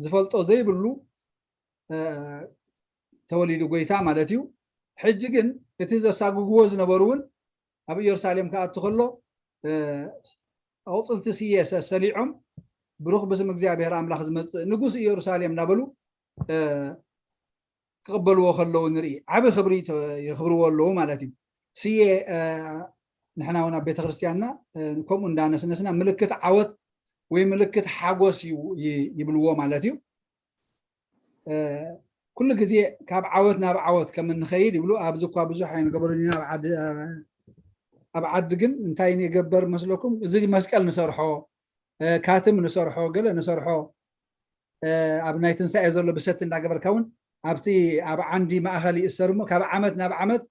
ዝፈልጦ ዘይብሉ ተወሊዱ ጎይታ ማለት እዩ። ሕጂ ግን እቲ ዘሳግግዎ ዝነበሩ እውን ኣብ ኢየሩሳሌም ክኣቱ ከሎ ኣቑፅልቲ ስየ ሰሊዖም ብሩኽ ብስም እግዚኣብሔር ኣምላኽ ዝመፅእ ንጉስ ኢየሩሳሌም እናበሉ ክቕበልዎ ከለዉ ንርኢ። ዓብ ክብሪ የኽብርዎ ኣለዉ ማለት እዩ። ስየ ንሕና እውን ኣብ ቤተክርስትያንና ከምኡ እንዳነስነስና ምልክት ዓወት ወይ ምልክት ሓጎስ እዩ ይብልዎ ማለት እዩ። ኩሉ ግዜ ካብ ዓወት ናብ ዓወት ከም እንኸይድ ይብሉ። ኣብዚ እኳ ብዙሕ ኣይንገበሩን ኢና። ኣብ ዓዲ ግን እንታይ ንገበር መስለኩም? እዚ መስቀል ንሰርሖ፣ ካትም ንሰርሖ፣ ገለ ንሰርሖ፣ ኣብ ናይ ትንሳኤ ዘሎ ብሰቲ እንዳገበርካ እውን ኣብቲ ኣብ ዓንዲ ማእኸል ይእሰር እሞ ካብ ዓመት ናብ ዓመት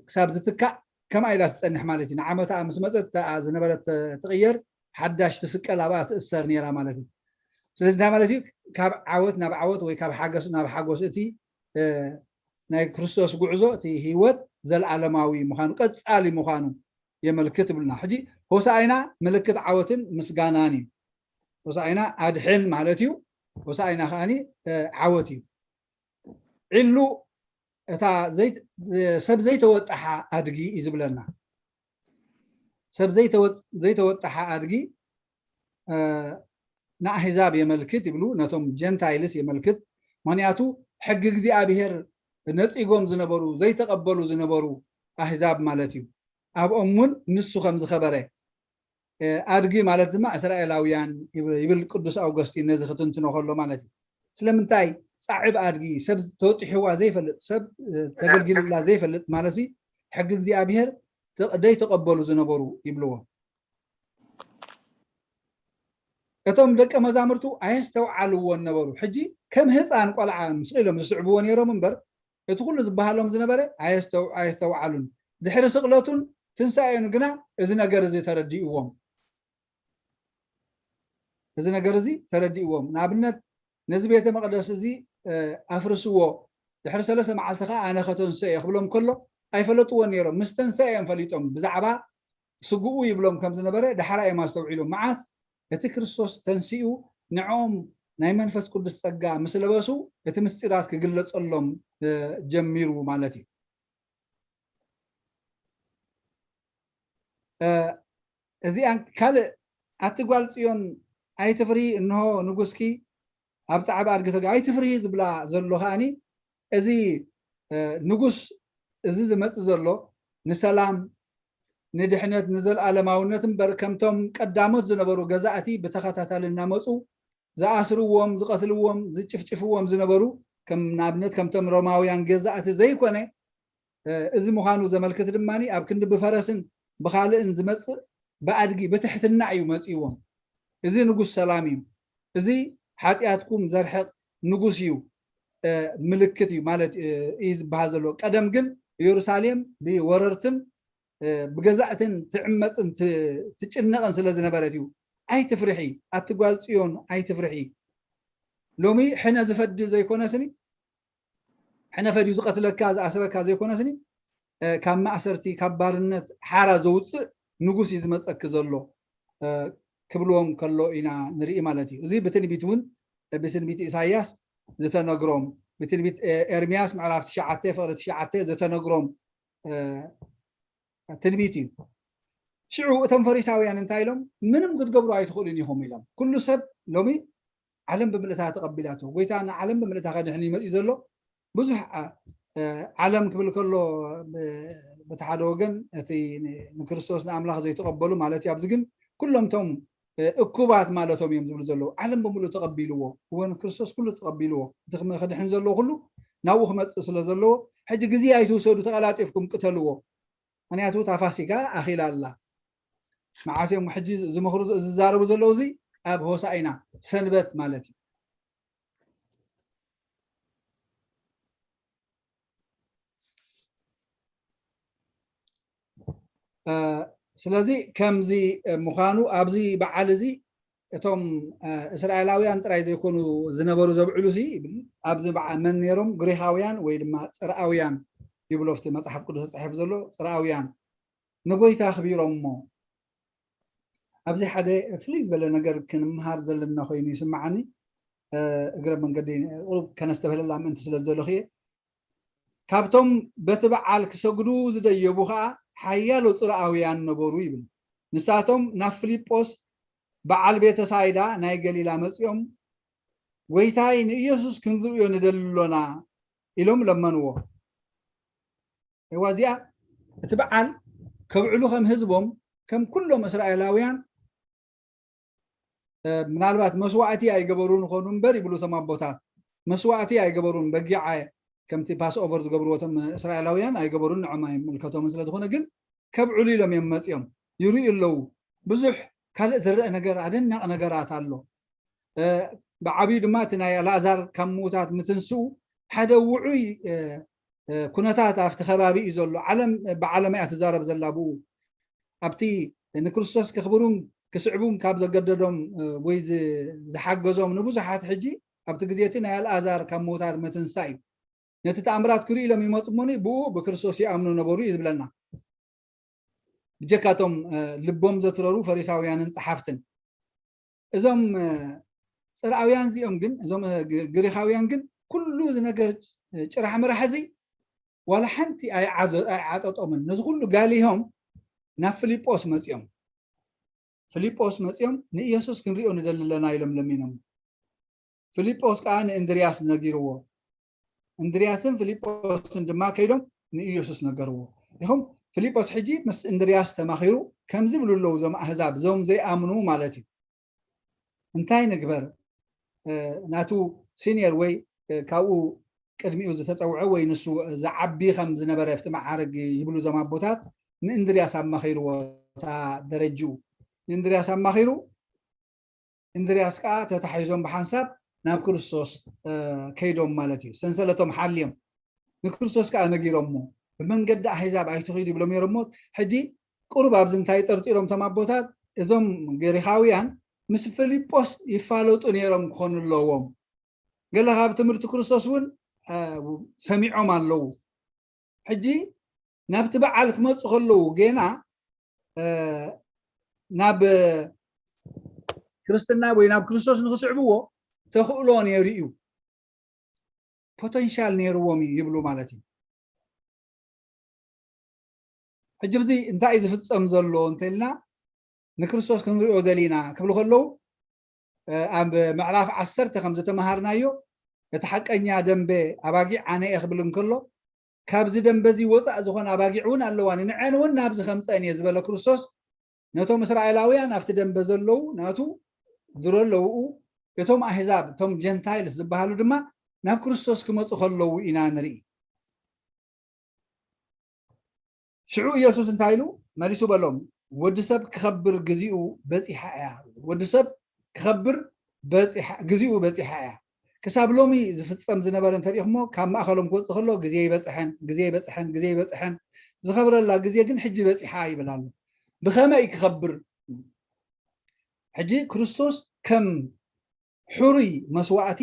ክሳብ ዝትካእ ከምኣ ኢላ ትፀንሕ ማለት እዩ። ንዓመታ ምስ መፀት ዝነበረት ትቕየር ሓዳሽ ትስቀል ኣብኣ ትእሰር ነይራ ማለት እዩ። ስለዚ እንታይ ማለት እዩ? ካብ ዓወት ናብ ዓወት ወይ ካብ ሓገስ ናብ ሓጎስ እቲ ናይ ክርስቶስ ጉዕዞ እቲ ህይወት ዘለኣለማዊ ምዃኑ ቀፃሊ ምዃኑ የመልክት ይብሉና። ሕጂ ሆሳኢና ምልክት ዓወትን ምስጋናን እዩ። ሆሳኢና ኣድሕን ማለት እዩ። ሆሳኢና ከዓኒ ዓወት እዩ። ዒሉ እታ ሰብ ዘይተወጠሓ ኣድጊ እዩ ዝብለና። ሰብ ዘይተወጠሓ ኣድጊ ንኣህዛብ የመልክት ይብሉ፣ ነቶም ጀንታይልስ የመልክት። ምክንያቱ ሕጊ እግዚኣብሔር ነፂጎም ዝነበሩ ዘይተቐበሉ ዝነበሩ ኣህዛብ ማለት እዩ። ኣብኦም እውን ንሱ ከም ዝኸበረ ኣድጊ ማለት ድማ እስራኤላውያን ይብል ቅዱስ ኣውገስቲን ነዚ ክትንትኖ ከሎ ማለት እዩ። ስለምንታይ ፃዕብ ኣድጊ ሰብ ተወጢሕዋ ዘይፈልጥ ሰብ ተገልጊልላ ዘይፈልጥ ማለት ሕጊ እግዚኣብሔር ዘይተቐበሉ ዝነበሩ ይብልዎ። እቶም ደቀ መዛሙርቱ ኣየስተውዓልዎን ነበሩ። ሕጂ ከም ህፃን ቆልዓ ምስ ኢሎም ዝስዕብዎ ነይሮም እምበር እቲ ኩሉ ዝበሃሎም ዝነበረ ኣየስተውዓሉን። ድሕሪ ስቕለቱን ትንሳኤን ግና እዚ ነገር እዚ ተረዲእዎም። እዚ ነገር እዚ ተረዲእዎም። ንኣብነት ነዚ ቤተ መቕደስ እዚ ኣፍርስዎ፣ ድሕሪ ሰለስተ መዓልቲ ከዓ ኣነ ከተንስኦ እየ ክብሎም ከሎ ኣይፈለጥዎን ነይሮም። ምስ ተንስአ እዮም ፈሊጦም ብዛዕባ ስግኡ ይብሎም ከም ዝነበረ ዳሕራ እዮም ኣስተውዒሎም። መዓስ እቲ ክርስቶስ ተንሲኡ ንዕኦም ናይ መንፈስ ቅዱስ ጸጋ ምስ ለበሱ እቲ ምስጢራት ክግለጸሎም ጀሚሩ ማለት እዩ። እዚኣን ካልእ ኣቲ ጓል ጽዮን ኣይትፍሪ፣ እንሆ ንጉስኪ ኣብ ጻዕብ ኣድጊ ተጋ ኣይትፍርሂ ዝብላ ዘሎ ከኣኒ እዚ ንጉስ እዚ ዝመጽእ ዘሎ ንሰላም ንድሕነት ንዘለኣለማውነት እምበር ከምቶም ቀዳሞት ዝነበሩ ገዛእቲ ብተኸታታሊ እናመፁ ዝኣስርዎም ዝቐትልዎም ዝጭፍጭፍዎም ዝነበሩ ከም ንኣብነት ከምቶም ሮማውያን ገዛእቲ ዘይኮነ እዚ ምዃኑ ዘመልክት ድማ ኣብ ክንዲ ብፈረስን ብኻልእን ዝመፅእ ብኣድጊ ብትሕትና እዩ መፅእዎም። እዚ ንጉስ ሰላም እዩ። እዚ ሓጢኣትኩም ዘርሕቕ ንጉስ እዩ ምልክት እዩ ማለት እዩ ዝበሃል ዘሎ። ቀደም ግን ኢየሩሳሌም ብወረርትን ብገዛእትን ትዕመፅን ትጭነቕን ስለ ዝነበረት እዩ። ኣይትፍርሒ ኣቲ ጓል ፅዮን ኣይትፍርሒ። ሎሚ ሕነ ዝፈዲ ዘይኮነስኒ ሕነ ፈድዩ ዝቐትለካ ዝኣስረካ ዘይኮነስኒ ካብ ማእሰርቲ ካብ ባርነት ሓራ ዘውፅእ ንጉስ እዩ ዝመፀኪ ዘሎ ክብልዎም ከሎ ኢና ንርኢ ማለት እዩ። እዚ ብትንቢት እውን ብትንቢት ኢሳያስ ዝተነግሮም ብትንቢት ኤርሚያስ ምዕራፍ ትሽዓተ ፍቕሪ ትሽዓተ ዝተነግሮም ትንቢት እዩ። ሽዑ እቶም ፈሪሳውያን እንታይ ኢሎም? ምንም ክትገብሩ ኣይትኽእሉን ኢኹም ኢሎም። ኩሉ ሰብ ሎሚ ዓለም ብምልእታ ተቐቢላቶ። ጎይታ ንዓለም ብምልእታ ከድሕን እዩ መፂኡ ዘሎ። ብዙሕ ዓ- እ፣ ዓለም ክብል ከሎ ብ- በቲ ሓደ ወገን እቲ ን- ንክርስቶስ ንኣምላኽ ዘይተቐበሉ ማለት እዩ። ኣብዚ ግን ኩሎም እቶም እ፣ እኩባት ማለቶም እዮም ዝብሉ ዘለዉ። ዓለም ብምሉእ ተቐቢልዎ። እወ ንክርስቶስ ኩሉ ተቐቢልዎ። እቲ ክመ- ክድሕን ዘለዎ ኩሉ ናብኡ ክመፅእ ስለ ዘለዎ ሕጂ ግዜ ኣይትውሰዱ፣ ተቐላጢፍኩም ቅተልዎ። ምክንያቱ እታ ፋሲካ ኣኺላ ኣላ። መዓስ እዮም ሕጂ ዝመኽሩ ዝዛረቡ ዘለዉ? እዚ ኣብ ሆሳኢና ሰንበት ማለት እዩ። ስለዚ ከምዚ ምዃኑ ኣብዚ በዓል እዚ እቶም እስራኤላውያን ጥራይ ዘይኮኑ ዝነበሩ ዘብዕሉ ሲ ኣብዚ በዓ- መን ነይሮም? ግሪኻውያን ወይ ድማ ፅርኣውያን ይብሎ ኣብቲ መፅሓፍ ቅዱስ ተፃሒፉ ዘሎ ፅርኣውያን ንጎይታ ኣኽቢሮሞ። ኣብዚ ሓደ ፍልይ ዝበለ ነገር ክንምሃር ዘለና ኮይኑ ይስምዓኒ። እግረ መንገዲ ቁሩብ ከነስተብህለላ ምእንቲ ስለ ዝደለኹ እየ። ካብቶም በቲ በዓል ክሰግዱ ዝደየቡ ኸዓ ሓያሎ ጽርኣውያን ነበሩ ይብል። ንሳቶም ናብ ፊልጶስ በዓል ቤተሳይዳ ናይ ገሊላ መጺኦም፣ "ጎይታይ ንኢየሱስ ክንርእዮ ንደሊ ኣሎና" ኢሎም ለመንዎ። እዋ እዚኣ እቲ በዓል ከብዕሉ ከም ህዝቦም ከም ኩሎም እስራኤላውያን ምናልባት መስዋእቲ ኣይገበሩን ይኾኑ እምበር ይብሉ እቶም ኣቦታት። መስዋእቲ ኣይገበሩን፣ በጊዓ ከምቲ ፓስ ኦቨር ዝገብርዎ እቶም እስራኤላውያን ኣይገበሩን፣ ንዖም ኣይምልከቶምን ስለ ዝኾነ ግን ከብዕሉ ኢሎም እዮም መፂኦም። ይርእዩ ኣለዉ። ብዙሕ ካልእ ዝረአ ነገር፣ ኣደናቂ ነገራት ኣሎ። ብዓብዩ ድማ እቲ ናይ ኣልኣዛር ካብ ምዉታት ምትንስኡ ሓደ ውዑይ ኩነታት ኣብቲ ከባቢ እዩ ዘሎ። ዓለም ብዓለም እያ ትዛረብ ዘላ ብኡ። ኣብቲ ንክርስቶስ ከኽብሩን ክስዕቡን ካብ ዘገደዶም ወይ ዝሓገዞም ንብዙሓት ሕጂ ኣብቲ ግዜ እቲ ናይ ኣልኣዛር ካብ ምዉታት ምትንሳእ እዩ። ነቲ ተኣምራት ክርእዩ ኢሎም ይመፁ እሞኒ ብኡ ብክርስቶስ ይኣምኑ ነበሩ እዩ ዝብለና። ብጀካቶም ልቦም ዘትረሩ ፈሪሳውያንን ፀሓፍትን። እዞም ፅርኣውያን እዚኦም ግን እዞም ግሪኻውያን ግን ኩሉ እዚ ነገር ጭራሕ ምራሕ እዚ ዋላ ሓንቲ ኣይዓጠጦምን። ነዚ ኩሉ ጋሊሆም ናብ ፊልጶስ መፂኦም። ፊልጶስ መፂኦም ንኢየሱስ ክንሪኦ ንደሊ ኣለና ኢሎም ለሚኖም። ፊልጶስ ከዓ ንእንድርያስ ነጊርዎ። እንድርያስን ፊልጶስን ድማ ከይዶም ንኢየሱስ ነገርዎ። ኢኹም ፊልጶስ ሕጂ ምስ እንድርያስ ተማኺሩ ከምዚ ብሉ ኣለዉ፣ እዞም ኣህዛብ እዞም ዘይኣምኑ ማለት እዩ። እንታይ ንግበር? ናቱ ሲኒየር ወይ ካብኡ ቅድሚኡ ዝተፀውዐ ወይ ንሱ ዝዓቢ ከም ዝነበረ ኣብቲ መዓርግ ይብሉ እዞም ኣቦታት። ንእንድርያስ ኣማኺርዎ፣ እታ ደረጅኡ ንእንድርያስ ኣማኺሩ። እንድርያስ ከዓ ተታሒዞም ብሓንሳብ ናብ ክርስቶስ ከይዶም ማለት እዩ። ሰንሰለቶም ሓልዮም ንክርስቶስ ከዓ ነጊሮሞ። ብመንገዲ ኣህዛብ ኣይትኺዱ ይብሎም ነይሮሞ። ሕጂ ቁሩብ ኣብዚ እንታይ ጠርጢሮም እቶም ኣቦታት፣ እዞም ግሪኻውያን ምስ ፊልጶስ ይፋለጡ ነይሮም ክኾኑ ኣለዎም። ገለ ካብ ትምህርቲ ክርስቶስ እውን ሰሚዖም ኣለዉ። ሕጂ ናብቲ በዓል ክመፁ ከለዉ ጌና ናብ ክርስትና ወይ ናብ ክርስቶስ ንክስዕብዎ ተኽእሎ ነይሩ እዩ። ፖተንሻል ነይርዎም እዩ ይብሉ ማለት እዩ። ሕጂ ብዚ እንታይ እዩ ዝፍፀም ዘሎ እንተልና ንክርስቶስ ክንሪኦ ደሊና ክብሉ ከለዉ ኣብ ምዕራፍ ዓሰርተ ከም ዝተምሃርናዮ እቲ ሓቀኛ ደንበ ኣባጊዕ ኣነ እየ ክብል እንከሎ ካብዚ ደንበ እዚ ወፃእ ዝኾነ ኣባጊዕ እውን ኣለዋ፣ ንዐን እውን ናብዚ ከምፀአን እየ ዝበለ ክርስቶስ ነቶም እስራኤላውያን ኣብቲ ደንበ ዘለዉ ናቱ ድሮ ኣለውኡ እቶም ኣህዛብ እቶም ጀንታይልስ ዝበሃሉ ድማ ናብ ክርስቶስ ክመፁ ከለዉ ኢና ንርኢ። ሽዑ ኢየሱስ እንታይ ኢሉ መሊሱ በሎም፣ "ወዲ ሰብ ክኸብር ግዚኡ በጺሓ እያ፣ ወዲ ሰብ ክኸብር ግዚኡ በጺሓ እያ." ክሳብ ሎሚ ዝፍጸም ዝነበረ እንተሪእኹሞ ካብ ማእኸሎም ክወፅእ ከሎ ግዜ ይበፅሐን ግዜ ይበፅሐን ግዜ ይበፅሐን ዝኸብረላ ግዜ ግን ሕጂ በፂሓ ይብል ኣሎ። ብኸመይ ክኸብር? ሕጂ ክርስቶስ ከም ሕሩይ መስዋእቲ፣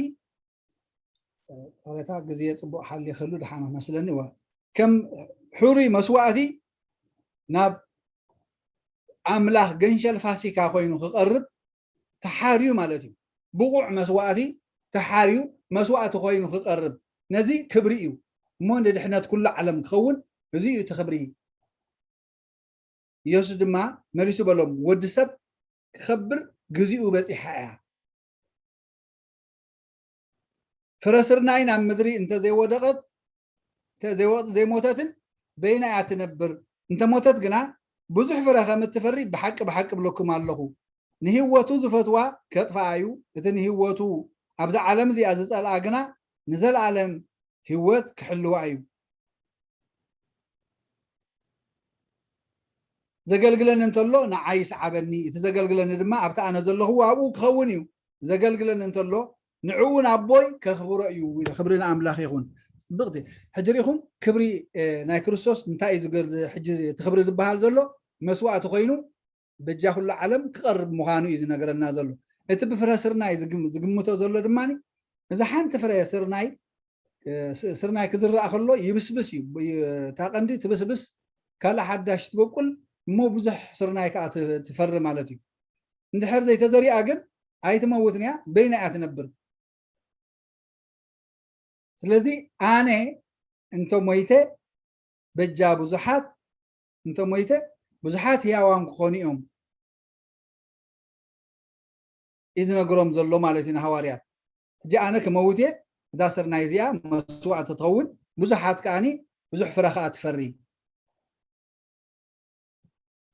ጸረታ ግዜ ጽቡቕ ሓሊኽሉ ደሓን መስለኒ። እወ፣ ከም ሕሩይ መስዋእቲ ናብ ኣምላኽ ገንሸል ፋሲካ ኮይኑ ክቐርብ ተሓርዩ ማለት እዩ። ብቑዕ መስዋእቲ ተሓርዩ መስዋእቲ ኮይኑ ክቐርብ፣ ነዚ ክብሪ እዩ። እሞ ንድሕነት ኩሉ ዓለም ክኸውን እዚ እዩ እቲ ክብሪ። ኢየሱስ ድማ መሊሱ በሎም፣ ወዲ ሰብ ክኸብር ግዜኡ በጺሓ እያ። ፍረ ስርናይ ናብ ምድሪ እንተዘይወደቐት፣ እንተዘይወ-፣ ዘይሞተትን በይና እያ ትነብር። እንተሞተት ግና ብዙሕ ፍረ ከም እትፈሪ ብሓቂ ብሓቂ እብለኩም ኣለኹ። ንህይወቱ ዝፈትዋ ከጥፍኣ እዩ፣ እቲ ንህይወቱ ኣብዛ ዓለም እዚኣ ዝጸልኣ ግና ንዘለኣለም ህይወት ክሕልዋ እዩ። ዘገልግለኒ እንተሎ ንዓይ ይስዓበኒ፣ እቲ ዘገልግለኒ ድማ ኣብቲ ኣነ ዘለኹዎ ኣብኡ ክኸውን እዩ። ዘገልግለኒ እንተሎ ንዕኡ ንኣቦይ ከኽብሮ እዩ ኢሉ። ክብሪ ንኣምላኽ ይኹን። ጽብቕቲ። ሕጂ ርኢኹም ክብሪ፣ እ፣ ናይ ክርስቶስ እንታይ እዩ ዝገል-፣ ሕጂ እቲ ክብሪ ዝበሃል ዘሎ መስዋእቲ ኮይኑ በጃ ኩሉ ዓለም ክቐርብ ምዃኑ እዩ ዝነግረና ዘሎ። እቲ ብፍረ ስርናይ ዝግም-፣ ዝግምቶ ዘሎ ድማ እዛ ሓንቲ ፍረ ስርናይ፣ እ፣ ስ-፣ ስርናይ ክዝራእ ከሎ ይብስብስ እዩ። ይ-፣ እታ ቀንዲ ትብስብስ፣ ካልእ ሓዳሽ ትበቁል፣ እሞ ብዙሕ ስርናይ ከኣ ት-፣ ትፈሪ ማለት እዩ። እንድሕር ዘይተዘሪኣ ግን ኣይትመውትን እያ፣ በይና እያ ትነብር። ስለዚ ኣነ እንተ ሞይተ በጃ ብዙሓት፣ እንተ ሞይተ ብዙሓት ህያዋን ክኾኑ እዮም እዩ ዝነግሮም ዘሎ ማለት እዩ ንሃዋርያት። ሕጂ ኣነ ክመውት እየ፣ እዛ ስርናይ እዚኣ መስዋእቲ ትኸውን፣ ብዙሓት ከኣኒ ብዙሕ ፍረ ከኣ ትፈሪ።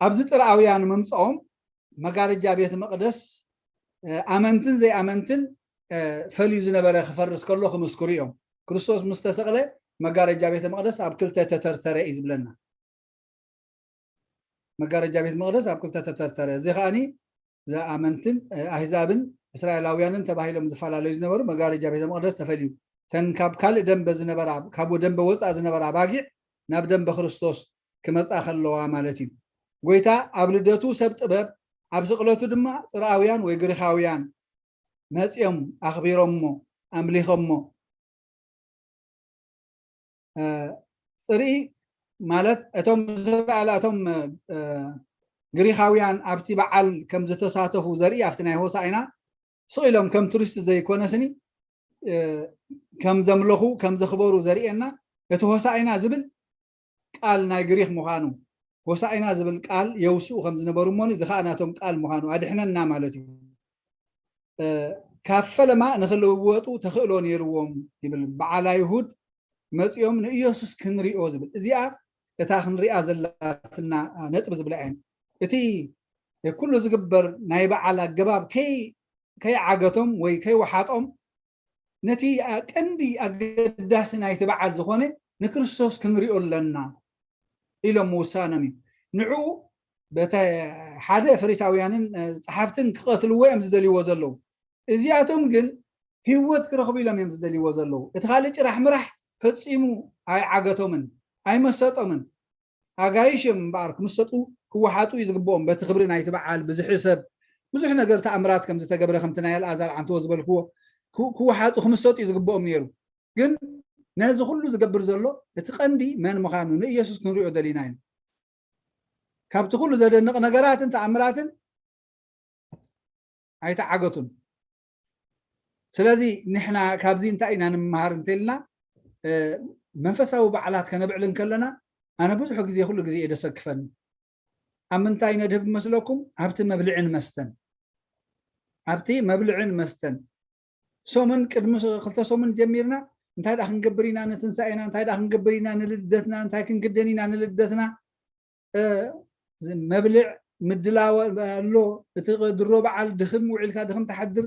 ኣብዚ ጽርኣውያን ምምጽኦም መጋረጃ ቤት መቕደስ፣ እ፣ ኣመንትን ዘይኣመንትን፣ እ፣ ፈልዩ ዝነበረ ክፈርስ ከሎ ክምስክሩ እዮም። ክርስቶስ ምስ ተሰቕለ መጋረጃ ቤተ መቕደስ ኣብ ክልተ ተተርተረ እዩ ዝብለና። መጋረጃ ቤት መቕደስ ኣብ ክልተ ተተርተረ። እዚ ከኣኒ ዝኣመንትን፣ እ፣ ኣህዛብን እስራኤላውያንን ተባሂሎም ዝፈላለዩ ዝነበሩ መጋረጃ ቤተ መቕደስ ተፈልዩ። እተን ካብ ካልእ ደንበ ዝነበራ፣ ካብ ደንበ ወፃእ ዝነበራ ኣባጊዕ ናብ ደንበ ክርስቶስ ክመፃ ከለዋ ማለት እዩ። ጎይታ ኣብ ልደቱ ሰብ ጥበብ፣ ኣብ ስቕለቱ ድማ ጽርኣውያን ወይ ግሪኻውያን መጺኦም ኣኽቢሮሞ፣ ኣምሊኾሞ። እ፣ ጽርኢ ማለት እቶም እስራኤል፣ እቶም፣ እ፣ ግሪኻውያን ኣብቲ በዓል ከም ዝተሳተፉ ዘርኢ ኣብቲ ናይ ሆሳዕና ስቕ ኢሎም ከም ቱሪስት ዘይኮነስኒ፣ እ፣ ከም ዘምለኹ፣ ከም ዘኽበሩ ዘርእየና። እቲ ሆሳዕና ዝብል ቃል ናይ ግሪኽ ምዃኑ፣ ሆሳዕና ዝብል ቃል የውስኡ ከም ዝነበሩ እሞኒ፣ እዚ ኸኣ ናቶም ቃል ምዃኑ፣ ኣድሕነና ማለት እዩ። እ፣ ካብ ፈለማ ንኽልወጡ ተኽእሎ ነይርዎም ይብል። በዓል ኣይሁድ መጺኦም ንኢየሱስ ክንሪኦ ዝብል፣ እዚኣ እታ ክንሪኣ ዘላትና ነጥቢ ዝብላ እየን። እቲ ኩሉ ዝግበር ናይ በዓል ኣገባብ ከይ-፣ ከይዓገቶም ወይ ከይወሓጦም፣ ነቲ ቀንዲ ኣገዳሲ ናይቲ በዓል ዝኾነ ንክርስቶስ ክንሪኦ ኣለና ኢሎም ምውሳኖም እዩ። ንዕኡ በተ-፣ ሓደ ፈሪሳውያንን፣ እ፣ ጸሓፍትን ክቐትልዎ እዮም ዝደልይዎ ዘለዉ። እዚኣቶም ግን ህይወት ክረኽቡ ኢሎም እዮም ዝደልይዎ ዘለዉ። እቲ ካልእ ጭራሕ ምራሕ ፈጺሙ ኣይዓገቶምን፣ ኣይመሰጦምን። ኣጋይሽ እዮም እምበኣር ክምሰጡ፣ ክወሓጡ እዩ ዝግብኦም። በቲ ክብሪ ናይቲ በዓል ብዝሒ ሰብ ብዙሕ ነገር ተኣምራት ከም ዝተገብረ፣ ከምቲ ናይ ኣልኣዛር ዓንትዎ ዝበልክዎ፣ ክው-፣ ክወሓጡ ክምሰጡ እዩ ዝግብኦም ነይሩ። ግን ነዚ ኩሉ ዝገብር ዘሎ እቲ ቀንዲ መን ምዃኑ ንኢየሱስ ክንሪኦ ደሊና ኢና። ካብቲ ኩሉ ዘደንቕ ነገራትን ተኣምራትን ኣይተዓገቱን። ስለዚ ንሕና ካብዚ እንታይ ኢና ንምሃር እንተልና፣ እ፣ መንፈሳዊ በዓላት ከነብዕል እንከለና፣ ኣነ ብዙሕ ግዜ፣ ኩሉ ግዜ እየ ደሰክፈኒ። ኣብ ምንታይ ነድህብ መስለኩም? ኣብቲ መብልዕን መስተን። ኣብቲ መብልዕን መስተን። ሰሙን፣ ቅድሚ ስ-፣ ክልተ ሰሙን ጀሚርና፣ እንታይ ደኣ ክንገብር ኢና ንትንሳኤና፣ እንታይ ደኣ ክንገብር ኢና ንልደትና፣ እንታይ ክንክደን ኢና ንልደትና፣ እ፣ መብልዕ ምድላው ኣሎ። እቲ ድሮ በዓል ድኽም ውዒልካ ድኽም ትሓድር።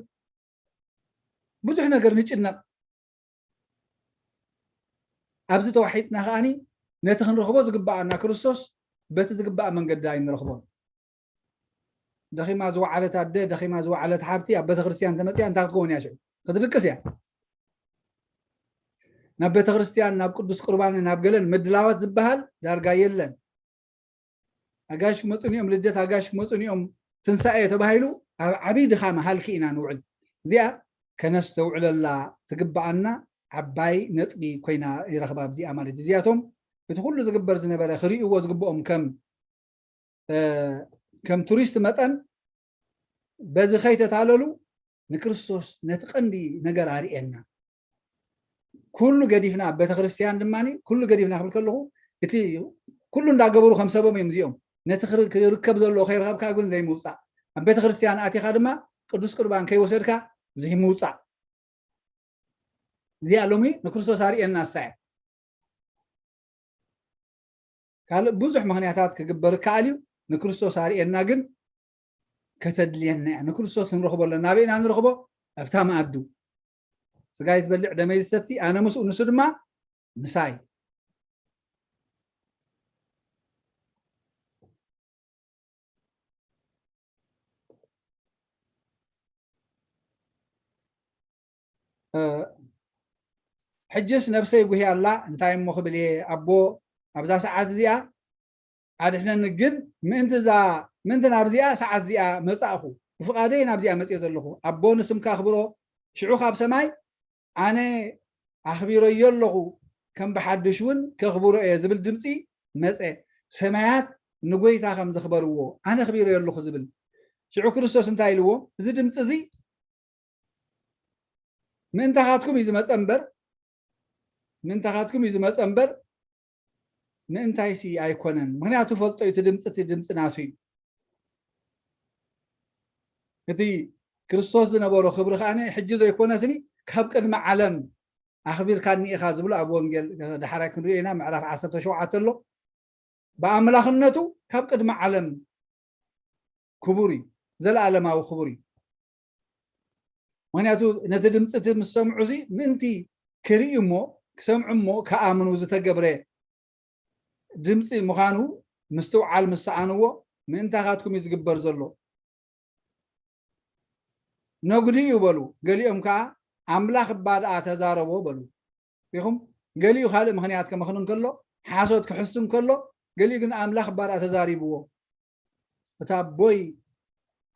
ብዙሕ ነገር ንጭነቕ። ኣብዚ ተዋሒጥና ከኣኒ ነቲ ክንረኽቦ ዝግብኣና ክርስቶስ በቲ ዝግባእ መንገዲ ኣይንረኽቦን። ደኺማ ዝወዓለት ኣደ፣ ደኺማ ዝወዓለት ሓብቲ ኣብ ቤተክርስትያን ተመጺኣ እንታይ ክትከውን እያ ሽዑ? ክትድቅስ እያ። ናብ ቤተክርስትያን፣ ናብ ቅዱስ ቁርባን፣ ናብ ገለን ምድላዋት ዝበሃል ዳርጋ የለን። ኣጋይሽ ክመጹኒ እዮም፣ ልደት ኣጋይሽ ክመጹኒ እዮም፣ ትንሳኤ ተባሂሉ ኣብ ዓብዪ ድኻም ሃልኪ ኢና ንውዕል። እዚኣ ከነስተውዕለላ ትግብኣና ዓባይ ነጥቢ ኮይና ይረኽባ እዚኣ ማለት እዩ። እዚኣቶም እቲ ኩሉ ዝግበር ዝነበረ ክርእይዎ ዝግብኦም ከም፣ እ፣ ከም ቱሪስት መጠን በዚ ከይተታለሉ ንክርስቶስ ነቲ ቀንዲ ነገር ኣርእየና። ኩሉ ገዲፍና፣ ኣብ ቤተክርስትያን ድማ ኩሉ ገዲፍና ክብል ከለኹ፣ እቲ ኩሉ እንዳገበሩ ከም ሰቦም እዮም እዚኦም። ነቲ ክር- ክርከብ ዘለዎ ከይረኸብካ ግን ዘይምውፃእ፣ ኣብ ቤተ ክርስቲያን ኣቲኻ ድማ ቅዱስ ቁርባን ከይወሰድካ ዘይምውፃእ። እዚኣ ሎሚ ንክርስቶስ ኣርእየና እሳ እያ። ካልእ ብዙሕ ምኽንያታት ክግበር ይከኣል እዩ። ንክርስቶስ ኣርእየና ግን ከተድልየና እያ። ንክርስቶስ ክንረኽቦ ኣለና። ናበይ ኢና ንረኽቦ? ኣብታ መኣዱ። ስጋይ ትበልዕ ደመይ ዝሰቲ ኣነ ምስኡ ንሱ ድማ ምሳይ። ሕጅስ ነብሰይ ጉህያ ኣላ። እንታይ እሞ ክብል እየ ኣቦ ኣብዛ ሰዓት እዚኣ ኣድሕነኒ። ግን ምእንቲ እዛ ምእንቲ ናብዚኣ ሰዓት እዚኣ መጻእኹ፣ ብፍቓደይ ናብዚኣ መጽየ ዘለኹ። ኣቦ ንስምካ ኣኽብሮ፣ ሽዑ ካብ ሰማይ ኣነ ኣኽቢረዮ ኣለኹ፣ ከም ብሓድሽ እውን ከኽብሮ እየ ዝብል ድምፂ መጸ። ሰማያት ንጎይታ ከም ዘኽበርዎ ኣነ ኣኽቢረዮ ኣለኹ ዝብል። ሽዑ ክርስቶስ እንታይ ኢልዎ? እዚ ድምፂ እዚ ምእንታኻትኩም እዩ ዝመፀ እምበር ምእንታኻትኩም እዩ ዝመፀ እምበር ምእንታይሲ ኣይኮነን። ምክንያቱ ፈልጦ እዩ፣ እቲ ድምፂ እቲ ድምፂ ናቱ እዩ። እቲ ክርስቶስ ዝነበሮ ክብሪ ከኣ ሕጂ ዘይኮነስኒ ካብ ቅድሚ ዓለም ኣኽቢርካኒ ኢኻ ዝብሎ ኣብ ወንጌል ዳሕራይ ክንሪኦ ኢና። ምዕራፍ ዓሰርተ ሸውዓተ ኣሎ። ብኣምላኽነቱ ካብ ቅድሚ ዓለም ክቡር እዩ፣ ዘለኣለማዊ ክቡር እዩ። ምክንያቱ ነቲ ድምፂ እቲ ምስ ሰምዑ እዚ ምእንቲ ክርእዩ እሞ ክሰምዑ እሞ ክኣምኑ ዝተገብረ ድምፂ ምዃኑ ምስትውዓል ምስ ሰኣንዎ ምእንታኻትኩም እዩ ዝግበር ዘሎ። ነጉዲ እዩ በሉ። ገሊኦም ከዓ ኣምላኽ እባ ደኣ ተዛረቦ በሉ። ሪኹም ገሊኡ ካልእ ምኽንያት ከመኽን እንከሎ ሓሶት ክሕሱ እንከሎ ገሊኡ ግን ኣምላኽ እባ ደኣ ተዛሪብዎ። እታ ኣቦይ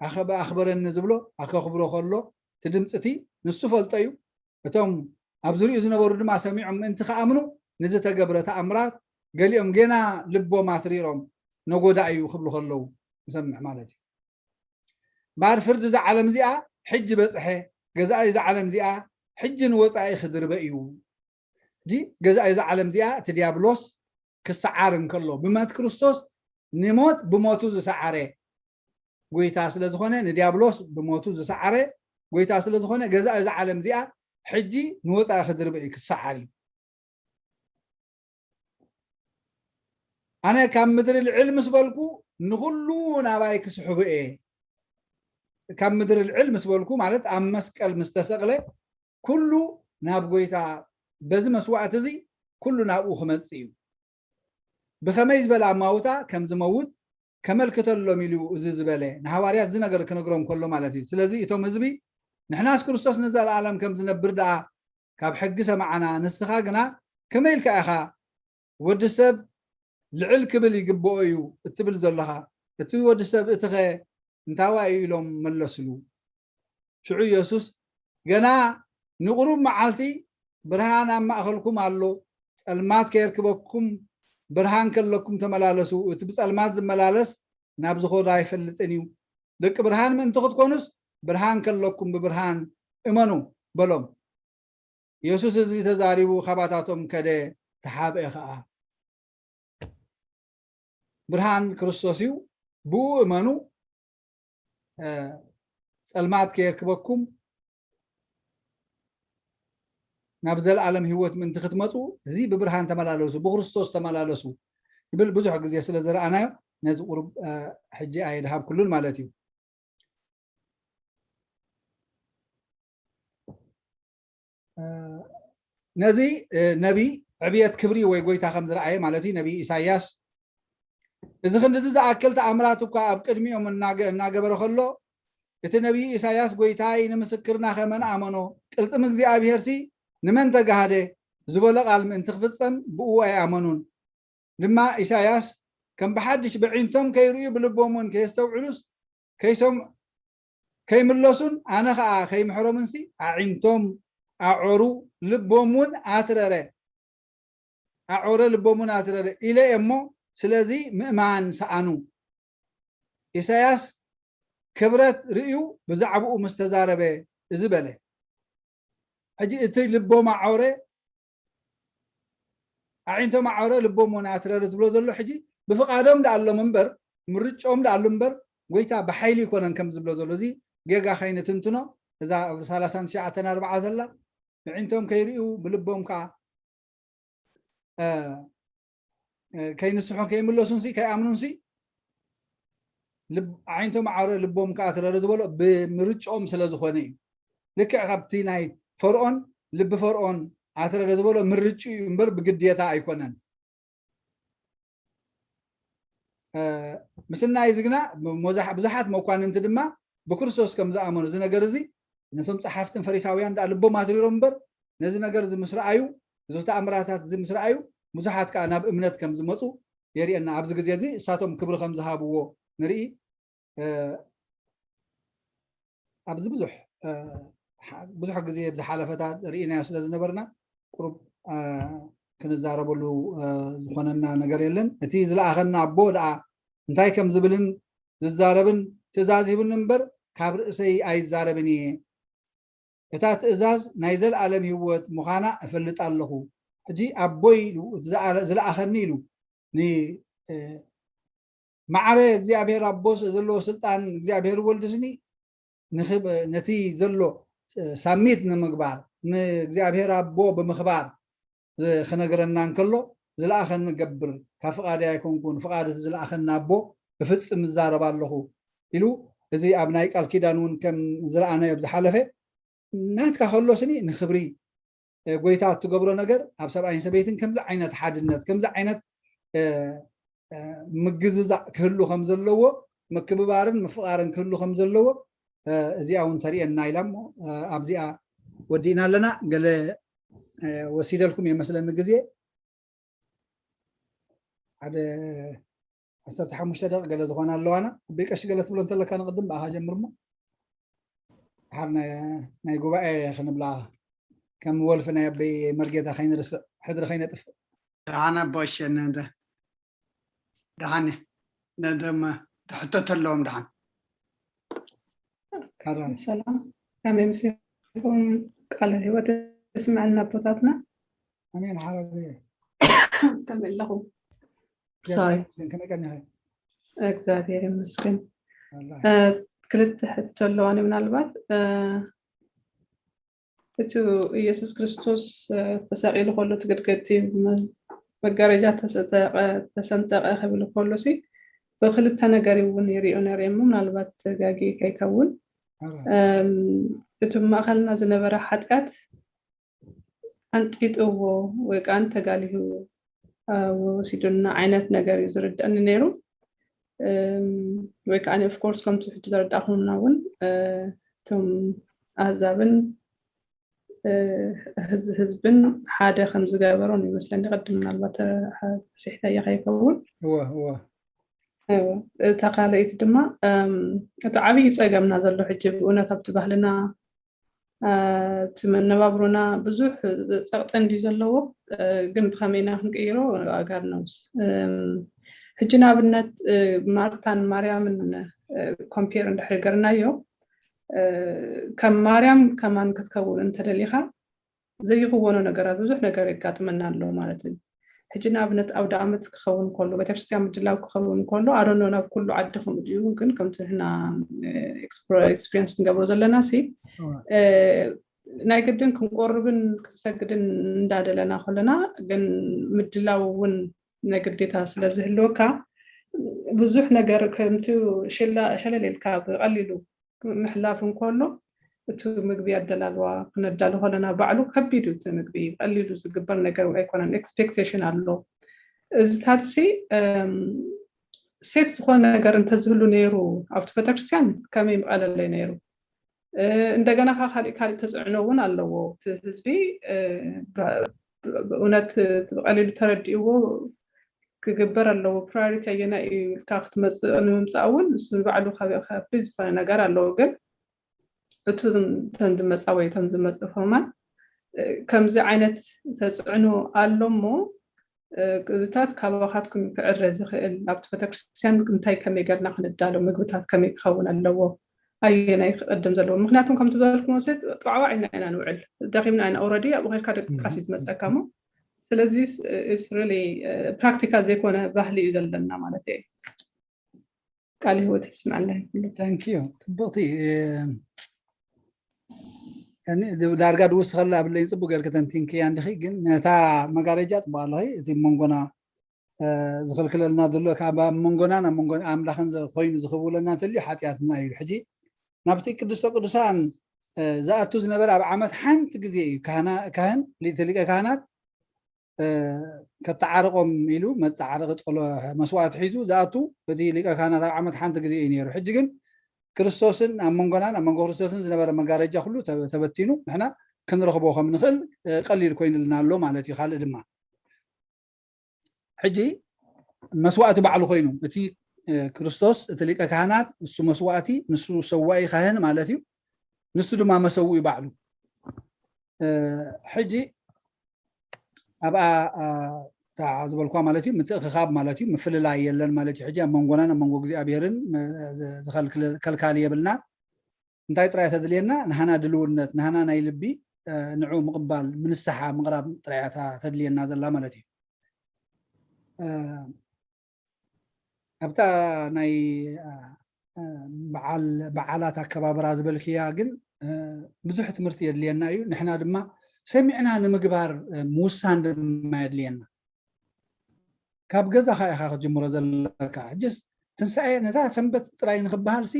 ኣኸበ ኣኽበረኒ ዝብሎ ኣከኽብሮ ከሎ እቲ ድምፂ እቲ ንሱ ፈልጦ እዩ። እቶም ኣብ ዙሪኡ ዝነበሩ ድማ ሰሚዖም ምእንቲ ክኣምኑ ንዝተገብረ ተኣምራት ገሊኦም ገና ልቦም ኣትሪሮም ነጎዳ እዩ ክብሉ ከለዉ ንሰምዕ ማለት እዩ። ባር ፍርዲ እዛ ዓለም እዚኣ ሕጂ በፅሐ፣ ገዛኢ እዛ ዓለም እዚኣ ሕጂ ንወፃኢ ክድርበ እዩ። ሕጂ ገዛኢ እዛ ዓለም እዚኣ እቲ ዲያብሎስ ክሰዓር እንከሎ ብሞት ክርስቶስ ንሞት ብሞቱ ዝሰዓረ ጎይታ ስለ ዝኾነ ንዲያብሎስ ብሞቱ ዝሰዓረ ጎይታ ስለ ዝኾነ ገዛኢ እዛ ዓለም እዚኣ ሕጂ ንወፃኢ ክድርበ እዩ ክሰዓር እዩ። ኣነ ካብ ምድሪ ልዕል ምስ በልኩ ንኹሉ ናባይ ክስሕቡ እየ። ካብ ምድሪ ልዕል ምስ በልኩ ማለት ኣብ መስቀል ምስ ተሰቕለ ኩሉ ናብ ጎይታ በዚ መስዋእቲ እዚ ኩሉ ናብኡ ክመጽእ እዩ። ብኸመይ ዝበለ ኣማውታ ከም ዝመውት ከመልክተሎም ኢሉ እዚ ዝበለ ንሃዋርያት እዚ ነገር ክነግሮም ከሎ ማለት እዩ። ስለዚ እቶም ህዝቢ ንሕናስ ክርስቶስ ንዘለኣለም ከም ዝነብር ደኣ ካብ ሕጊ ሰማዕና፣ ንስኻ ግና ከመይ ኢልካ ኢኻ ወዲ ሰብ ልዕል ክብል ይግብኦ እዩ እትብል ዘለኻ? እቲ ወዲ ሰብ እቲኸ እንታዋይ እዩ ኢሎም መለስሉ። ሽዑ ኢየሱስ ገና ንቑሩብ መዓልቲ ብርሃን ኣብ ማእኸልኩም ኣሎ፣ ጸልማት ከየርክበኩም ብርሃን ከለኩም ተመላለሱ፣ እቲ ብጸልማት ዝመላለስ ናብ ዝኾዶ ኣይፈልጥን እዩ። ደቂ ብርሃን ምእንቲ ክትኮኑስ ብርሃን ከለኩም ብብርሃን እመኑ በሎም። ኢየሱስ እዚ ተዛሪቡ ካባታቶም ከደ ተሓብአ ኸዓ። ብርሃን ክርስቶስ እዩ፣ ብኡ እመኑ፣ ጸልማት ከየርክበኩም ናብ ዘለኣለም ህይወት ምእንቲ ክትመፁ እዚ ብብርሃን ተመላለሱ፣ ብክርስቶስ ተመላለሱ ይብል። ብዙሕ ግዜ ስለ ዝረኣናዮ ነዚ ቁሩብ ሕጂ ኣየድሃብኩሉን ማለት እዩ። ነዚ ነቢ ዕብየት ክብሪ ወይ ጎይታ ከም ዝረኣየ ማለት እዩ። ነቢ ኢሳያስ እዚ ክንድዚ ዝኣክል ተኣምራት እኳ ኣብ ቅድሚኦም እናገበረ ከሎ እቲ ነቢ ኢሳያስ ጎይታይ ንምስክርና ከመን ኣመኖ ቅልፅም እግዚኣብሄርሲ ንመን ተጋህደ ዝበሎ ቃል ምእንቲ ክፍፀም ብኡ ኣይኣመኑን። ድማ ኢሳያስ ከም ብሓድሽ ብዒንቶም ከይርእዩ ብልቦም እውን ከየስተውዕሉስ ከይምለሱን ኣነ ኸዓ ከይምሕሮምንሲ ኣዒንቶም ኣዖሩ ልቦም እውን ኣትረረ። ኣዖረ ልቦም እውን ኣትረረ ኢለ እየ እሞ ስለዚ ምእማን ሰኣኑ። ኢሳያስ ክብረት ርእዩ ብዛዕባኡ ምስ ተዛረበ እዚ በለ። ሕጂ እቲ ልቦም ኣዖረ ኣዒንቶም ኣዖረ ልቦም እውን ኣትረረ ዝብሎ ዘሎ ሕጂ ብፍቓዶም ደኣ ኣሎም እምበር ምርጫኦም ደኣሉ እምበር ጎይታ ብሓይሊ ይኮነን ከም ዝብሎ ዘሎ እዚ ጌጋ ከይንትንትኖ እዛ ኣብ ሰላሳን ትሽዓተን ኣርብዓ ዘላ ምዒንቶም ከይርእዩ ብልቦም ከዓ ከይንስሑን ከይምለሱን ሲ ከይኣምኑን ሲ ዓይንቶም ዓረ ልቦም ከዓ ስለ ዝበሎ ብምርጫኦም ስለ ዝኾነ እዩ። ልክዕ ካብቲ ናይ ፈርኦን ልቢ ፈርኦን ኣስረደ ዝበሎ ምርጭ እዩ እምበር ብግዴታ ኣይኮነን። ምስናይ እዚ ግና ብዙሓት መኳንንቲ ድማ ብክርስቶስ ከም ዝኣመኑ እዚ ነገር እዚ ነቶም ጸሓፍትን ፈሪሳውያን ደኣ ልቦም ኣትሪሮም እምበር ነዚ ነገር እዚ ምስ ረኣዩ እዚ ተኣምራታት እዚ ምስ ረኣዩ ብዙሓት ከዓ ናብ እምነት ከም ዝመፁ የርእየና። ኣብዚ ግዜ እዚ እሳቶም ክብሪ ከም ዝሃብዎ ንርኢ። ኣብዚ ብዙሕ ብዙሕ ግዜ ብዝሓለፈታት ርኢናዮ ስለ ዝነበርና ቁሩብ ክንዛረበሉ ዝኾነና ነገር የለን። እቲ ዝለኣኸና ኣቦ ደኣ እንታይ ከም ዝብልን ዝዛረብን ትእዛዝ ሂብኒ እምበር ካብ ርእሰይ ኣይዛረብን እየ። እታ ትእዛዝ ናይ ዘለኣለም ህይወት ምዃና እፈልጥ ኣለኹ። ሕጂ ኣቦይ ኢሉ ዝለኣኸኒ ኢሉ ማዕረ እግዚኣብሔር ኣቦስ ዘለዎ ስልጣን እግዚኣብሔር ወልድስኒ ነቲ ዘሎ ሳሚት ንምግባር ንእግዚኣብሔር ኣቦ ብምኽባር ክነግረና እንከሎ ዝለኣኸኒ ገብር ካብ ፍቓደይ ኣይኮንኩን ፍቓድ እቲ ዝለኣኸኒ ኣቦ ብፍጽም እዛረብ ኣለኹ ኢሉ እዚ ኣብ ናይ ቃል ኪዳን እውን ከም ዝረኣናዮ ብዝሓለፈ ናትካ ከሎ ስኒ ንክብሪ ጎይታ እትገብሮ ነገር ኣብ ሰብኣይን ሰበይትን ከምዚ ዓይነት ሓድነት ከምዚ ዓይነት ምግዝዛእ ክህሉ ከም ዘለዎ ምክብባርን ምፍቓርን ክህሉ ከም ዘለዎ እዚኣ እውን ተርእየና ኢላ እሞ ኣብዚኣ ወዲእና ኣለና። ገለ ወሲደልኩም የመስለኒ ግዜ ሓደ ዓሰርተ ሓሙሽተ ደቂ ገለ ዝኾና ኣለዋና። ኣበይ ቀሺ ገለ ትብሎ እንተለካ ንቕድም ብኣኻ ጀምር እሞ ድሓር ናይ ጉባኤ ክንብላ ከም ወልፊ ናይ ኣበይ መርጌታ ከይንርስዕ ሕድሪ ከይነጥፍእ። ደሓን ኣቦ እሸ ነደ ደሓን ነደም ሕቶ ተለዎም ደሓን ሰላም ከመይ ምሲኹም ቃለ ህይወት የስምዐልና ኣቦታትና ኣሜን ሓረግ ከመይ ኣለኹም እግዚኣብሔር ይመስገን ክልተ ሕቶ ኣለዋኒ ምናልባት እቲ ኢየሱስ ክርስቶስ ተሰቒሉ ከሎ እቲ ግድግዲ መጋረጃ ተሰንጠቐ ክብል ከሎ ሲ ብክልተ ነገር እውን ይሪኦ ነረ እሞ ምናልባት ተጋጊ ከይከውን እቲ ማእኸልና ዝነበረ ሓጢኣት ኣንጢጥዎ ወይ ከዓ ተጋሊሁ ወሲዱና ዓይነት ነገር እዩ ዝርድአኒ ነይሩ ወይ ከዓ of course ከምቲ ሕጂ ዝረዳእኩምና እውን እቶም ኣህዛብን ህዝብን ሓደ ከም ዝገበሮም ይመስለኒ ቅድም ምናልባት ተሲሕተያ ከይከውን እታ ካልኣይቲ ድማ እቲ ዓብዪ ፀገምና ዘሎ ሕጂ ብእውነት ኣብቲ ባህልና እቲ መነባብሮና ብዙሕ ፀቕጢ እንድዩ ዘለዎ ግን ብኸመይ ኢና ክንቅይሮ ኣጋር ነውስ ሕጂ ንኣብነት ማርታን ማርያምን ኮምፔር እንድሕር ገርናዮ ከም ማርያም ከማን ክትከውን እንተደሊኻ ዘይኽወኖ ነገራት ብዙሕ ነገር የጋጥመና ኣሎ ማለት እዩ ሕጂ ንኣብነት ኣውደ ዓመት ክኸውን ከሎ ቤተክርስትያን ምድላው ክኸውን ከሎ ኣዶኖ ናብ ኩሉ ዓዲ ከምኡ ድዩ ግን ከምቲ ህና ኤክስፒሪንስ ንገብሮ ዘለና ሲ ናይ ግድን ክንቆርብን ክንሰግድን እንዳደለና ከለና ግን ምድላው እውን ናይ ግዴታ ስለ ዝህልወካ ብዙሕ ነገር ከምቲ ሸለል ኢልካ ብቐሊሉ ምሕላፍ እንከሎ እቲ ምግቢ ኣደላልዋ ክነዳሉ ከለና ባዕሉ ከቢድ እዩ እቲ ምግቢ ቀሊሉ ዝግበር ነገር ኣይኮነን ኤክስፔክቴሽን ኣሎ እዚታት ሲ ሴት ዝኾነ ነገር እንተዝህሉ ነይሩ ኣብቲ ቤተክርስትያን ከመይ ምቐለለይ ነይሩ እንደገና ካ ካሊእ ካሊእ ተፅዕኖ እውን ኣለዎ እቲ ህዝቢ ብእውነት ብቀሊሉ ተረዲእዎ ክግበር ኣለዎ ፕራዮሪቲ ኣየና እዩ ኢልካ ክትመፅእ ንምምፃእ እውን እሱ ንባዕሉ ከቢድ ዝኾነ ነገር ኣለዎ ግን እቶም ዝመፃ ወይ እቶም ዝመፁ ፎርማት ከምዚ ዓይነት ተፅዕኖ ኣሎ እሞ እዚታት ካባኻትኩም ክዕረ ዝኽእል ኣብቲ ቤተክርስትያን እንታይ ከመይ ገርና ክንዳሎ ምግብታት ከመይ ክኸውን ኣለዎ ኣየናይ ክቐድም ዘለዎ ምክንያቱም ከምቲ ዝበልኩም ወሰድ ጠዋዕዋዕ ኢልና ኢና ንውዕል ደኺምና ኢና ኦረዲ ኣብኡ ከድካ ደቂ ቃሲ ዝመፀካ ሞ ስለዚ ፕራክቲካል ዘይኮነ ባህሊ እዩ ዘለና ማለት እዩ ቃል ህይወት ይስምዐልና ይብሉ። Thank you። ጽብቕቲ ዳርጋ ድውስኸላ ኣብለይ ጽቡቅ ገርክ ተንቲንክያ እንዲኺ። ግን ነታ መጋረጃ ጽቡቅ ኣለኺ። እቲ መንጎና ዝኽልክለልና ዘሎ ካብ መንጎና ናብ መንጎ ኣምላኽን ኮይኑ ዝኽብለና እንተልዩ ሓጢኣትና እዩ። ሕጂ ናብቲ ቅድስተ ቅዱሳን ዝኣቱ ዝነበረ ኣብ ዓመት ሓንቲ ግዜ እዩ። ካህን ሊቀ ካህናት ከተዓርቆም ኢሉ መተዓረቂ ጸሎ መስዋእቲ ሒዙ ዝኣቱ። እቲ ሊቀ ካህናት ኣብ ዓመት ሓንቲ ግዜ እዩ ነይሩ። ሕጂ ግን ክርስቶስን ኣብ መንጎናን ኣብ መንጎ ክርስቶስን ዝነበረ መጋረጃ ኩሉ ተበቲኑ ንሕና ክንረኽቦ ከም ንኽእል ቀሊል ኮይኑልና ኣሎ ማለት እዩ። ካልእ ድማ ሕጂ መስዋእቲ ባዕሉ ኮይኑ እቲ ክርስቶስ እቲ ሊቀ ካህናት ንሱ መስዋእቲ ንሱ ሰዋኢ ካህን ማለት እዩ። ንሱ ድማ መሰውኢ ባዕሉ። ሕጂ ኣብኣ ዝበልኳ ማለት እዩ ምትእኽኻብ ማለት እዩ ምፍልላይ የለን ማለት እዩ። ሕጂ ኣብ መንጎናን ኣብ መንጎ እግዚኣብሔርን ከልካሊ የብልና። እንታይ ጥራይ ተድልየና? ንሃና ድልውነት፣ ንሃና ናይ ልቢ ንዑ ምቕባል፣ ምንስሓ ምቕራብ ጥራይ እያ ተድልየና ዘላ ማለት እዩ። ኣብታ ናይ በዓላት ኣከባብራ ዝበልክያ ግን ብዙሕ ትምህርቲ የድልየና እዩ። ንሕና ድማ ሰሚዕና ንምግባር ምውሳን ድማ የድልየና። ካብ ገዛኻ ኢኻ ክትጅምሮ ዘለካ። ሕጅስ ትንሳኤ ነታ ሰንበት ጥራይ ንክበሃል ሲ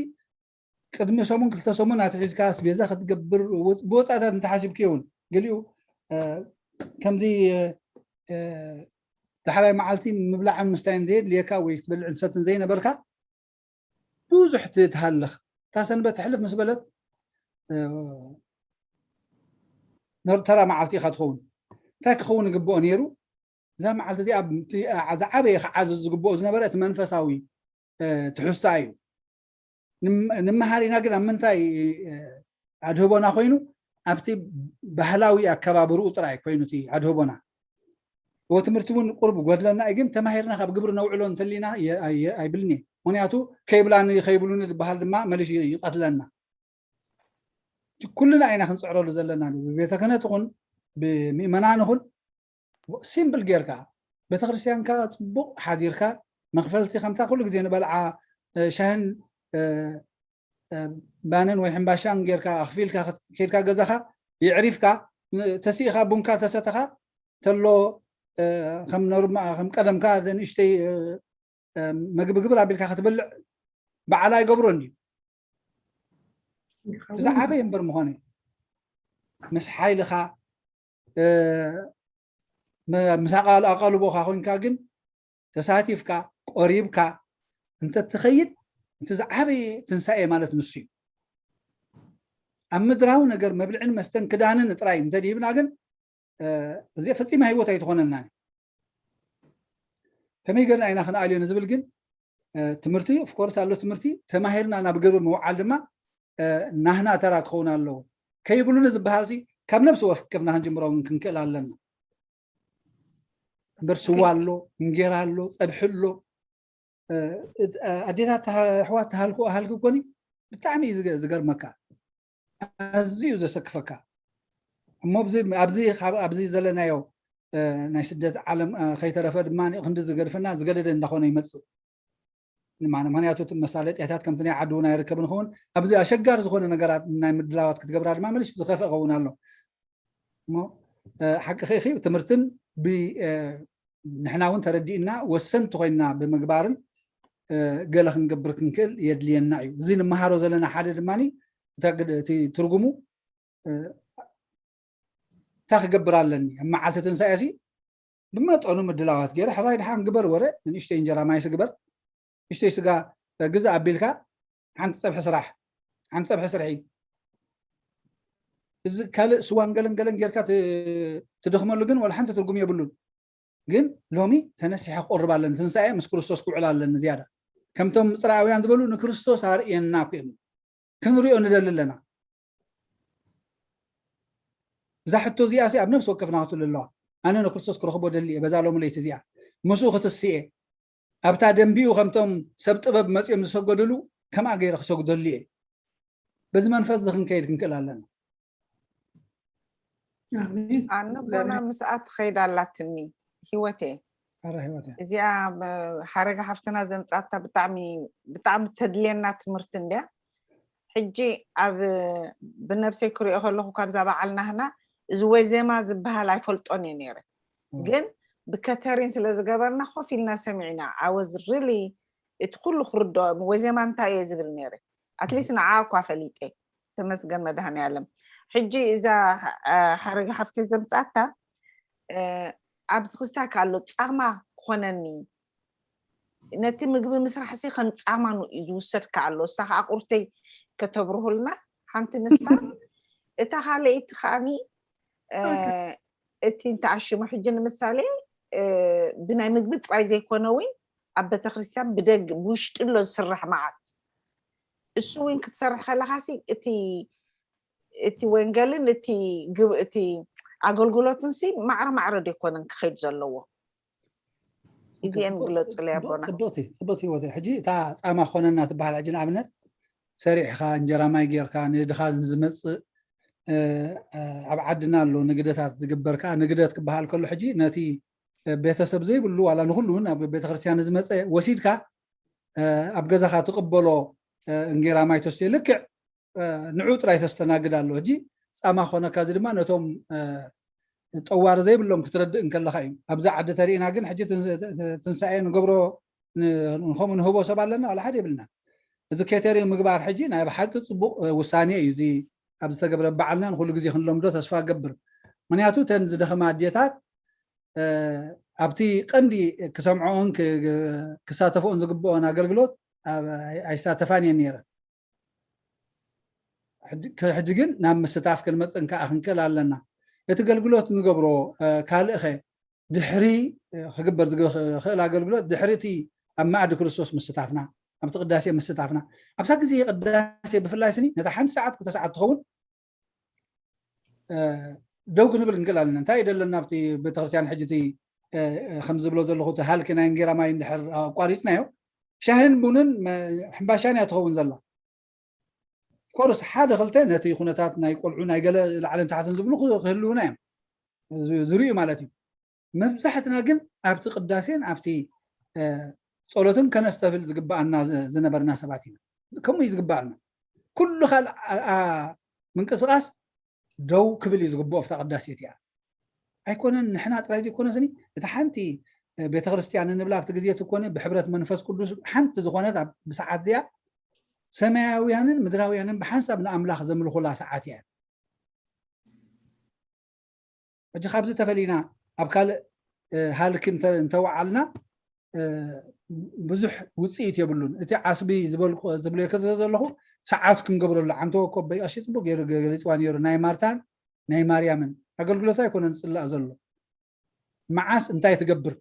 ቅድሚ ሰሙን ክልተ ሰሙን ኣትሒዝካ ኣስቤዛ ክትገብር ብወፃእታት እንተሓሲብክ እውን ገሊኡ ከምዚ ዳሕራይ መዓልቲ ምብላዕን ምስታይን ዘየድልየካ ወይ ክትበልዕን ሰትን ዘይነበርካ ብዙሕ ትሃልኽ እታ ሰንበት ትሕልፍ ምስ በለት ተራ መዓልቲ ኢኻ ትኸውን። እንታይ ክኸውን ይግብኦ ነይሩ? እዛ መዓልቲ እዚኣ ዝዓበየ ክዓዘዝ ዝግብኦ ዝነበረ እቲ መንፈሳዊ ትሕዝቶ እዩ። ንመሃር ኢና ግን ኣብ ምንታይ ኣድህቦና ኮይኑ ኣብቲ ባህላዊ ኣከባብርኡ ጥራይ ኮይኑ እቲ ኣድህቦና እዎ ትምህርቲ እውን ቁርብ ጎድለና እዩ ግን ተማሂርና ካብ ግብሪ ነውዕሎ እንተሊና ኣይብልን እየ። ምክንያቱ ከይብላኒ ከይብሉኒ ዝበሃል ድማ መሊሱ ይቀትለና። ኩልና ኢና ክንፅዕረሉ ዘለና ብቤተ ክህነት ይኹን ብምእመናን ይኹን ሲምፕል ጌርካ ቤተክርስትያንካ ፅቡቅ ሓዲርካ መክፈልቲ ከምታ ኩሉ ግዜ ንበልዓ ሻህን ባንን ወይ ሕምባሻን ጌርካ ኣክፊልካ ከድካ ገዛኻ የዕሪፍካ ተሲእኻ ቡንካ ተሰተኻ ተሎ ከም ቀደምካ ንእሽተይ መግቢ ግብር ኣቢልካ ክትበልዕ በዓል ኣይገብሮን ድዩ? ዝዓበየ እምበር ምኾነ ምስ ሓይልኻ ምስ ኣቓልቦኻ ኮንካ ግን ተሳቲፍካ ቆሪብካ እንተትኸይድ እቲ ዝዓበየ ትንሳኤ ማለት ንሱ እዩ። ኣብ ምድራዊ ነገር መብልዕን መስተን ክዳንን ጥራይ እንተድሂብና ግን እዚኣ ፈፂማ ህይወት ኣይትኾነና። ከመይ ገርና ኢና ክንኣልዮ ንዝብል ግን ትምህርቲ ኦፍኮርስ ኣሎ ትምህርቲ ተማሂርና ናብ ግብሪ ምውዓል ድማ ናህና ተራ ክኸውን ኣለዎ። ከይብሉኒ ዝበሃል ካብ ነብሲ ወከፍና ክንጅምሮ ክንክእል ኣለና። እምበር ስዋ ኣሎ፣ እንጌራ ኣሎ፣ ፀብሒ ኣሎ። ኣዴታት ኣሕዋት ተሃልኩ ኣሃልኩ ኮኒ ብጣዕሚ እዩ ዝገርመካ፣ ኣዝዩ ዘሰክፈካ። እሞ ኣብዚ ዘለናዮ ናይ ስደት ዓለም ከይተረፈ ድማ ክንዲ ዝገድፈና ዝገደደ እንዳኾነ ይመፅእ። ምክንያቱ መሳለጥያታት ከምቲ ናይ ዓዲ እውን ኣይርከብ ንኸውን ኣብዚ ኣሸጋሪ ዝኾነ ነገራት ናይ ምድላዋት ክትገብራ ድማ መሊሱ ዝኸፍእ ኸውን ኣሎ። እሞ ሓቂ ኺ ትምህርትን ንሕና እውን ተረዲእና ወሰንቲ ኮይና ብምግባርን ገለ ክንገብር ክንክእል የድልየና እዩ። እዚ ንመሃሮ ዘለና ሓደ ድማ እቲ ትርጉሙ እንታይ ክገብር ኣለኒ ኣብ መዓልቲ ትንሳኤ ሲ ብመጠኑ ምድላዋት ገይረ ሕራይ ድሓን ግበር ወረ ንእሽተይ እንጀራ ማይስ ግበር ንእሽተይ ስጋ ግዛ ኣቢልካ ሓንቲ ፀብሒ ስራሕ ሓንቲ ፀብሒ ስርሒ እዚ ካልእ ስዋን ገለን ገለን ጌርካ ትደኽመሉ ግን ወላ ሓንቲ ትርጉም የብሉን። ግን ሎሚ ተነሲሐ ክቆርብ ኣለኒ ትንሳኤ ምስ ክርስቶስ ክውዕል ኣለኒ ዝያዳ ከምቶም ምፅራውያን ዝበሉ ንክርስቶስ ኣርእየና እኮ እዮም ክንሪኦ ንደሊ ኣለና። እዛ ሕቶ እዚኣ ኣብ ነብሲ ወከፍና ክትሉ ኣለዋ። ኣነ ንክርስቶስ ክረኽቦ ደሊ እየ በዛ ሎሚ ለይቲ እዚኣ ምስኡ ክትስእ እየ ኣብታ ደንቢኡ ከምቶም ሰብ ጥበብ መፂኦም ዝሰገድሉ ከምኣ ገይረ ክሰግደሉ እየ። በዚ መንፈስ እዚ ክንከይድ ክንክእል ኣለና። ኣነ ቦና ምስኣ ትኸይድ ኣላትኒ ህይወቴ ኣረ ህይወት እያ። እዚኣ ሓረጋ ሓፍትና ዘምፃታ ብጣዕሚ ብጣዕሚ ተድልየና ትምህርቲ እንድያ። ሕጂ ኣብ ብነብሰይ ክሪኦ ከለኹ ካብዛ በዓል ናህና እዚ ወዜማ ዝበሃል ኣይፈልጦን እየ ነይረ። ግን ብከተሪን ስለ ዝገበርና ኮፍ ኢልና ሰሚዕና። I was really እቲ ኩሉ ክርድኦ ወዜማ እንታይ እየ ዝብል ነይረ። ኣትሊስት ንዓ እኳ ፈሊጠ። ተመስገን መድሃኒ ዓለም። ሕጂ እዛ ሓረጋ ሓፍቲ ዘምፃታ ኣብዚ ክስታይ ኣሎ ፃማ ክኾነኒ ነቲ ምግቢ ምስራሕ ሲ ከም ፃማ እዩ ዝውሰድ ከኣሎ እሳ ከዓ ቁርተይ ከተብርሁልና ሓንቲ ንሳ እታ ካልኣይቲ ከዓኒ እቲ እንተኣሽሙ ሕጂ ንምሳሌ ብናይ ምግቢ ጥራይ ዘይኮነ እውን ኣብ ቤተክርስትያን ብደግ ብውሽጢ ኣሎ ዝስራሕ መዓት እሱ እውን ክትሰርሕ ከለካ ሲ እቲ እቲ ወንጌልን እቲ እቲ ኣገልግሎትን ሲ ማዕረ ማዕረ ዶ ይኮነን ክኸይድ ዘለዎ እዚአን ግለፁ ለይ ኣቦና ፅቡቅቲ ህይወት ሕጂ እታ ፃማ ኮነና ትበሃል ሕጂ ንኣብነት ሰሪሕካ እንጀራ ማይ ጌርካ ንድኻ ዝመፅእ ኣብ ዓድና ኣሎ ንግደታት ዝግበር ከዓ ንግደት ክበሃል ከሎ ሕጂ ነቲ ቤተሰብ ዘይብሉ ዋላ ንኩሉ እውን ኣብ ቤተክርስትያን ዝመፀ ወሲድካ ኣብ ገዛኻ ትቅበሎ እንጌራ ማይ ተስትዮ ልክዕ ንዑ ጥራይ ተስተናግድ ኣሎ ሕጂ ፃማ ኮነካ እዚ ድማ ነቶም ጠዋሪ ዘይብሎም ክትረድእ እንከለካ እዩ ኣብዚ ዓዲ ተሪእና ግን ሕጂ ትንሳኤ ንገብሮ ንከምኡ ንህቦ ሰብ ኣለና ዋላ ሓደ የብልና እዚ ኬተሪንግ ምግባር ሕጂ ናይ ብሓቂ ፅቡቅ ውሳኔ እዩ እዚ ኣብ ዝተገብረ በዓልና ንኩሉ ግዜ ክንለምዶ ተስፋ ገብር ምክንያቱ ተን ዝደኸማ ኣዴታት ኣብቲ ቀንዲ ክሰምዖኦን ክሳተፎኦን ዝግብኦን ኣገልግሎት ኣይሳተፋን እየን ነይረን ሕጂ ግን ናብ ምስታፍ ክንመፅእ እንከዓ ክንክእል ኣለና እቲ ገልግሎት ንገብሮ ካልእኸ ድሕሪ ክግበር ዝኽእል ኣገልግሎት ድሕሪ እቲ ኣብ መኣዲ ክርስቶስ ምስታፍና ኣብቲ ቅዳሴ ምስታፍና ኣብታ ግዜ ቅዳሴ ብፍላይ ስኒ ነታ ሓንቲ ሰዓት ክልተ ሰዓት ትኸውን ደው ክንብል ንክእል ኣለና እንታይ ደለና ኣብቲ ቤተክርስትያን ሕጂ ከም ዝብሎ ዘለኹ እቲ ሃልኪ ናይ እንጌራ ማይ እንድሕር ኣቋሪፅናዮ ሻህን ቡንን ሕምባሻን እያ ትኸውን ዘላ ኮርስ ሓደ ክልተ ነቲ ኩነታት ናይ ቆልዑ ናይ ገለ ላዕልን ታሕትን ዝብሉ ክህልውና እዮም ዝርእዩ ማለት እዩ መብዛሕትና ግን ኣብቲ ቅዳሴን ኣብቲ ፀሎትን ከነስተብል ዝግበኣና ዝነበርና ሰባት ኢና ከምኡ እዩ ዝግበኣና ኩሉ ካልእ ምንቅስቃስ ደው ክብል እዩ ዝግብኦ ኣብታ ቅዳሴት እያ ኣይኮነን ንሕና ጥራይ ዘይኮነ ስኒ እቲ ሓንቲ ቤተክርስትያን እንብላ ኣብቲ ግዜ እቲ ኮነ ብሕብረት መንፈስ ቅዱስ ሓንቲ ዝኾነት ብሰዓት እዚኣ ሰማያውያንን ምድራውያንን ብሓንሳብ ንኣምላኽ ዘምልኹላ ሰዓት እያ ሕጂ ካብዚ ተፈሊና ኣብ ካልእ ሃልኪ እንተወዓልና ብዙሕ ውፅኢት የብሉን እቲ ዓስቢ ዝበልኩ ዝብለዮ ከዘ ዘለኹ ሰዓት ክንገብረሉ ዓንተወ ኮበይ ቀሺ ፅቡቅ ገይሩ ገሊፅዋ ነይሩ ናይ ማርታን ናይ ማርያምን ኣገልግሎት ኣይኮነን ዝፅላእ ዘሎ መዓስ እንታይ ትገብር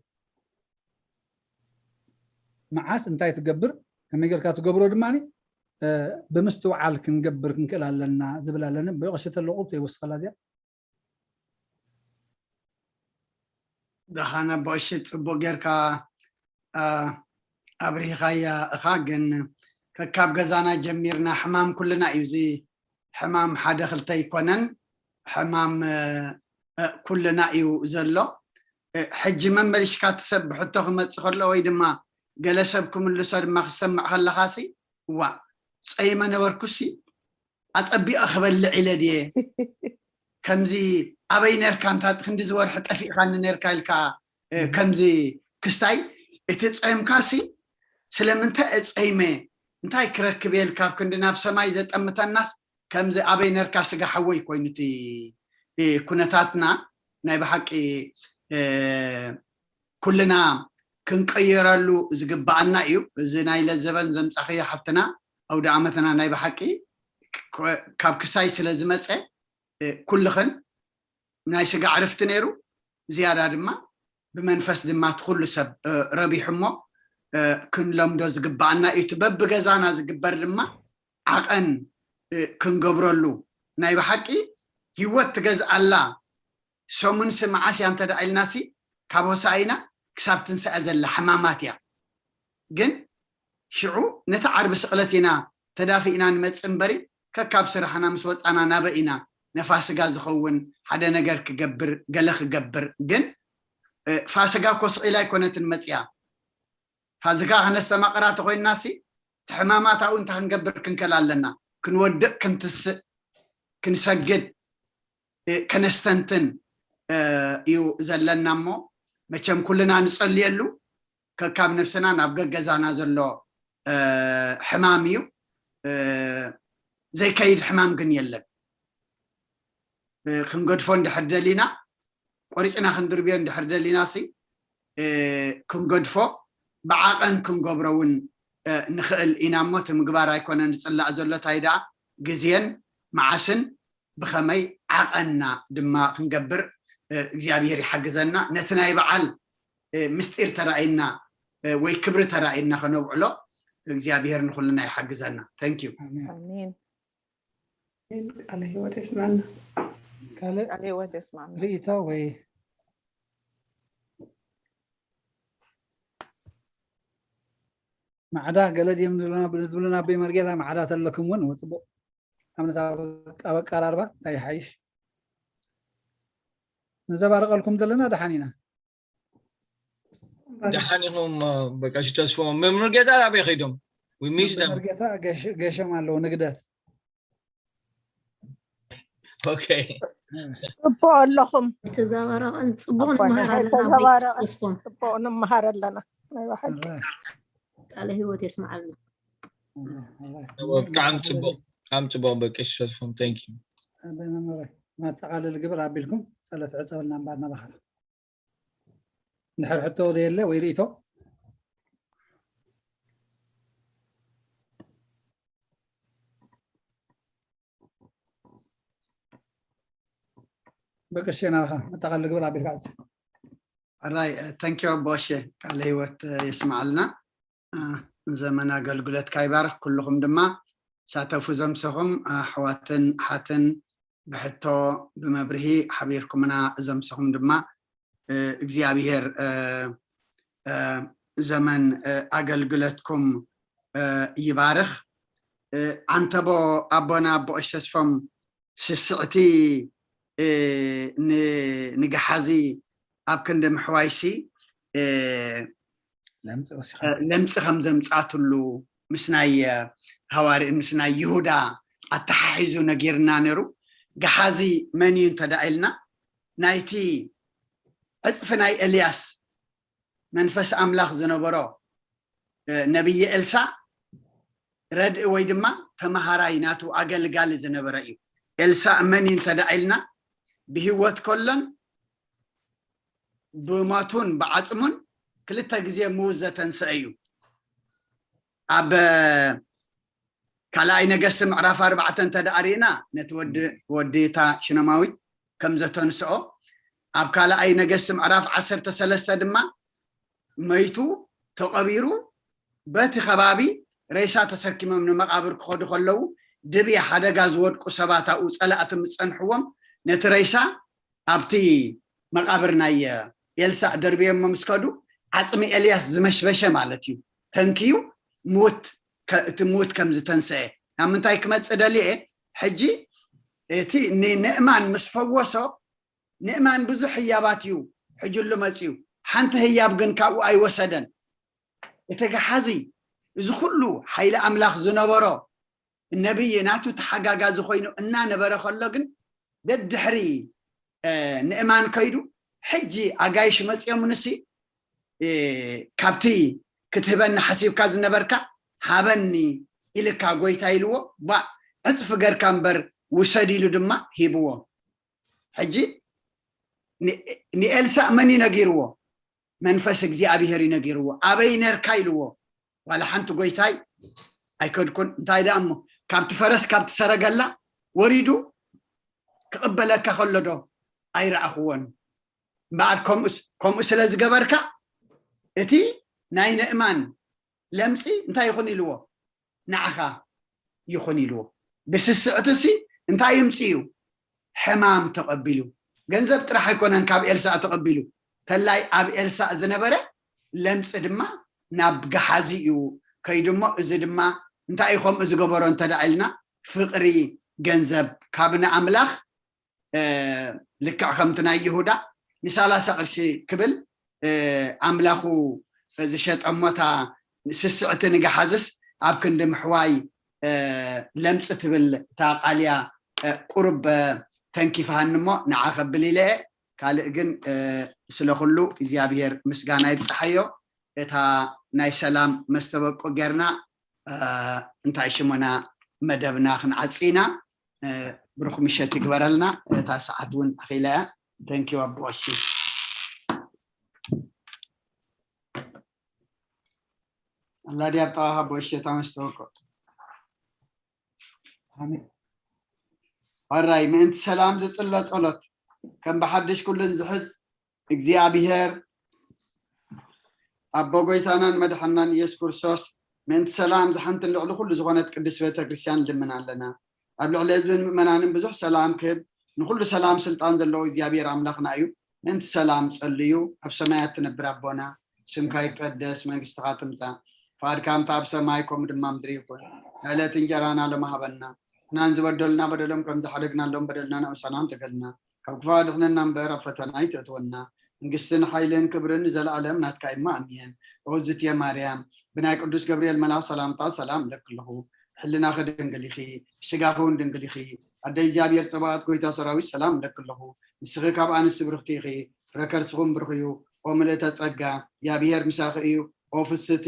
መዓስ እንታይ ትገብር ከመይ ጌርካ ትገብሮ ድማ ብምስትውዓል ክንገብር ክንክእል ኣለና ዝብል ኣለኒ ብቀሺ ተለቁ ተይወስኸላ እዚኣ ደሓና ቦእሺ ፅቡቅ ጌርካ ኣብሪህኻያ እኻ ግን ከካብ ገዛና ጀሚርና ሕማም ኩልና እዩ እዚ ሕማም ሓደ ክልተ ኣይኮነን ሕማም ኩልና እዩ ዘሎ ሕጂ መመሊሽካ ትሰብ ብሕቶ ክመፅ ከሎ ወይ ድማ ገለ ሰብ ክምልሶ ድማ ክሰምዕ ከለካ ሲ እዋ ፀይመ ነበርኩ ሲ ኣፀቢቐ ክበልዕ ኢለ ድየ ከምዚ ኣበይ ነርካ እንታ ክንዲ ዝወርሒ ጠፊእካኒ ነርካ ኢልካ ከምዚ ክስታይ እቲ ፀምካ ሲ ስለምንታይ እፀይመ እንታይ ክረክብ የልካ ኣብ ክንዲ ናብ ሰማይ ዘጠምተናስ ከምዚ ኣበይ ነርካ ስጋ ሓወይ ኮይኑ እቲ ኩነታትና ናይ ብሓቂ ኩልና ክንቀየረሉ ዝግባኣና እዩ እዚ ናይ ለዘበን ዘምፃኽዮ ሓፍትና ኣውደ ዓመትና ናይ ብሓቂ ካብ ክሳይ ስለ ዝመፀ ኩልኽን ናይ ስጋ ዕርፍቲ ነይሩ ዝያዳ ድማ ብመንፈስ ድማ እቲ ኩሉ ሰብ ረቢሑ እሞ ክንለምዶ ዝግባኣና እዩ እቲ በብገዛና ዝግበር ድማ ዓቐን ክንገብረሉ ናይ ብሓቂ ህይወት ትገዝኣላ ሰሙንሲ መዓስ እያ እንተ ኢልናሲ ካብ ሆሳኢና ክሳብ ትንሳኤ ዘላ ሕማማት እያ ግን ሽዑ ነቲ ዓርቢ ስቕለት ኢና ተዳፊእና ንመፅእ እምበሪ ከካብ ስራሕና ምስ ወፃና ናበ ኢና ነፋስጋ ዝኸውን ሓደ ነገር ክገብር ገለ ክገብር ግን ፋሲጋ እኮ ስቕ ኢላ ኣይኮነትን መፅያ። ፋሲጋ ከነስተማቕራ ተኮይንና ሲ፣ እቲ ሕማማት ኣብኡ እንታይ ክንገብር ክንክእል ኣለና? ክንወድቕ፣ ክንትስእ፣ ክንሰግድ፣ ከነስተንትን እዩ ዘለና። እሞ መቸም ኩልና ንፀልየሉ፣ ከካብ ነፍስና ናብ ገገዛና ዘሎ ሕማም እዩ። ዘይከይድ ሕማም ግን የለን። ክንገድፎ እንድሕር ደሊና፣ ቆሪጭና ክንድርብዮ እንድሕር ደሊና ሲ፣ ክንገድፎ፣ ብዓቐን ክንገብሮ እውን ንኽእል ኢና። እሞ እቲ ምግባር ኣይኮነን ዝፅላእ ዘሎ፣ እንታይ ደኣ ግዜን መዓስን ብኸመይ ዓቐንና ድማ ክንገብር እግዚኣብሔር ይሓግዘና። ነቲ ናይ በዓል ምስጢር ተራእይና ወይ ክብሪ ተራእይና ከነውዕሎ እግዚኣብሔር ንኹልና ይሓግዘና። Thank you። ኣሜን። ቃለ ህይወት የስማና። ካልእ ቃለ ህይወት የስማና። ርእይቶ ወይ ማዕዳ ገለ ድዮም ዝብሉና ዝብሉና ኣቦይ መርጌታ ማዕዳ ተለኩም እውን ጽቡቕ። ኣብነት ኣብ ኣቀራርባ እንታይ ይሓይሽ? ንዘባርቐልኩም ዘለና ደሓን ኢና። ደሓን ኢኹም በቃ ሽተስፎ መምርጌታ ኣበይ ከይዶም? We miss them። መርጌታ ገሸም ኣለዉ ንግደት Okay። ጽቡቅ ኣለኹም። ተዘባረቐን ጽቡቕ ኣቦ፣ ንመሃር ኣለና። ተዘባረቐን ተስፎም ጽቡቅ ንምሃር ኣለና። ናይ ብሓቂ ቃለ ህይወት የስምዓልና። ብጣዕሚ ጽቡቕ ብጣዕሚ ጽቡቕ በቂ ሽተስፎም thank you። መመረ ማጠቃለሊ ግብር ኣቢልኩም ጸሎት ዕጸወልና እምበር ናባኻት። እንድሕር ሕቶ ዘየለ ወይ ርእይቶ በቅሽ ናኻ መጠቃለሊ ግብር ኣቢልካ። ኣራይ ተንኪዮ ኣቦ ኣሸ ቃለ ህይወት የስምዓልና። ዘመን ኣገልግሎትካ ይባርክ። ኩልኹም ድማ ሳተፉ ዘምሰኹም ኣሕዋትን ሓትን ብሕቶ ብመብርሂ ሓቢርኩምና ዘምሰኹም ድማ እግዚኣብሔር ዘመን ኣገልግሎትኩም ይባርኽ። ዓንተቦ ኣቦና ኣቦ ኣሸስፎም ስስዕቲ ንግሓዚ ኣብ ክንዲ ምሕዋይሲ ለምፂ ከም ዘምፃትሉ ምስ ናይ ሃዋርእ ምስ ናይ ይሁዳ ኣተሓሒዙ ነጊርና ነይሩ። ገሓዚ መን እዩ እንተዳ ኢልና ናይቲ ዕፅፊ ናይ ኤልያስ መንፈስ ኣምላኽ ዝነበሮ ነብይ ኤልሳእ ረድኢ ወይ ድማ ተመሃራይ ናቱ ኣገልጋሊ ዝነበረ እዩ። ኤልሳእ መን እዩ እንተዳ ኢልና ብህይወት ከሎን ብሞቱን ብዓፅሙን ክልተ ግዜ ምዉት ዘተንስአ እዩ። ኣብ ካልኣይ ነገስቲ ምዕራፍ ኣርባዕተ እንተደኣ ርኢና ነቲ ወዲ ወዲ እታ ሽነማዊት ከም ዘተንስኦ ኣብ ካልኣይ ነገስቲ ምዕራፍ ዓሰርተ ሰለስተ ድማ መይቱ ተቐቢሩ በቲ ከባቢ ሬሳ ተሰኪሞም ንመቓብር ክኸዱ ከለዉ ድብያ ሓደጋ ዝወድቁ ሰባት ኣብኡ ፀላእቲ ምስ ፀንሕዎም ነቲ ሬሳ ኣብቲ መቓብር ናይ ኤልሳዕ ደርብዮሞ ምስ ከዱ ዓፅሚ ኤልያስ ዝመሽበሸ ማለት እዩ። ተንክዩ ምውት እቲ ምውት ከም ዝተንስአ ናብ ምንታይ ክመፅእ ደልየ ሕጂ እቲ ንንእማን ምስ ፈወሶ ንእማን ብዙሕ ህያባት እዩ ሕጅሉ መፅዩ ሓንቲ ህያብ ግን ካብኡ ኣይወሰደን። እቲ ገሓዚ እዚ ኩሉ ሓይሊ ኣምላኽ ዝነበሮ ነብይ ናቱ ተሓጋጋዚ ኮይኑ እናነበረ ከሎ ግን ደድሕሪ ንእማን ከይዱ ሕጂ ኣጋይሽ መፅዮምንሲ ካብቲ ክትህበኒ ሓሲብካ ዝነበርካ ሃበኒ ኢልካ ጎይታ ኢልዎ ባ ዕፅፊ ገርካ እምበር ውሰድ ኢሉ ድማ ሂብዎ። ሕጂ ንኤልሳእ መን እዩ ነጊርዎ? መንፈስ እግዚኣብሄር እዩ ነጊርዎ። ኣበይ ነርካ ኢልዎ። ዋላ ሓንቲ ጎይታይ ኣይከድኩን። እንታይ ደኣ እሞ ካብቲ ፈረስ ካብቲ ሰረገላ ወሪዱ ክቕበለካ ከሎ ዶ ኣይረኣኽዎን? እምበኣር ከምኡ ስለ ዝገበርካ እቲ ናይ ንእማን ለምፂ እንታይ ይኹን ኢልዎ? ንዓኻ ይኹን ኢልዎ። ብስስዕትሲ እንታይ ይምፅእ እዩ? ሕማም ተቐቢሉ። ገንዘብ ጥራሕ ኣይኮነን ካብ ኤልሳእ ተቐቢሉ። ተላይ ኣብ ኤልሳእ ዝነበረ ለምፂ ድማ ናብ ገሓዚ እዩ ከይዱ እሞ እዚ ድማ እንታይ እዩ ከምኡ ዝገበሮ እንተዳ ኢልና ፍቕሪ ገንዘብ ካብ ንኣምላኽ ልክዕ ከምቲ ናይ ይሁዳ ንሳላሳ ቅርሺ ክብል ኣምላኹ ዝሸጠ እሞታ ስስዕቲ ንገሓዝስ ኣብ ክንዲ ምሕዋይ ለምፂ ትብል እታ ቃልያ። ቁሩብ ተንኪፍሃኒ እሞ ንዓ ከብል ኢለ እየ። ካልእ ግን ስለ ኩሉ እግዚኣብሔር ምስጋና ይብፅሓዮ። እታ ናይ ሰላም መስተበቆ ጌርና እንታይ ሽሙና መደብና ክንዓፂ ኢና። ብሩክ ምሸት ይግበረልና። እታ ሰዓት እውን ኣኺላ እያ። ተንኪዩ ኣቦ ቀሺ። ኣላ ድያ ኣብ ጠቓኻ ኣቦ ቀሺ እታ መስተበቆ? ኣራይ ምእንቲ ሰላም ዝጽሎ ጸሎት ከም ብሓድሽ ኩሉን ዝሕዝ እግዚኣብሔር ኣቦ ጎይታናን መድሓናን ኢየሱስ ክርስቶስ ምእንቲ ሰላም ዝሓንትን ልዕሊ ኩሉ ዝኾነት ቅድስት ቤተ ክርስቲያን ንልምን ኣለና። ኣብ ልዕሊ ህዝብን ምእመናንን ብዙሕ ሰላም ክህብ ንኩሉ ሰላም ስልጣን ዘለዎ እግዚኣብሔር ኣምላኽና እዩ። ምእንቲ ሰላም ጸልዩ። ኣብ ሰማያት ትነብር ኣቦና ስምካ ይቀደስ፣ መንግስትኻ ትምጻእ፣ ፍቓድካ ከምቲ ኣብ ሰማይ ከምኡ ድማ ምድሪ ይኹን። ዕለት እንጀራና ሎሚ ሃበና። ንሕናን ዝበደሉና በደሎም ከም ዝሓደግናሎም በደልና ንእሳና ንደገልና። ካብ ክፉ ኣድሕነና እምበር ኣብ ፈተና ኣይተእትወና። መንግስትን ሓይልን ክብርን ንዘለኣለም ናትካ እማ ኣሜን። ኦ ዝትየ ማርያም ብናይ ቅዱስ ገብርኤል መልኣኽ ሰላምታ ሰላም እለኪ ኣለኹ። ብሕልናኺ ድንግል ኢኺ፣ ብስጋኺ እውን ድንግል ኢኺ። ኣደ እግዚኣብሔር ጸባኦት ጎይታ ሰራዊት ሰላም እለኪ ኣለኹ። ንስኺ ካብ ኣንስቲ ብርኽቲ ኢኺ፣ ፍረ ከርስኹም ብሩኽ እዩ። ኦ ምልእተ ጸጋ እግዚኣብሔር ምሳኺ እዩ። ኦ ፍስቲ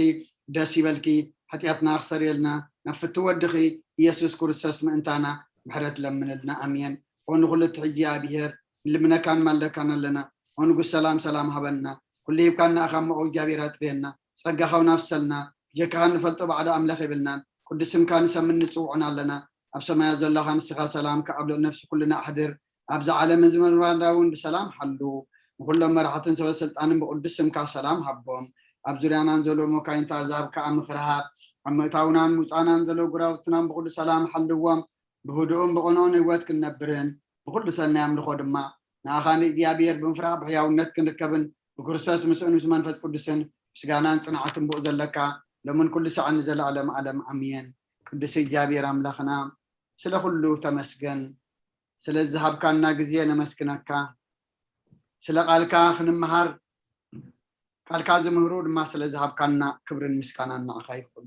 ደስ ይበልኪ፣ ሓጢኣትና ክሰርየልና ናብ ፍቲ ወድኺ ኢየሱስ ክርስቶስ ምእንታና ምሕረት ለምንልና። ኣሜን። ኦ ንኹሉ ትሕጂ እግዚኣብሔር ንልምነካን ማልደካን ኣለና። ኦ ንጉስ ሰላም ሰላም ሃበና። ኩሉ ሂብካና እኻ እሞ ኦ እግዚኣብሔር ኣጥርየና። ጸጋኻ እውን ኣፍሰልና። ብጀካኻ እንፈልጦ ባዕዶ ኣምላኽ የብልናን። ቅዱስ ስምካ ንሰምን ንጽውዑን ኣለና። ኣብ ሰማያት ዘለኻ ንስኻ ሰላምካ ኣብ ልዕሊ ነፍሲ ኩልና ኣሕድር። ኣብዛ ዓለም እዚ ምንባርና እውን ብሰላም ሓሉ። ንኹሎም መራሕትን ሰበ ስልጣንን ብቅዱስ ስምካ ሰላም ሃቦም። ኣብ ዙርያናን ዘሎ መካይንታ ኣዛብ ከዓ ምኽሪ ሃብ። ኣብ ምእታውናን ምውፃእናን ዘሎ ጉራውትናን ብኩሉ ሰላም ሓልዎም። ብህዱእን ብቕኑዕን ህይወት ክንነብርን ብኩሉ ሰናይ ኣምልኾ ድማ ንኣኻ ንእግዚኣብሔር ብምፍራሕ ብሕያውነት ክንርከብን ብክርስቶስ ምስኡን ምስ መንፈስ ቅዱስን ምስጋናን ጽንዓትን ብኡ ዘለካ ሎምን ኩሉ ሰዓን ንዘለኣለም ዓለም ኣሜን። ቅዱስ እግዚኣብሔር ኣምላኽና ስለ ኩሉ ተመስገን። ስለ ዝሃብካና ግዜ ነመስግነካ። ስለ ቃልካ ክንመሃር ቃልካ ዝምህሩ ድማ ስለ ዝሃብካና ክብርን ምስጋናን ንዓኻ ይኹን።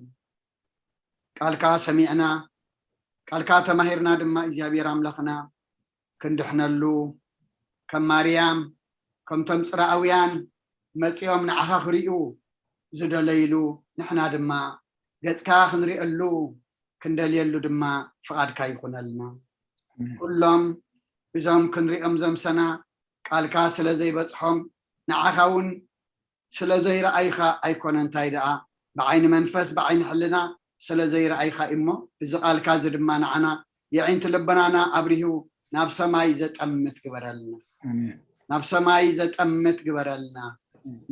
ቃልካ ሰሚዕና ቃልካ ተማሂርና ድማ እግዚኣብሔር ኣምላኽና ክንድሕነሉ ከም ማርያም ከምቶም ጽራኣውያን መጺኦም ንዓኻ ክርእዩ ዝደለይሉ ንሕና ድማ ገጽካ ክንሪአሉ ክንደልየሉ ድማ ፍቓድካ ይኹነልና። ኩሎም እዞም ክንሪኦም ዘምሰና ቃልካ ስለ ዘይበጽሖም ንዓኻ እውን ስለ ዘይረኣይኻ ኣይኮነ እንታይ ደኣ ብዓይኒ መንፈስ ብዓይኒ ሕልና ስለ ዘይረኣይኻ እሞ እዚ ቃልካ እዚ ድማ ንዓና የዒንቲ ልቦናና ኣብሪሁ ናብ ሰማይ ዘጠምት ግበረልና። ናብ ሰማይ ዘጠምት ግበረልና።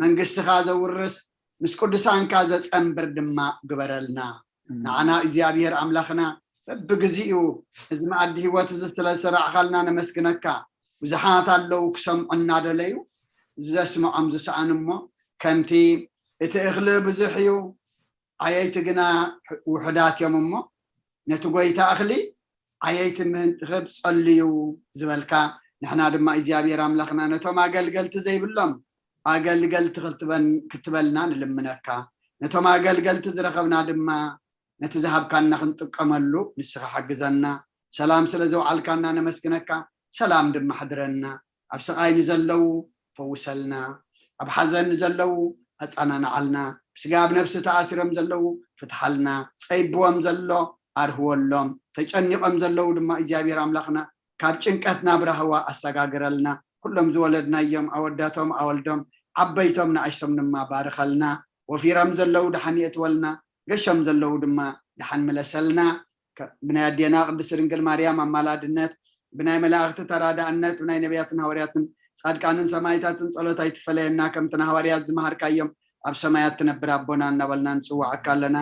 መንግስትኻ ዘውርስ ምስ ቅዱሳንካ ዘጸንብር ድማ ግበረልና። ንዓና እግዚኣብሔር ኣምላኽና በብግዚኡ እዚ መኣዲ ህይወት እዚ ስለ ዝሰራዕኻልና ነመስግነካ። ብዙሓት ኣለዉ ክሰምዑ እናደለዩ ዘስምዖም ዝሰኣኑ እሞ ከምቲ እቲ እኽሊ ብዙሕ እዩ ዓየይቲ ግና ውሑዳት እዮም እሞ ነቲ ጎይታ እኽሊ ዓየይቲ ምህንጥኽብ ጸልዩ ዝበልካ ንሕና ድማ እግዚኣብሔር ኣምላኽና ነቶም ኣገልገልቲ ዘይብሎም ኣገልገልቲ ክትበልና ንልምነካ። ነቶም ኣገልገልቲ ዝረኸብና ድማ ነቲ ዝሃብካና ክንጥቀመሉ ንስኻ ሓግዘና። ሰላም ስለ ዘውዓልካና ነመስግነካ። ሰላም ድማ ሕድረና። ኣብ ስቓይ ንዘለዉ ፈውሰልና። ኣብ ሓዘን ንዘለዉ ኣጸናንዓልና። ብስጋ ኣብ ነፍሲ ተኣሲሮም ዘለዉ ፍትሓልና። ጸይብዎም ዘሎ ኣርህወሎም። ተጨኒቖም ዘለዉ ድማ እግዚኣብሔር ኣምላኽና ካብ ጭንቀት ናብ ራህዋ ኣሰጋግረልና። ኩሎም ዝወለድናዮም ኣወዳቶም ኣወልዶም ዓበይቶም ንኣሽቶም ድማ ባርኸልና። ወፊሮም ዘለዉ ደሓን የእትወልና። ገሾም ዘለዉ ድማ ደሓን ምለሰልና። ብናይ ኣዴና ቅድስት ድንግል ማርያም ኣማላድነት ብናይ መላእኽቲ ተራዳእነት ብናይ ነቢያትን ሃዋርያትን ጻድቃንን ሰማይታትን ጸሎት ኣይትፈለየና። ከምቲ ንሃዋርያት ዝመሃርካዮም ኣብ ሰማያት ትነብር ኣቦና እናበልና ንጽውዓካ ኣለና።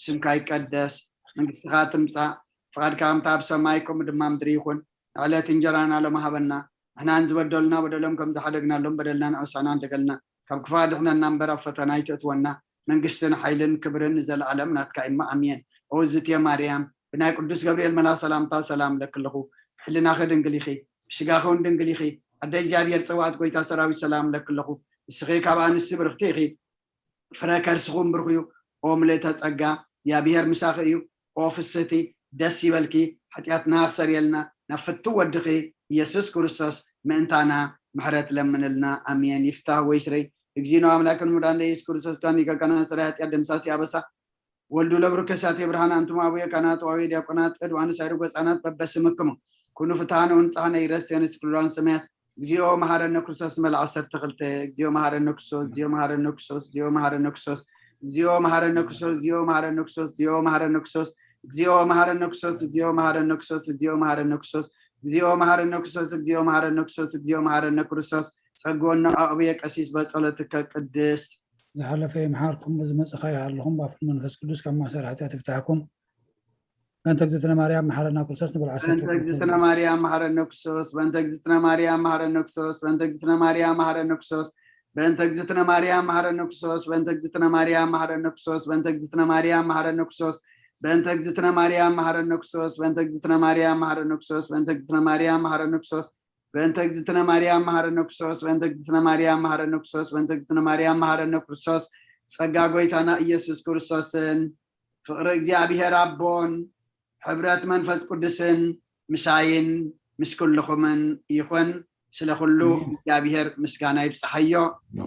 ስምካ ይቀደስ፣ መንግስትኻ ትምጻእ፣ ፍቓድካ ከምታ ኣብ ሰማይ ከምኡ ድማ ምድሪ ይኹን። ዕለት እንጀራና ሎሚ ሃበና። ንሕናን ዝበደሉና በደሎም ከም ዝሓደግናሎም በደልና ንዕሳና እንደገልና ካብ ክፋ ድሕነና እምበር ኣብ ፈተና ኣይትእትወና። መንግስትን ሓይልን ክብርን ንዘለኣለም ናትካ እማ ኣሜን። ኦ ዝትየ ማርያም ብናይ ቅዱስ ገብርኤል መላ ሰላምታ ሰላም ለክለኹ። ብሕልናኺ ድንግል ኢኺ፣ ብስጋኺ እውን ድንግል ኢኺ። ኣደ እግዚኣብሔር ጸዋዕት ጎይታ ሰራዊት ሰላም ለክለኹ። ንስኺ ካብ ኣንስቲ ብርኽቲ ኢኺ። ፍረ ከርስኹም ብርኽ እዩ። ኦ ምልእተ ጸጋ፣ እግዚኣብሔር ምሳኺ እዩ። ኦ ፍስህቲ፣ ደስ ይበልኪ። ሓጢኣትና ክሰርየልና፣ ናብ ፍትው ወድኺ ኢየሱስ ክርስቶስ ምእንታና ምሕረት ለምንልና። ኣሜን። ይፍታህ ወይ ስረይ። እግዚእነ ኣምላክን ሙዳን ለኢየሱስ ክርስቶስ ዳኒ ከከና ስራይ ሓጢኣት ደምሳሲ ኣበሳ ወልዱ ለብሩክ እሳት የብርሃን። ኣንቱም ኣቡየ ካህናት ወአቡየ ዲያቆናት እድ ወአንሳይሩ ገጻናት በበስምክሙ ኩኑ ፍትሐነ ወንጽሐነ ይረስየነ ስክሉላን ሰማያት። እግዚኦ መሐረነ ክርስቶስ መልዓ ዓሰርተ ክልተ። እግዚኦ መሐረነ ክርስቶስ፣ እግዚኦ መሐረነ ክርስቶስ፣ እግዚኦ መሐረነ ክርስቶስ፣ እግዚኦ መሐረነ ክርስቶስ፣ እግዚኦ መሐረነ ክርስቶስ፣ እግዚኦ መሐረነ ክርስቶስ፣ እግዚኦ መሐረነ ክርስቶስ፣ እግዚኦ መሐረነ ክርስቶስ፣ እግዚኦ መሐረነ ክርስቶስ፣ እግዚኦ መሐረነ ክርስቶስ፣ እግዚኦ መሐረነ ክርስቶስ፣ እግዚኦ መሐረነ ክርስቶስ። ጸግወና ኣቡየ ቀሲስ በጸሎትከ ቅድስት። ዝሓለፈ ይምሓርኩም፣ ዝመጽእ ከ ይሃልኹም፣ ብኣፉን መንፈስ ቅዱስ ካብ ማእሰር ሓጢኣት ይፍትሓኩም። በእንተ እግዝእትነ ማርያም መሓረና ክርስቶስ ንብል ዓሰርተ በእንተ እግዝእትነ ማርያም መሓረነ ክርስቶስ፣ በእንተ እግዝእትነ ማርያም መሓረነ ክርስቶስ፣ በእንተ እግዝእትነ ማርያም መሓረነ ክርስቶስ፣ በእንተ እግዝእትነ ማርያም መሓረነ ክርስቶስ፣ በእንተ እግዝእትነ ማርያም መሓረነ ክርስቶስ፣ በእንተ እግዝእትነ ማርያም መሓረነ ክርስቶስ፣ በእንተ እግዝእትነ ማርያም መሓረነ ክርስቶስ፣ በእንተ እግዝእትነ ማርያም መሓረነ ክርስቶስ፣ በእንተ እግዝእትነ ማርያም መሓረነ ክርስቶስ፣ በእንተ እግዝእትነ ማርያም መሓረነ ክርስቶስ፣ በእንተ እግዝእትነ ማርያም መሓረነ ክርስቶስ፣ በእንተ እግዝእትነ ማርያም መሓረነ ክርስቶስ። ጸጋ ጎይታና ኢየሱስ ክርስቶስን ፍቕሪ እግዚኣብሔር ኣቦን ሕብረት መንፈስ ቅዱስን ምሳይን ምስ ኩልኹምን ይኹን። ስለ ኩሉ ኣሜን። እግዚኣብሔር ምስጋና ይብጽሓዮ።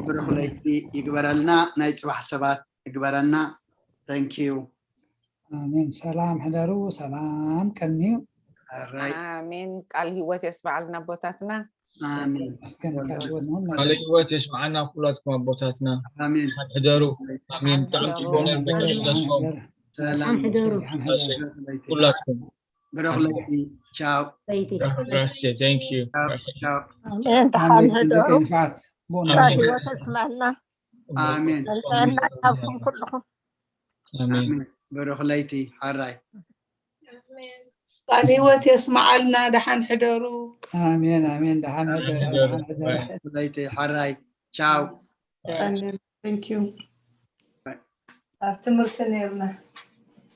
ብሩኽ ለይቲ ይግበረልና። ናይ ጽባሕ ሰባት ይግበረና። Thank you። ኣሜን። ሰላም ሕደሩ፣ ሰላም ቀንዩ። ኣራይ። ኣሜን። ቃል ህይወት የስምዓልና ኣቦታትና። ኣሜን። መስገን ካልኦት ንኹን ቃለ ህይወት የስምዓና ኩላትኩም ኣቦታትና። ኣሜን። ሕደሩ። ኣሜን። ብጣዕሚ ጽቡቕ ነይሩ። ደቂ ደስ በሃሊ። ሰላም። ሰላም ሕደሩ። ደሓን ሕደሩ። ኩላትኩም። ብሩኽ ለይቲ። ቻው። ለይቲ። Grazie, thank you። ቻው፣ ቻው። ኣሜን። ደሓን ኣሜን። ሕደሩ። ክንደይ ንፋት። ቦና። ቃል ኣሜን። ህይወት የስምዓልና። ኣሜን። ጥዕና ይሃብኩም ኩልኹም። ኣሜን። ኣሜን። ብሩኽ ለይቲ። ሓራይ። ቃል ህይወት የስምዓልና። ደሓን ሕደሩ። ኣሜን፣ ኣሜን። ደሓን ሕደሩ፣ ደሓን ሕደሩ። ደሓን ሕደሩ። ብሩኽ ለይቲ። ሓራይ። ቻው። ኣሜን። Thank you። ኣብ ትምህርቲ ነይርና።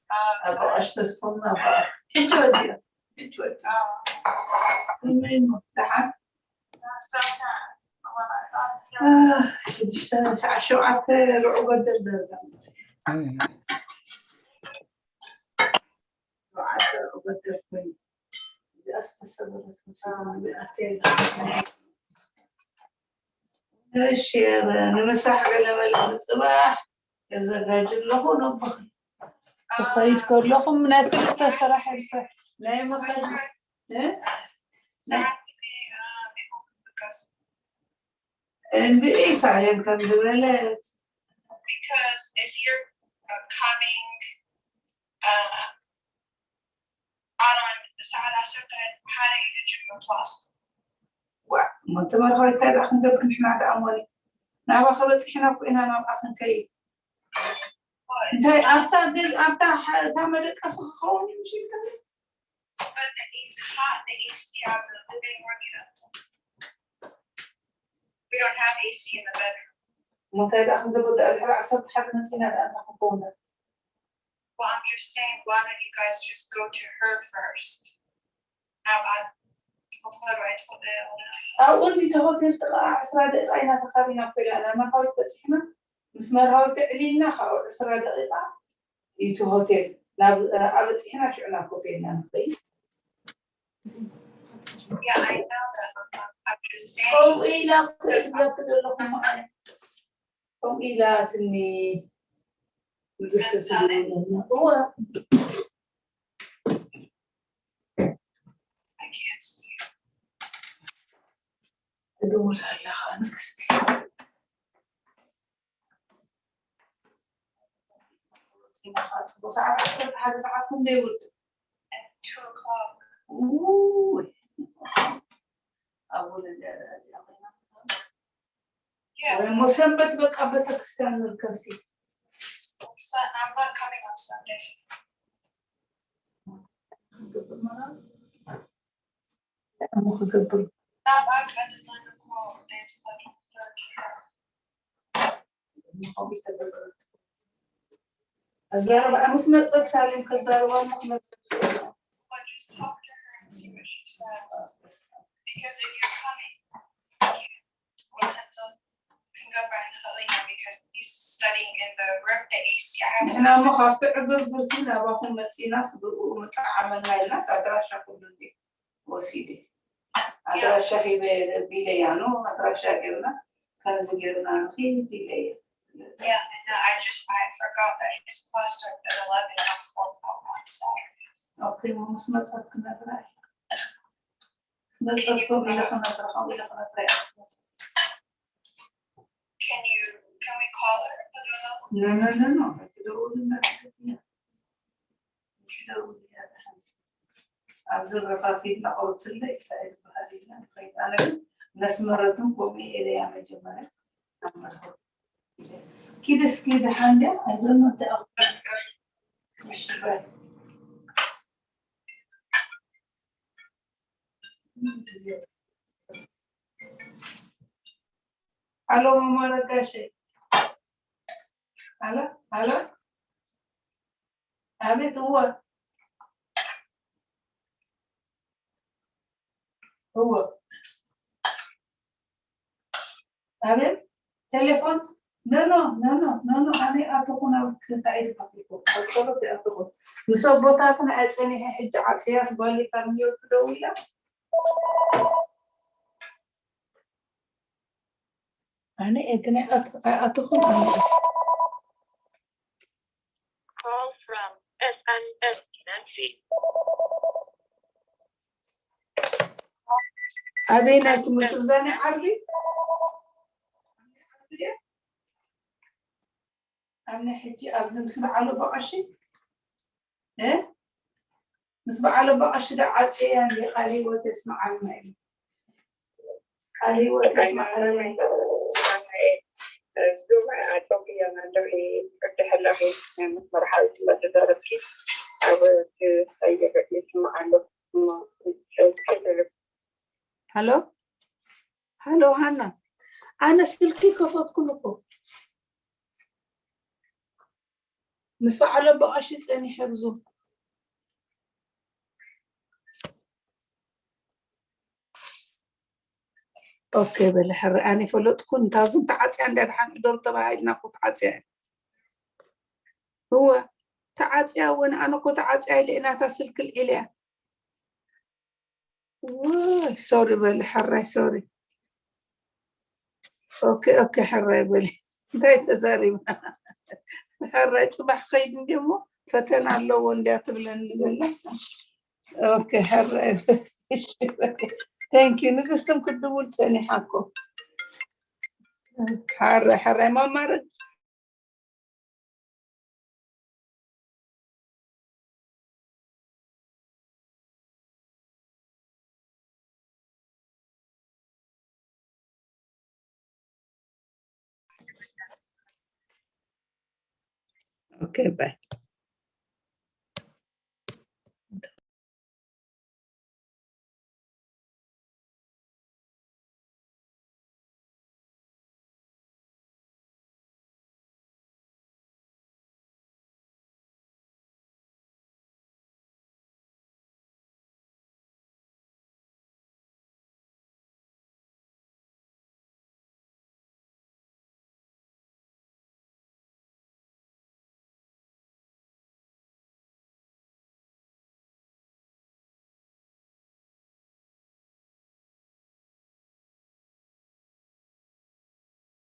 ኣብ ኣሽ ተስፎምና በዓል። ሕጂ ወዲኡ። ሕጂ ወዲኡ። እመይ እሞ፣ ደሓን። ኣህ፣ ሽዱሽተ፣ ሸ-፣ ሸውዓተ ርዑ ገደል ደረጃ መጽእ። ኣይ። ሸውዓተ ርዑ ገደል ኮይኑ። እዚኣ ዝተሰበረት መሰለኒ፣ ኣትያ። እሺ፣ ንምሳሕ ገለመለ ምጽባሕ የዘጋጅ ኣለኹ ነቦኺ። ክኸይድ ከለኹም ናይ ክልተ ስራሕ ይርሰ-፣ ናይ ምኸድ፣ እ? ናይ፣ እንድዒ ሳሌም ከም ዝበለት። Because if you're, uh, coming, uh, on ሰዓት ዓሰርተ ሓደ እዩ ዝጅምር ክላስ። ዋ፣ እሞ እቲ መርሃዊ እንታይ ደኣ ክንገብር ንሕና ደኣ እሞኒ? ናባኸ በጺሕና እኮ ኢና ናብኣ ክንከይድ። እንታይ ኣብታ ገዝ-፣ ኣብታ ሓ-፣ እታ መደቀሲ ክኸውን እዩ ምሽ ኢልክኒ? But it's hot, the A C ኣብ the living room, you know. We don't have A C in the bedroom. እሞ እንታይ ደኣ ክንገብር ደኣ ድሕሪ ዓሰርተ ሓደ መጺና ደኣ እንታይ ክንከውን ደኣ? Well, I'm just saying, why don't you guys just go to her first? ናብኣ ክትኸዱ ኣይትኽእሉ? ኣብኡ እንዲ እቲ ሆቴል ጥቓ ዕስራ ደቂቓ ኢና ተኻቢና እኮ ኢላ። ናብ መርሃዊት በጺሕና፣ ምስ መርሃዊት ኣዕሊልና ካብኡ ዕስራ ደቂቓ እዩ እቲ ሆቴል። ናብ፣ ኣብኣ በጺሕና ሽዑ ናብ ሆቴልና ንኸይድ። Yeah, I know that. I'm just saying. ከምኡ ኢላ እኮ እየ ዝብለኪ ዘለኹ መዓረ። ከምኡ ኢላትኒ ንግስቲ ስለ እዋ። ትድውል ኣላ ኸዓ ንግስቲ። ሰዓት ዓሰርተ ሓደ ሰዓት ክንደይ ይውድእ? Two o'clock። ውይ። ኣብ ወለል እያ እዚኣ ኮይና። Yeah. ወይ እሞ ሰንበት በቃ ቤተክርስትያን ንርከብ ፊት። Sun-, I'm not coming on Sunday. እሞ ክገብር። ናብኣ ቀጥታ ንኮ ቤት ፈርድ። ኣዛረባ ምስ መጸት ሳሌም ከዛርባ እሞ ክመጽእ። But just talk to her and see what she says. Because if you're coming, you can't. ንኽእል ኢና because he's studying in the room that A C I have. ንሕና እሞ ካብቲ ዕግርግርሲ ናባኹም መፂእናስ ብኡ ምጠዓመና ኢልናስ ኣድራሻ ኩሉ እንዲ ወሲደ ኣድራሻ ሂበ ቢለያ ኖ ኣድራሻ ገርና ከምዚ ገርና ንኺድ ኢለየ ስለዚ Yeah, and I just I forgot that his class started at eleven and I'm on on Saturdays. ኦኬ ምስ መፀት ክነግራ መፀት ከምኡ ኢለ ክነግራ ከምኡ ኢለ ክነግራ እያ ትመፅእ Can you can we call her? I don't know. No, no, no, no. ኣይትደውሉ እንዳትደውሉ። ኣይትደውሉ እያ ትሓል። ኣብዚ ረፋፊድ ናቆርፅለ ይፋይል በሃል ኢልና ንኸይድ ኣነ ግን መስመረትን ከምኡ ኢለያ መጀመርያ ኣመርኩ ኪድ እስኪ ደሓን ድያ ኣይደኖ እንታይ እሺ በል ሄሎ ማማ ነጋሸይ ሄሎ ሄሎ ኣቤት እወ እወ ኣቤት ቴሌፎን ኖኖ ኖኖ ኖኖ ኣነ ኣተኹ ናብ እንታይ ድባኪኮ ኣልኮሎት ኣተኹ ምስ ኣቦታትና ኣፀኒሐ ሕጂ ዓፅያስ ጓሊካ ሚዮት ደው ኢላ ኣነ ግን ኣይኣተኹን ኣነ Call from S N S Nancy. ኣበይ ናይ ትምህርቲ ብዛኒ ዓርቢ ኣብ ናይ ሕጂ ኣብዚ ምስ በዓሉ በቐሺ እ ምስ በዓሉ በቐሺ ዳ ዓፅያ እንዲ ቃል ህይወት የስምዓልና እዩ ቃል ህይወት የስምዓልና ዙም ኣፀብቅዮ ኣለኺ ቅዲ ሕለኺ ምስ መርሓዊ ትመዝገረብኪ ኣብ ትኸይር ይስምዓ ኣሎ ሃሎ ሃሎ ሃና ኣነ ስልኪ ከፈትኩም እኮ ምስ በዓሎ በቐሺ ፀኒሐ ብዙ ኦኬ በለ ሕረ ኣነ ፈለጥኩ እንታዙ ተዓፅያ እንዳ ድሓን ሕደሩ ተባሂልና እኮ ተዓፅያ እወ ተዓፅያ እወ ንኣነ እኮ ተዓፅያ ኢለ ናታ ስልኪ ልዒለያ ውይ ሶሪ በሊ ሕራይ ሶሪ ኦኬ ኦኬ ሕራይ በሊ እንታይ ተዛሪብና ሕራይ ፅባሕ ከይድ እንዲ እሞ ፈተና ኣለዎ እንዲያ ትብለኒ ዘላ ኦኬ ሕራይ thank you ንግስትን ክድውል ፀኒሓ እኮ ሕራይ ሕራይ ማማረግ Okay, bye.